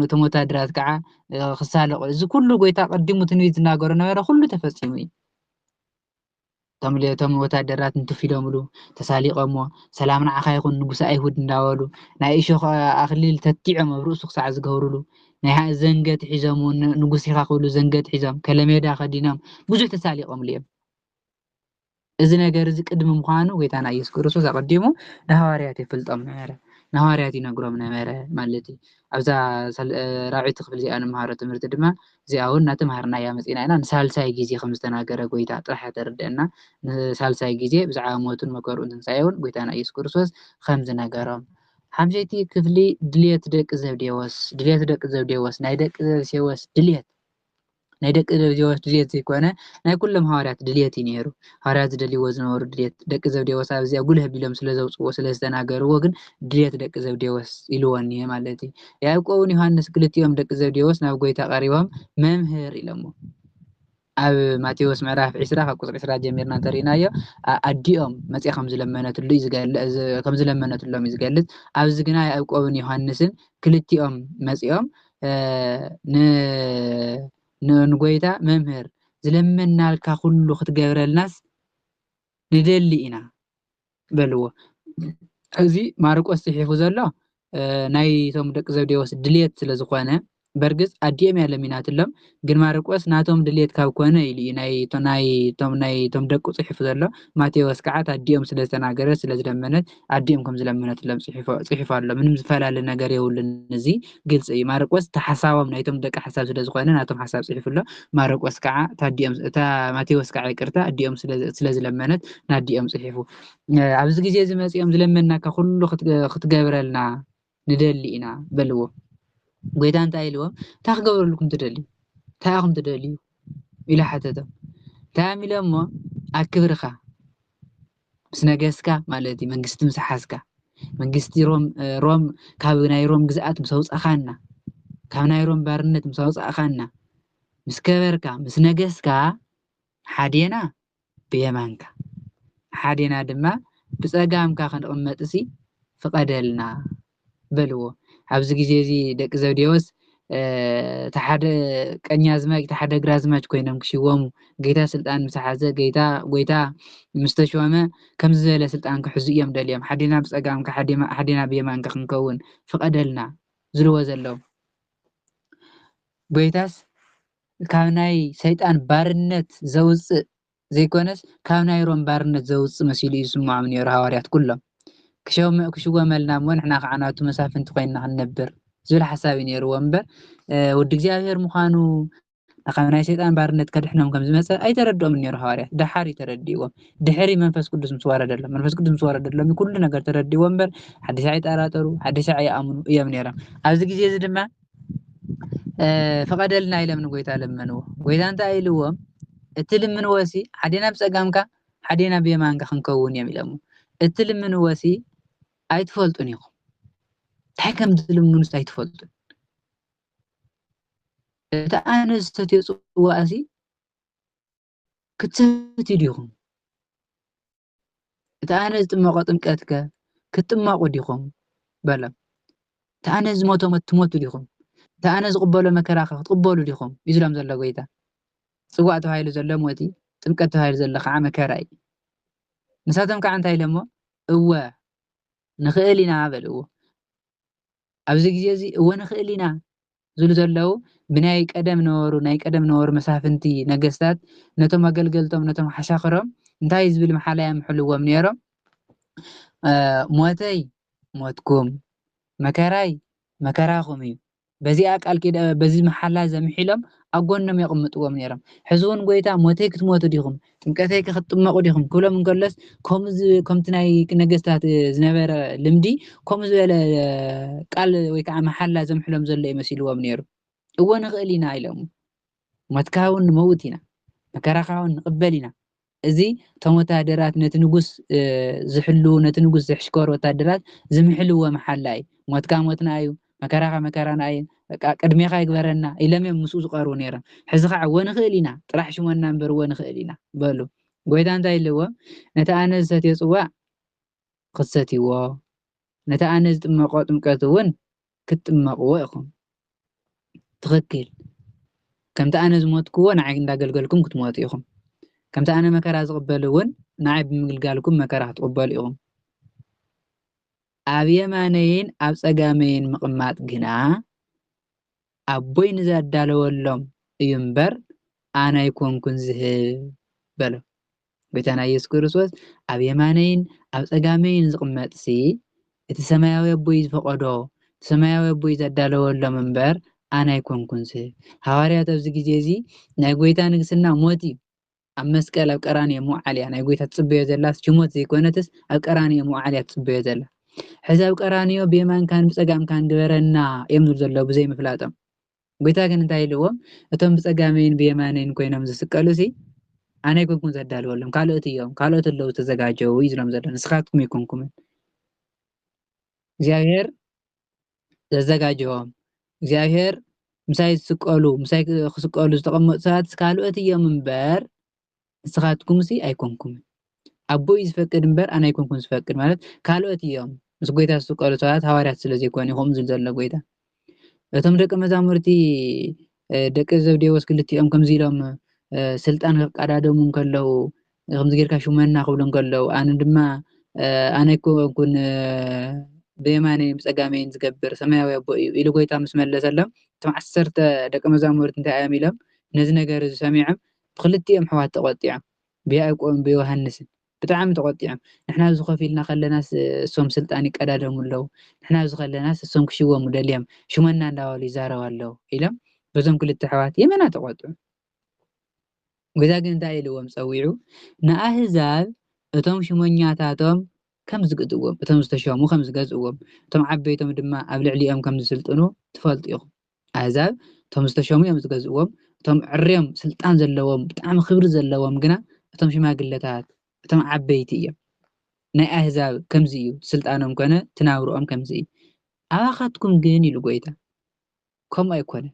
እቶም ወታደራት ከዓ ክሳለቑ። እዚ ኩሉ ጎይታ ቀዲሙ ትንቢት ዝናገሮ ነበረ፣ ኩሉ ተፈፂሙ እዩ። እቶም ወታደራት እንትፍ ኢሎምሉ ተሳሊቖሞ፣ ሰላም ንዓኻ ይኹን ንጉሰ ኣይሁድ እንዳበሉ ናይ እሾኽ ኣኽሊል ተቲዖም ኣብ ርእሱ ክሳዕ ዝገብሩሉ፣ ናይ ዘንገት ሒዞም እውን ንጉስ ኢኻ ክብሉ ዘንገት ሒዞም ከለሜዳ ከዲኖም ብዙሕ ተሳሊቖምሉ እዮም። እዚ ነገር እዚ ቅድሚ ምዃኑ ጎይታና ኢየሱስ ክርስቶስ ኣቐዲሙ ንሃዋርያት የፍልጦም ነበረ፣ ንሃዋርያት ይነግሮም ነበረ ማለት እዩ። ኣብዛ ራብዐይቲ ክፍሊ እዚኣ ንምሃሮ ትምህርቲ ድማ እዚኣ እውን እናተምሃርናያ መፂና ኢና። ንሳልሳይ ግዜ ከም ዝተናገረ ጎይታ ጥራሕ ተረድአና። ንሳልሳይ ግዜ ብዛዕባ ሞቱን መከርኡን ትንሳኤ እውን ጎይታና ኢየሱስ ክርስቶስ ከም ዝነገሮም። ሓምሸይቲ ክፍሊ ድልየት ደቂ ዘብዴዎስ። ድልየት ደቂ ዘብዴዎስ፣ ናይ ደቂ ዘብዴዎስ ድልየት ናይ ደቂ ዘብዴዎስ ድልየት ዘይኮነ ናይ ኩሎም ሃዋርያት ድልየት እዩ ነይሩ። ሃዋርያት ዝደልይዎ ዝነበሩ ድልየት ደቂ ዘብዴዎስ ኣብዚኣ ጉልህ ኣቢሎም ስለ ዘውፅዎ ስለ ዝተናገርዎ ግን ድልየት ደቂ ዘብዴዎስ ኢልዎ እኒሀ ማለት እዩ። ያዕቆብን ዮሃንስ ክልቲኦም ደቂ ዘብዴዎስ ናብ ጎይታ ቀሪቦም መምህር ኢሎሞ። ኣብ ማቴዎስ ምዕራፍ ዒስራ ካብ ቁፅሪ ዒስራ ጀሚርና እንተሪእናዮ ኣዲኦም መፅያ ከም ዝለመነትሉ እዩ ዝገልፅ፣ ከም ዝለመነትሎም እዩ ዝገልፅ። ኣብዚ ግና ያዕቆብን ዮሃንስን ክልቲኦም መፂኦም ንጎይታ መምህር ዝለመናልካ ኩሉ ክትገብረልናስ ንደሊ ኢና በልዎ። እዚ ማርቆስ ፅሒፉ ዘሎ ናይቶም ደቂ ዘብዴዎስ ድልየት ስለ ዝኾነ በርግፅ ኣዲኦም እያ ለሚናትሎም፣ ግን ማርቆስ ናቶም ድልየት ካብ ኮነ ኢሉ እዩ ናይቶም ደቁ ፅሒፉ ዘሎ። ማቴዎስ ከዓ ኣዲኦም ስለ ዝተናገረት ስለ ዝለመነት ኣዲኦም ከም ዝለመነትሎም ፅሒፉ ኣሎ። ምንም ዝፈላለ ነገር የብሉን። እዚ ግልፂ እዩ። ማርቆስ እቲ ሓሳቦም ናይቶም ደቂ ሓሳብ ስለ ዝኾነ ናቶም ሓሳብ ፅሒፉ ኣሎ። ማርቆስ ከዓ እታ ኣዲኦም እታ ማቴዎስ ከዓ ይቅርታ ኣዲኦም ስለ ዝለመነት ናዲኦም ፅሒፉ። ኣብዚ ግዜ እዚ መፂኦም ዝለመናካ ኩሉ ክትገብረልና ንደሊ ኢና በልዎ። ጎይታ እንታይ ኢልዎም? እንታይ ክገብረልኩም ትደልዩ? እንታይ ኢኹም ትደልዩ? ኢሉ ሓተቶም። እንታይ እዮም ኢሎሞ? ኣብ ክብርኻ ምስ ነገስካ ማለት እዩ መንግስቲ ምስ ሓዝካ መንግስቲ ሮም ሮም ካብ ናይ ሮም ግዝኣት ምስ ኣውፃእኻና ካብ ናይ ሮም ባርነት ምስ ኣውፃእኻና ምስ ከበርካ ምስ ነገስካ ሓዴና ብየማንካ፣ ሓዴና ድማ ብጸጋምካ ክንቕመጥሲ ፍቐደልና በልዎ። ኣብዚ ግዜ እዚ ደቂ ዘብዴዎስ፣ እ፣ እቲ ሓደ ቀኛዝማች፣ እቲ ሓደ ግራዝማች ኮይኖም ክሽወሙ፣ ጌታ ስልጣን ምስ ሓዘ፣ ጌታ፣ ጎይታ ምስ ተሾመ፣ ከምዚ ዝበለ ስልጣን ክሕዙ እዮም ደልዮም። ሓዴና ብጸጋምካ፣ ሓዴማ-፣ ሓዴና ብየማንካ ክንከውን ፍቐደልና ዝብልዎ ዘለዉ። ጎይታስ ካብ ናይ ሰይጣን ባርነት ዘውጽእ ዘይኮነስ፣ ካብ ናይ ሮም ባርነት ዘውጽእ መሲሉ እዩ ዝስምዖም ነይሩ። ሃዋርያት ኩሎም ክሸም-፣ ክሽወመልና እሞ ንሕና ከዓ ናቱ መሳፍንቲ ኮይንና ክንነብር ዝብል ሓሳብ እዩ ነይርዎ እምበር፣ እ፣ ወዲ እግዚኣብሔር ምዃኑ፣ ካብ ናይ ሰይጣን ባርነት ከድሕኖም ከም ዝመጸ ኣይተረድኦምን ነይሩ ሃዋርያት። ደሓር እዩ ተረዲእዎም። ድሕሪ መንፈስ ቅዱስ ምስ ወረደሎም፣ መንፈስ ቅዱስ ምስ ወረደሎም ኩሉ ነገር ተረዲእዎም እምበር፣ ሓዲሽ ኣይጠራጠሩ፣ ሓዲሽ ኣይኣምኑ እዮም ነይሮም። ኣብዚ ግዜ እዚ ድማ፣ እ፣ ፍቐደልና ኢሎም ንጎይታ ለመንዎ። ጎይታ እንታይ ኢልዎም? እቲ ልምንዎሲ፣ ሓዴና ብጸጋምካ፣ ሓዴና ብየማንካ ክንከውን እዮም ኢሎምዎ። እቲ ልምንዎሲ፣ ኣይትፈልጡን ኢኹም። እንታይ ከም ዝልምኑስ ኣይትፈልጡን። እቲ ኣነ ዝሰትዮ ጽዋእሲ ክትሰትዩ ዲኹም? እቲ ኣነ ዝጥመቖ ጥምቀትከ ክትጥመቑ ዲኹም? በሎም። እቲ ኣነ ዝሞቶ ሞት ትሞቱ ዲኹም? እቲ ኣነ ዝቕበሎ መከራኸ ክትቕበሉ ዲኹም? እዩ ዝብሎም ዘሎ ጎይታ። ጽዋእ ተባሂሉ ዘሎ ሞት እዩ፣ ጥምቀት ተባሂሉ ዘሎ ከዓ መከራ እዩ። ንሳቶም ከዓ እንታይ ኢሎሞ? እወ፣ ንኽእል ኢና በልዎ። ኣብዚ ግዜ እዚ እወ ንኽእል ኢና ዝብሉ ዘለዉ፣ ብናይ ቀደም ነበሩ፣ ናይ ቀደም ነበሩ መሳፍንቲ፣ ነገስታት፣ ነቶም ኣገልገልቶም፣ ነቶም ሓሻኽሮም እንታይ ዝብል መሓላ የምሕልዎም ነይሮም? እ፣ ሞተይ ሞትኩም፣ መከራይ መከራኹም እዩ። በዚኣ ቃል ኪዳ-፣ በዚ መሓላ ዘምሒሎም ኣብ ጎኖም የቕምጥዎም ነይሮም። ሕዚ እውን ጎይታ፣ ሞተይ ክትሞቱ ዲኹም? ጥምቀተይ ከ ክትጥመቑ ዲኹም? ክብሎም እንከሎስ፣ ከምኡ ዝ-፣ ከምቲ ናይ ነገስታት ዝነበረ ልምዲ፣ ከምኡ ዝበለ ቃል ወይ ከዓ መሓላ ዘምሕሎም ዘሎ ይመሲልዎም ነይሩ። እወ ንኽእል ኢና ኢሎም። ሞትካ እውን ንመውት ኢና፣ መከራኻ እውን ንቕበል ኢና። እዚ እቶም ወታደራት ነቲ ንጉስ፣ እ፣ ዝሕልዉ፣ ነቲ ንጉስ ዘሕሽከሩ ወታደራት ዝምሕልዎ መሓላ እዩ። ሞትካ ሞትና እዩ፣ መከራኻ መከራና እዩ፣ በቃ ቅድሜኻ ይግበረና ኢሎም እዮም ምስኡ ዝቐርቡ ነይሮም። ሕዚ ኸዓ እወ ንኽእል ኢና፣ ጥራሕ ሽሞና እምበር እወ ንኽእል ኢና በሉ። ጎይታ እንታይ ኢልዎም? ነቲ ኣነ ዝሰትዮ ጽዋእ ክትሰትይዎ፣ ነቲ ኣነ ዝጥመቖ ጥምቀት እውን ክትጥመቕዎ ኢኹም። ትኽክል። ከምቲ ኣነ ዝሞትክዎ ንዓይ እንዳገልገልኩም ክትሞቱ ኢኹም። ከምቲ ኣነ መከራ ዝቕበል እውን ንዓይ ብምግልጋልኩም መከራ ክትቕበሉ ኢኹም። ኣብ የማነይን ኣብ ጸጋመይን ምቕማጥ ግና ኣቦይ ንዘዳለወሎም እዩ እምበር፣ ኣነ ኣይኮንኩን ዝህብ በሎ። ጎይታና ኢየሱስ ክርስቶስ፣ ኣብ የማነይን ኣብ ጸጋመይን ዝቕመጥሲ፣ እቲ ሰማያዊ ኣቦይ ዝፈቐዶ፣ እቲ ሰማያዊ ኣቦይ ዘዳለወሎም እምበር፣ ኣነ ኣይኮንኩን ዝህብ። ሃዋርያት ኣብዚ ግዜ እዚ ናይ ጎይታ ንግስና ሞት እዩ። ኣብ መስቀል ኣብ ቀራንዮ ምውዓል እያ ናይ ጎይታ ትጽበዮ ዘላስ፣ ሽሞት ዘይኮነትስ ኣብ ቀራንዮ ምውዓል እያ ትጽበዮ ዘላ። ሕዚ ኣብ ቀራንዮ ብየማንካን ብጸጋምካን ግበረና እዮም ዝብሉ ዘለዉ ብዘይ ምፍላጦም። ጎይታ ግን እንታይ ኢልዎም? እቶም ብጸጋመይን ብየማነይን ኮይኖም ዝስቀሉሲ፣ ኣነ ኣይኮንኩን ዘዳልወሎም፣ ካልኦት እዮም፣ ካልኦት ኣለዉ ዝተዘጋጀዉ እዩ ዝብሎም ዘሎ፣ ንስኻትኩም ኣይኮንኩምን። እግዚኣብሔር ዘዘጋጀዎም፣ እግዚኣብሔር ምሳይ ዝስቀሉ፣ ምሳይ ክስቀሉ ዝተቐመጡ ሰባት ካልኦት እዮም እምበር፣ ንስኻትኩምሲ ኣይኮንኩምን። ኣቦ እዩ ዝፈቅድ እምበር፣ ኣነ ኣይኮንኩን ዝፈቅድ፣ ማለት ካልኦት እዮም ምስ ጎይታ ዝስቀሉ ሰባት ሃዋርያት ስለ ዘይኮኑ እዩ ከምኡ ዝብል ዘሎ ጎይታ። እቶም ደቂ መዛሙርቲ፣ እ፣ ደቂ ዘብዴዎስ ክልቲኦም ከምዚ ኢሎም፣ እ፣ ስልጣን ከቀዳደሙ እንከለዉ፣ ከምዚ ጌርካ ሹመና ክብሉ እንከለዉ፣ ኣነ ድማ፣ እ፣ ኣነ ኣይኮንኩን፣ እ፣ ብየማነይን ብጸጋመይን ዝገብር ሰማያዊ ኣቦ እዩ ኢሉ ጎይታ ምስ መለሰሎም፣ እቶም ዓሰርተ ደቂ መዛሙርቲ እንታይ እዮም ኢሎም? ነዚ ነገር እዚ ሰሚዖም ብክልቲኦም ኣሕዋት ተቖጢዖም፣ ብያዕቆብን ብዮሃንስን ብጣዕሚ ተቖጢዖም። ንሕና ኣብዚ ኮፍ ኢልና ከለናስ እሶም ስልጣን ይቀዳደሙ ኣለዉ፣ ንሕና ኣብዚ ከለናስ እሶም ክሽወሙ ደልዮም ሽመና እንዳበሉ ይዛረቡ ኣለዉ ኢሎም በዞም ክልተ ኣሕዋት የመና ተቖጥዑ። ጎይታ ግን እንታይ ኢልዎም ጸዊዑ? ንኣህዛብ እቶም ሽመኛታቶም ከም ዝግዝእዎም፣ እቶም ዝተሸሙ ከም ዝገዝእዎም፣ እቶም ዓበይቶም ድማ ኣብ ልዕሊኦም ከም ዝስልጥኑ ትፈልጡ ኢኹም። ኣህዛብ እቶም ዝተሸሙ እዮም ዝገዝእዎም፣ እቶም ዕርዮም ስልጣን ዘለዎም ብጣዕሚ ክብሪ ዘለዎም ግና እቶም ሽማግለታት፣ እቶም ዓበይቲ እዮም። ናይ ኣህዛብ ከምዚ እዩ ስልጣኖም ኮነ ትናብርኦም ከምዚ እዩ። ኣባኻትኩም ግን ኢሉ ጎይታ ከምኡ ኣይኮነን።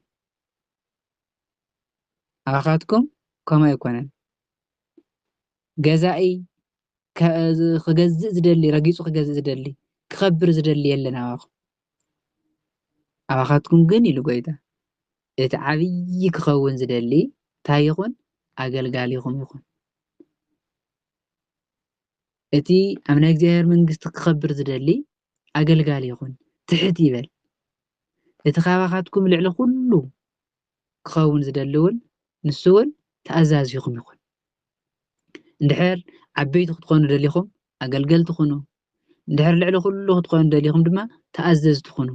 ኣባኻትኩም ከምኡ ኣይኮነን። ገዛኢ ከ-፣ ዝ-፣ ክገዝእ ዝደሊ፣ ረጊጹ ክገዝእ ዝደሊ፣ ክኸብር ዝደሊ የለን ኣባኹም። ኣባኻትኩም ግን ኢሉ ጎይታ፣ እቲ ዓብዪ ክኸውን ዝደሊ እንታይ ይኹን? ኣገልጋሊኹም ይኹን። እቲ ኣብ ናይ እግዚኣብሔር መንግስቲ ክኸብር ዝደሊ ኣገልጋሊ ይኹን፣ ትሕት ይበል። እቲ ካባኻትኩም ልዕሊ ኩሉ ክኸውን ዝደሊ እውን፣ ንሱ እውን ተኣዛዚኹም ይኹን። እንድሕር ዓበይቲ ክትኾኑ ደሊኹም፣ ኣገልገልቲ ኩኑ። እንድሕር ልዕሊ ኩሉ ክትኾኑ ደሊኹም ድማ፣ ተኣዘዝቲ ኩኑ።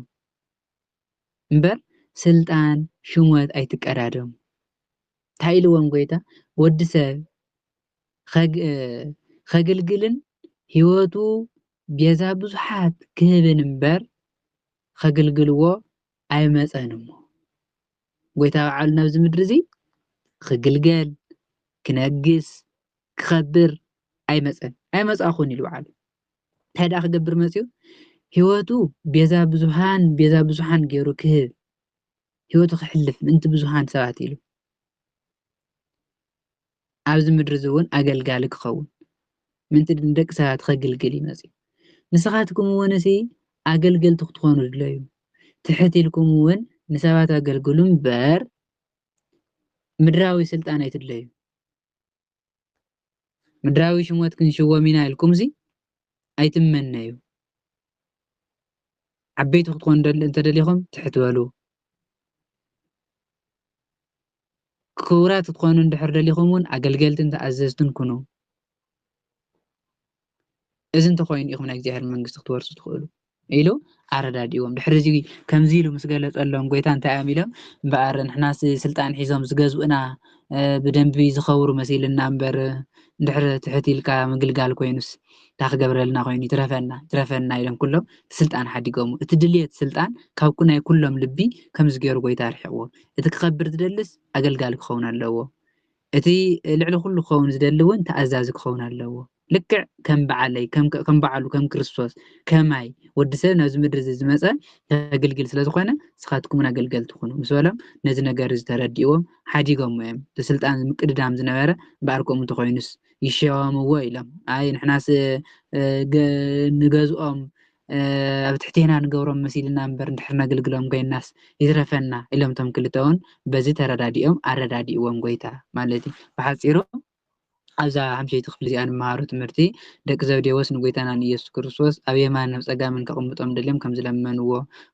እምበር፣ ስልጣን፣ ሽሞት ኣይትቀዳደሙ። እንታይ ኢልዎም ጎይታ? ወዲ ሰብ ኸግ-፣ እ፣ ኸግልግልን ህይወቱ ቤዛ ብዙሓት ክህብን እምበር፣ ኸግልግልዎ ኣይመጸን እሞ። ጎይታ ባዕሉ ናብዚ ምድሪ እዚ ክግልገል፣ ክነግስ፣ ክኸብር ኣይመጸን። ኣይመጻኹን ኢሉ ባዕሉ። እንታይ ደኣ ክገብር መጺኡ? ህይወቱ ቤዛ ብዙሃን፣ ቤዛ ብዙሃን ገይሩ ክህብ፣ ህይወቱ ክሕልፍ ምእንቲ ብዙሃን ሰባት ኢሉ። ኣብዚ ምድሪ እዚ እውን ኣገልጋሊ ክኸውን፣ ምእንቲ ንደቂ ሰባት ከግልግል እዩ መጺኡ። ንስኻትኩም እውን እሲ ኣገልገልቲ ክትኾኑ ድለዩ። ትሕት ኢልኩም እውን ንሰባት ኣገልግሉ እምበር፣ ምድራዊ ስልጣን ኣይትድለዩ። ምድራዊ ሽሞት ክንሽዎም ኢና ኢልኩምሲ ኣይትመነዩ። ዓበይቲ ክትኾኑ ደል-፣ እንተደሊኹም ትሕት በሉ። ክቡራት ክትኾኑ እንድሕር ደሊኹም እውን ኣገልገልትን ተኣዘዝትን ኩኑ። እዚ እንተኾይኑ ኢኹም ናይ እግዚኣብሔር መንግስቲ ክትወርሱ ትኽእሉ ኢሉ ኣረዳዲእዎም። ድሕሪ እዚ ከምዚ ኢሉ ምስ ገለጸሎም ጎይታ እንታይ እዮም ኢሎም? እምበኣር ንሕናስ ስልጣን ሒዞም ዝገዝኡና፣ እ፣ ብደንቢ ዝኸብሩ መሲልና እምበር፣ እንድሕር ትሕት ኢልካ ምግልጋል ኮይኑስ፣ እንታይ ክገብረልና ኮይኑ? ይትረፈና፣ ይትረፈና ኢሎም ኩሎም ስልጣን ሓዲጎሙ። እቲ ድልየት ስልጣን ካብ ኩ-፣ ናይ ኩሎም ልቢ ከምዚ ገይሩ ጎይታ ኣርሒቕዎ። እቲ ክኸብር ዝደልስ ኣገልጋሊ ክኸውን ኣለዎ። እቲ ልዕሊ ኩሉ ክኸውን ዝደሊ እውን ተኣዛዚ ክኸውን ኣለዎ። ልክዕ ከም በዓለይ፣ ከም፣ ከም በዓሉ፣ ከም ክርስቶስ፣ ከማይ ወዲ ሰብ ናብዚ ምድሪ እዚ ዝመጸ ከግልግል ስለ ዝኾነ፣ ንስኻትኩም እውን ኣገልገልቲ ኩኑ ምስ በሎም፣ ነዚ ነገር እዚ ተረዲእዎም ሓዲጎምዎ እዮም። እቲ ስልጣን ምቅድዳም ዝነበረ እምበኣር ከምኡ እንተኾይኑስ ይሸወምዎ ኢሎም። ኣይ ንሕናስ፣ እ፣ ገ-፣ ንገዝኦም፣ እ፣ ኣብ ትሕቴና ንገብሮም መሲልና እምበር እንድሕር ነግልግሎም ኮይንናስ ይትረፈና ኢሎም እቶም ክልተ እውን በዚ ተረዳዲኦም ኣረዳዲእዎም ጎይታ ማለት እዩ። ብሓጺሩ ኣብዛ ሓምሸይቲ ክፍሊ እዚኣ ንመሃሮ ትምህርቲ ደቂ ዘብዴዎስ ንጎይታና ንኢየሱስ ክርስቶስ ኣብ የማንን ኣብ ጸጋምን ከቕምጦም ደልዮም ከም ዝለመንዎ፣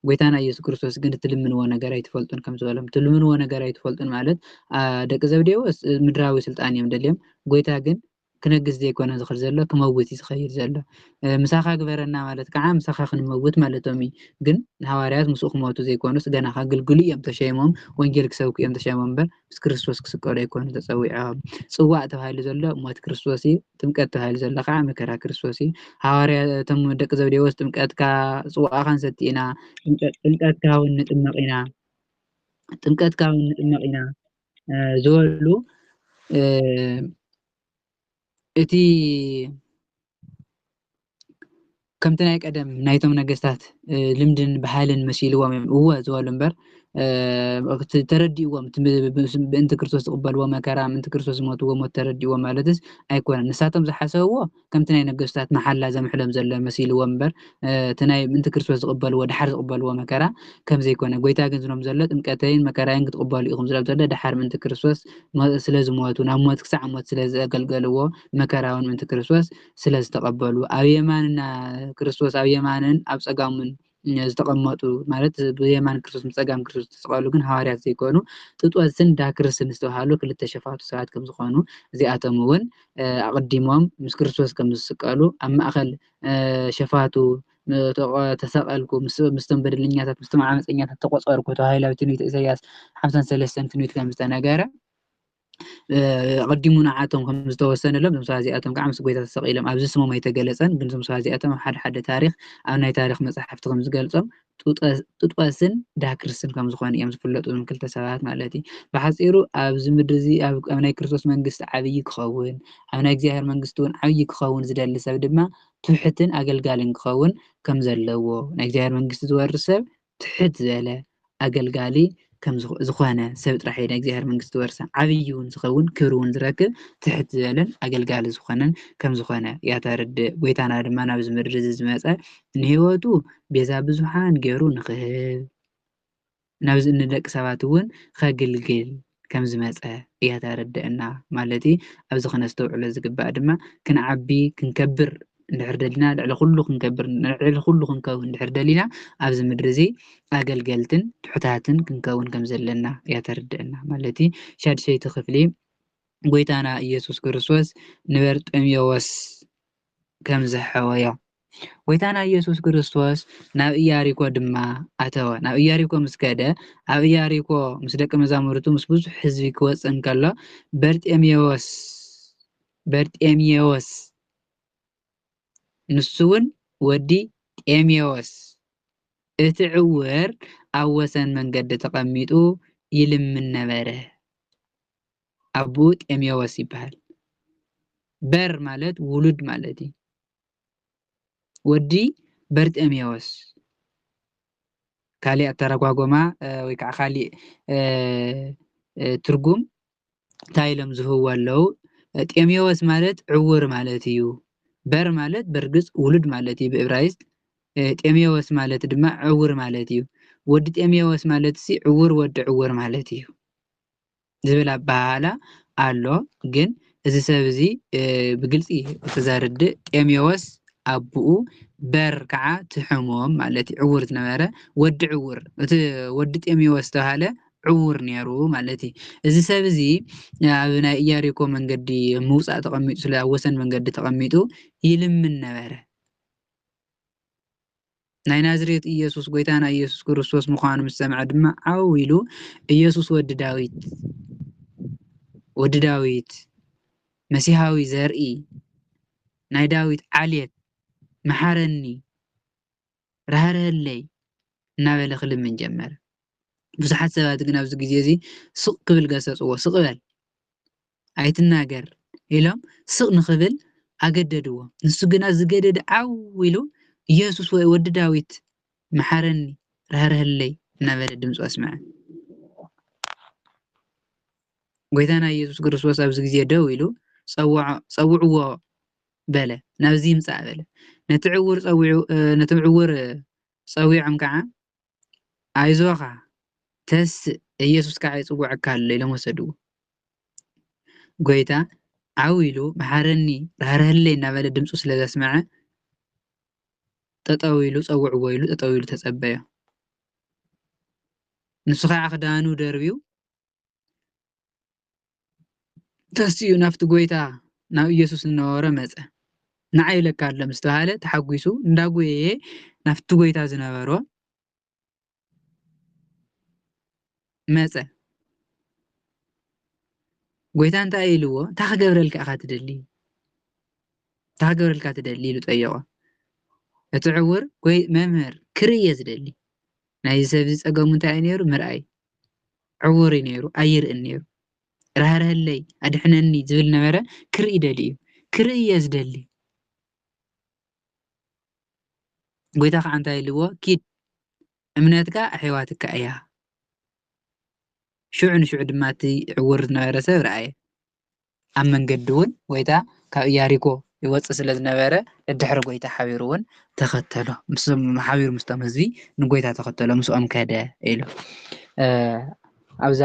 ጎይታና ኢየሱስ ክርስቶስ ግን እትልምንዎ ነገር ኣይትፈልጡን ከም ዝበሎም። እትልምንዎ ነገር ኣይትፈልጡን ማለት፣ ኣ፣ ደቂ ዘብዴዎስ ምድራዊ ስልጣን እዮም ደልዮም፣ ጎይታ ግን ክነግስ ዘይኮነ ዝኽል ዘሎ፣ ክመውት እዩ ዝኸይድ ዘሎ። እ፣ ምሳኻ ግበረና ማለት ከዓ ምሳኻ ክንመውት ማለቶም እዩ። ግን ንሃዋርያት ምስኡ ክሞቱ ዘይኮኑስ ገና ከግልግሉ እዮም ተሸይሞም፣ ወንጌል ክሰብኩ እዮም ተሸይሞም እምበር ምስ ክርስቶስ ክስቀሉ ኣይኮኑ ተጸዊዖም። ጽዋእ ተባሂሉ ዘሎ ሞት ክርስቶስ እዩ። ጥምቀት ተባሂሉ ዘሎ ከዓ መከራ ክርስቶስ እዩ። ሃዋርያ-፣ እቶም ደቂ ዘብዴዎስ ጥምቀትካ፣ ጽዋእኻን ሰቲ ኢና፣ ጥምቀት-፣ ጥምቀትካ እውን ንጥመቕ ኢና፣ ጥምቀትካ እውን ንጥመቕ ኢና፣ እ፣ ዝበሉ፣ እ፣ እቲ ከምቲ ናይ ቀደም ናይቶም ነገስታት፣ እ፣ ልምድን ባህልን መሲልዎም እዮም እወ ዝበሉ እምበር፣ እ፣ እቲ ተረዲእዎም፣ እቲ ብ-፣ ብ-፣ ምእንቲ ክርስቶስ ዝቕበልዎ መከራ፣ ምእንቲ ክርስቶስ ዝሞትዎ ሞት ተረዲእዎም ማለትስ ኣይኮነን። ንሳቶም ዝሓሰብዎ ከምቲ ናይ ነገስታት መሓላ ዘምሕሎም ዘሎ መሲልዎም እምበር፣ እ፣ እቲ ናይ ምእንቲ ክርስቶስ ዝቕበልዎ፣ ደሓር ዝቕበልዎ መከራ ከም ዘይኮነ፣ ጎይታ ግን ዝብሎም ዘሎ ጥምቀተይን መከራይን ክትቕበሉ ኢኹም ዝብሎም ዘሎ ደሓር ምእንቲ ክርስቶስ ሞ-፣ ስለ ዝሞቱ፣ ናብ ሞት ክሳዕ ሞት ስለ ዘገልገልዎ፣ መከራ እውን ምእንቲ ክርስቶስ ስለ ዝተቐበሉ፣ ኣብ የማንና ክርስቶስ ኣብ የማንን ኣብ ጸጋሙን ዝተቐመጡ፣ ማለት ብየማን ክርስቶስ ምስ ጸጋም ክርስቶስ ዝተሰቐሉ ግን ሃዋርያት ዘይኮኑ፣ ጥጦስን ዳክርስን ዝተባሃሉ ክልተ ሸፋቱ ሰባት ከም ዝኾኑ፣ እዚኣቶም እውን፣ እ፣ ኣቐዲሞም ምስ ክርስቶስ ከም ዝስቀሉ፣ ኣብ ማእከል፣ እ፣ ሸፋቱ፣ እ፣ ተቐ-፣ ተሰቐልኩ፣ ምስ፣ ምስቶም በደለኛታት፣ ምስቶም ዓመፀኛታት ተቆጸርኩ ተባሂሉ ኣብ ትንቢተ ኢሳይያስ ሓምሳን ሰለስተን ትንቢት ከም ዝተነገረ፣ እ፣ ኣቐዲሙ ንዓቶም ከም ዝተወሰነሎም፣ እዞም ሰባት እዚኣቶም ከዓ ምስ ጎይታ ተሰቒሎም፣ ኣብዚ ስሞም ኣይተገለጸን፣ ግን እዞም ሰባት እዚኣቶም ኣብ ሓደ ሓደ ታሪኽ፣ ኣብ ናይ ታሪኽ መጻሕፍቲ ከም ዝገልጾም፣ ጡጠ-፣ ጡጦስን ዳክርስን ከም ዝኾኑ እዮም ዝፍለጡ፣ እዞም ክልተ ሰባት ማለት እዩ። ብሓጺሩ ኣብዚ ምድሪ እዚ ኣብ፣ ኣብ ናይ ክርስቶስ መንግስቲ ዓብዪ ክኸውን፣ ኣብ ናይ እግዚኣብሔር መንግስቲ እውን ዓብዪ ክኸውን ዝደሊ ሰብ ድማ ትሑትን ኣገልጋልን ክኸውን ከም ዘለዎ፣ ናይ እግዚኣብሔር መንግስቲ ዝወርስ ሰብ ትሕት ዝበለ ኣገልጋሊ ከም ዝኾነ ሰብ ጥራሕ ናይ እግዚኣብሔር መንግስቲ ወርሳ ዓብዪ እውን ዝኸውን ክብሪ እውን ዝረክብ ትሕት ዝበለን ኣገልጋሊ ዝኾነን ከም ዝኾነ እያ ተርድእ። ጎይታና ድማ ናብዚ ምድሪ እዚ ዝመፀ ንህይወቱ ቤዛ ብዙሓን ገይሩ ንኽህብ ናብዚ ንደቂ ሰባት እውን ከግልግል ከም ዝመፀ እያ ተርድእና። ማለት ኣብዚ ክነስተውዕሎ ዝግባእ ድማ ክንዓቢ ክንከብር እንድሕር ደሊና ልዕሊ ኩሉ ክንከብር ልዕሊ ኩሉ ክንከውን እንድሕር ደሊና ኣብዚ ምድሪ እዚ ኣገልገልትን ትሑታትን ክንከውን ከም ዘለና እያ ተርድእና። ማለት ሻድሸይቲ ክፍሊ ጎይታና ኢየሱስ ክርስቶስ ንበርጤሜዎስ ከም ዝሐወዮ። ጎይታና ኢየሱስ ክርስቶስ ናብ ኢያሪኮ ድማ ኣተወ። ናብ ኢያሪኮ ምስ ከደ ኣብ ኢያሪኮ ምስ ደቂ መዛሙርቱ ምስ ብዙሕ ህዝቢ ክወፅእ እንከሎ በርጤሜዎስ በርጤሜዎስ ንሱ እውን ወዲ ጤሜዎስ እቲ ዕውር ኣብ ወሰን መንገዲ ተቐሚጡ ይልምን ነበረ። ኣቦኡ ጤሜዎስ ይበሃል። በር ማለት ውሉድ ማለት እዩ። ወዲ በርጤሜዎስ ካሊእ ኣተረጓጎማ ወይ ከዓ ካሊእ ትርጉም እንታይ ኢሎም ዝህብዎ ኣለዉ? ጤሜዎስ ማለት ዕውር ማለት እዩ። በር ማለት በርግጽ ውሉድ ማለት እዩ ብእብራይስጥ። ጤሜዎስ ማለት ድማ ዕውር ማለት እዩ። ወዲ ጤሜዎስ ማለት ሲ ዕውር ወዲ ዕውር ማለት እዩ ዝብል ኣበሃህላ ኣሎ። ግን እዚ ሰብ እዚ ብግልጺ ክዘርድእ ጤሜዎስ ኣቦኡ በር ከዓ ትሕሞም ማለት እዩ። ዕውር ዝነበረ ወዲ ዕውር እቲ ወዲ ጤሜዎስ ዝተባሃለ ዕውር ነይሩ ማለት እዩ። እዚ ሰብ እዚ ኣብ ናይ ኢያሪኮ መንገዲ ምውፃእ ተቐሚጡ ስለ ኣብ ወሰን መንገዲ ተቐሚጡ ይልምን ነበረ። ናይ ናዝሬት ኢየሱስ ጎይታና ኢየሱስ ክርስቶስ ምዃኑ ምስ ሰምዐ ድማ ዓው ኢሉ ኢየሱስ ወዲ ዳዊት ወዲ ዳዊት መሲሃዊ ዘርኢ ናይ ዳዊት ዓሌት መሓረኒ ራህርህለይ እናበለ ክልምን ጀመረ። ብዙሓት ሰባት ግን ኣብዚ ግዜ እዚ ስቕ ክብል ገሰጽዎ። ስቕ በል ኣይትናገር ኢሎም ስቕ ንኽብል ኣገደድዎ። ንሱ ግና ዝገደደ ዓው ኢሉ ኢየሱስ ወይ ወዲ ዳዊት መሓረኒ ራህርህለይ እናበለ ድምፁ ኣስምዐ። ጎይታና ኢየሱስ ክርስቶስ ኣብዚ ግዜ ደው ኢሉ ጸውዕዎ በለ፣ ናብዚ ይምጻእ በለ። ነቲ ዕውር ጸዊዑ ነቲ ዕውር ጸዊዖም ከዓ ኣይዞኻ ተስእ፣ ኢየሱስ ከዓ ይጽውዐካ ኣሎ ኢሎም ወሰድዎ። ጎይታ ዓው ኢሉ መሓረኒ ራህርህለይ እናበለ ድምፁ ስለ ዘስመዐ ጠጠው ኢሉ ጸውዕዎ ኢሉ ጠጠው ኢሉ ተጸበዮ። ንሱ ከዓ ክዳኑ ደርብዩ ተሲኡ ናብቲ ጎይታ ናብ ኢየሱስ እናወረ መጸ። ንዓይ ይብለካ ኣሎ ምስ ተባሃለ ተሓጒሱ እንዳጎየየ ናብቲ ጎይታ ዝነበሮ መጸ። ጎይታ እንታይ ኢልዎ? እንታይ ክገብረልካ ኢኻ ትደሊ? እንታይ ክገብረልካ ትደሊ? ኢሉ ጠየቖ። እቲ ዕውር፣ ጎይ መምህር፣ ክርኢ እየ ዝደሊ። ናይዚ ሰብ እዚ ጸገሙ እንታይ እዩ ነይሩ? ምርኣይ። ዕውር እዩ ነይሩ፣ ኣይርእን ነይሩ። ራህርህለይ፣ ኣድሕነኒ ዝብል ነበረ፣ ክርኢ ደልዩ እዩ። ክርኢ እየ ዝደሊ። ጎይታ ከዓ እንታይ ኢልዎ? ኪድ፣ እምነትካ ኣሕዋትካ እያ። ሽዑ ንሽዑ ድማ እቲ ዕውር ዝነበረ ሰብ ረኣየ። ኣብ መንገዲ እውን ጎይታ ካብ ኢያሪኮ ይወፅእ ስለ ዝነበረ ደድሕሪ ጎይታ ሓቢሩ እውን ተኸተሎ። ምስ ሓቢሩ ምስቶም ህዝቢ ንጎይታ ተኸተሎ፣ ምስኦም ከደ ኢሉ። ኣብዛ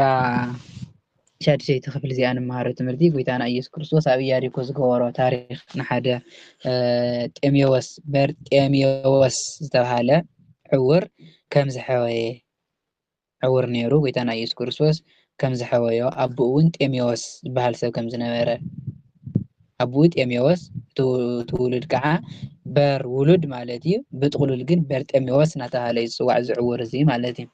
ሻድሸይቲ ክፍሊ እዚኣ ንመሃሮ ትምህርቲ ጎይታና ኢየሱስ ክርስቶስ ኣብ ኢያሪኮ ዝገበሮ ታሪክ ንሓደ ጤሜዎስ በርጤሜዎስ ዝተባሃለ ዕውር ከም ዝሐወየ ዕውር ነይሩ። ጎይታና ኢየሱስ ክርስቶስ ከም ዝሐወዮ ኣቦኡ እውን ጤሜዎስ ዝበሃል ሰብ ከም ዝነበረ ኣቦኡ ጤሜዎስ እቲ ውሉድ ከዓ በር ውሉድ ማለት እዩ። ብጥቕሉል ግን በርጤሜዎስ እናተባሃለ እዩ ዝፅዋዕ እዚ ዕውር እዚ ማለት እዩ።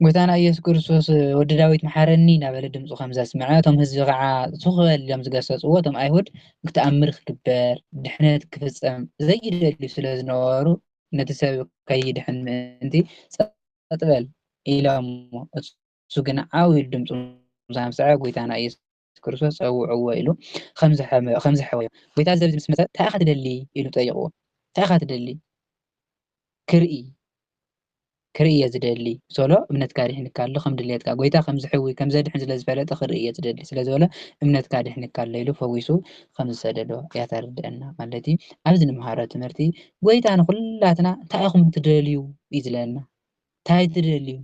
ጎይታና ኢየሱስ ክርስቶስ ወዲ ዳዊት መሓረኒ እናበለ ድምፁ ከም ዘስምዐ እቶም ህዝቢ ከዓ ሱኽ በል ኢሎም ዝገሰፅዎ እቶም ኣይሁድ ተኣምር ክግበር ድሕነት ክፍፀም ዘይደልዩ ስለ ዝነበሩ ነቲ ሰብ ከይድሕን ምእንቲ ጸጥ በል ኢሎሞ። እሱ ግን ዓው ኢሉ ድምፁ ምስ ኣምስዐ ጎይታና ኢየሱስ ክርስቶስ ጸውዕዎ ኢሉ ከም ዝሐወዮ። ጎይታ እዚ ምስ መጸ እንታይ ኢኻ ትደሊ ኢሉ ጠይቕዎ። እንታይ ኢኻ ትደሊ ክርኢ ክርኢ እየ ዝደሊ። ሶሎ እምነትካ ኣድሒንካ ኣሎ፣ ከም ድሌትካ። ጎይታ ከም ዝሕዊ፣ ከም ዘድሕን ስለ ዝፈለጠ ክርኢ እየ ዝደሊ ስለ ዝበሎ፣ እምነትካ ኣድሒንካ ኣሎ ኢሉ ፈዊሱ ከም ዝሰደዶ እያ ተርድአና ማለት እዩ። ኣብዚ ንምሃሮ ትምህርቲ ጎይታ ንኹላትና እንታይ ኢኹም ትደልዩ እዩ ዝለና። እንታይ ትደልዩ?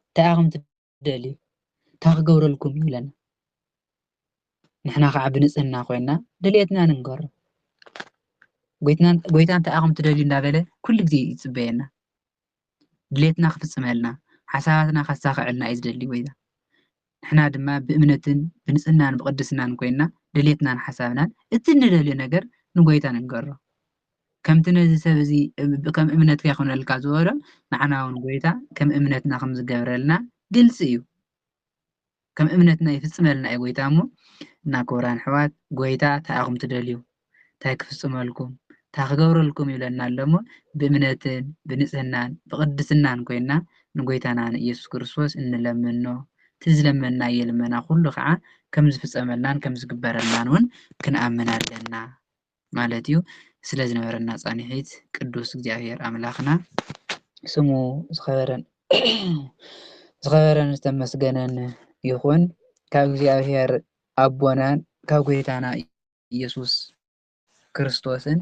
እንታይ ኢኹም ትደልዩ? እንታይ ክገብረልኩም ይብለና። ንሕና ከዓ ብንጽህና ኮይና ድሌትና ንንገሮ። ጎይትና፣ ጎይታ እንታይ ኢኹም ትደልዩ እንዳበለ ኩሉ ግዜ ይጽበየና። ድሌትና ክፍጽመልና፣ ሓሳባትና ከሳኽዐልና እዩ ዝደሊ ጎይታ። ንሕና ድማ ብእምነትን ብንጽህናን ብቅድስናን ኮይና ድሌትናን ሓሳብናን እቲ ንደልዮ ነገር ንጎይታ ንንገሮ። ከምቲ ነዚ ሰብ እዚ ብ-፣ ከም እምነትካ ይኹነልካ ዝበሎ፣ ንዓና እውን ጎይታ ከም እምነትና ከም ዝገብረልና ግልጺ እዩ። ከም እምነትና ይፍጽመልና እዩ ጎይታ እሞ፣ እና ክቡራን ኣሕዋት፣ ጎይታ እንታይ ኢኹም ትደልዩ? እንታይ ክፍጽመልኩም? እንታይ ክገብረልኩም ይብለና ኣሎ እሞ፣ ብእምነትን ብንጽህናን ብቅድስናን ኮይና ንጎይታና ንኢየሱስ ክርስቶስ እንለምኖ። እቲ ዝለመንናዮ ልመና ኩሉ ከዓ ከም ዝፍጸመልናን ከም ዝግበረልናን እውን ክንኣምን ኣለና ማለት እዩ። ስለ ዝነበረና ጻንሒት ቅዱስ እግዚኣብሔር ኣምላኽና ስሙ ዝኸበረን፣ ዝኸበረን ዝተመስገነን ይኹን። ካብ እግዚኣብሔር ኣቦናን ካብ ጎይታና ኢየሱስ ክርስቶስን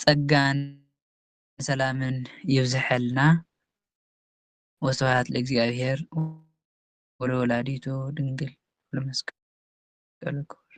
ጸጋን ሰላምን ይብዝሐልና። ወስብሐት ለእግዚኣብሔር ወለወላዲቱ ድንግል ወለመስቀሉ ክቡር።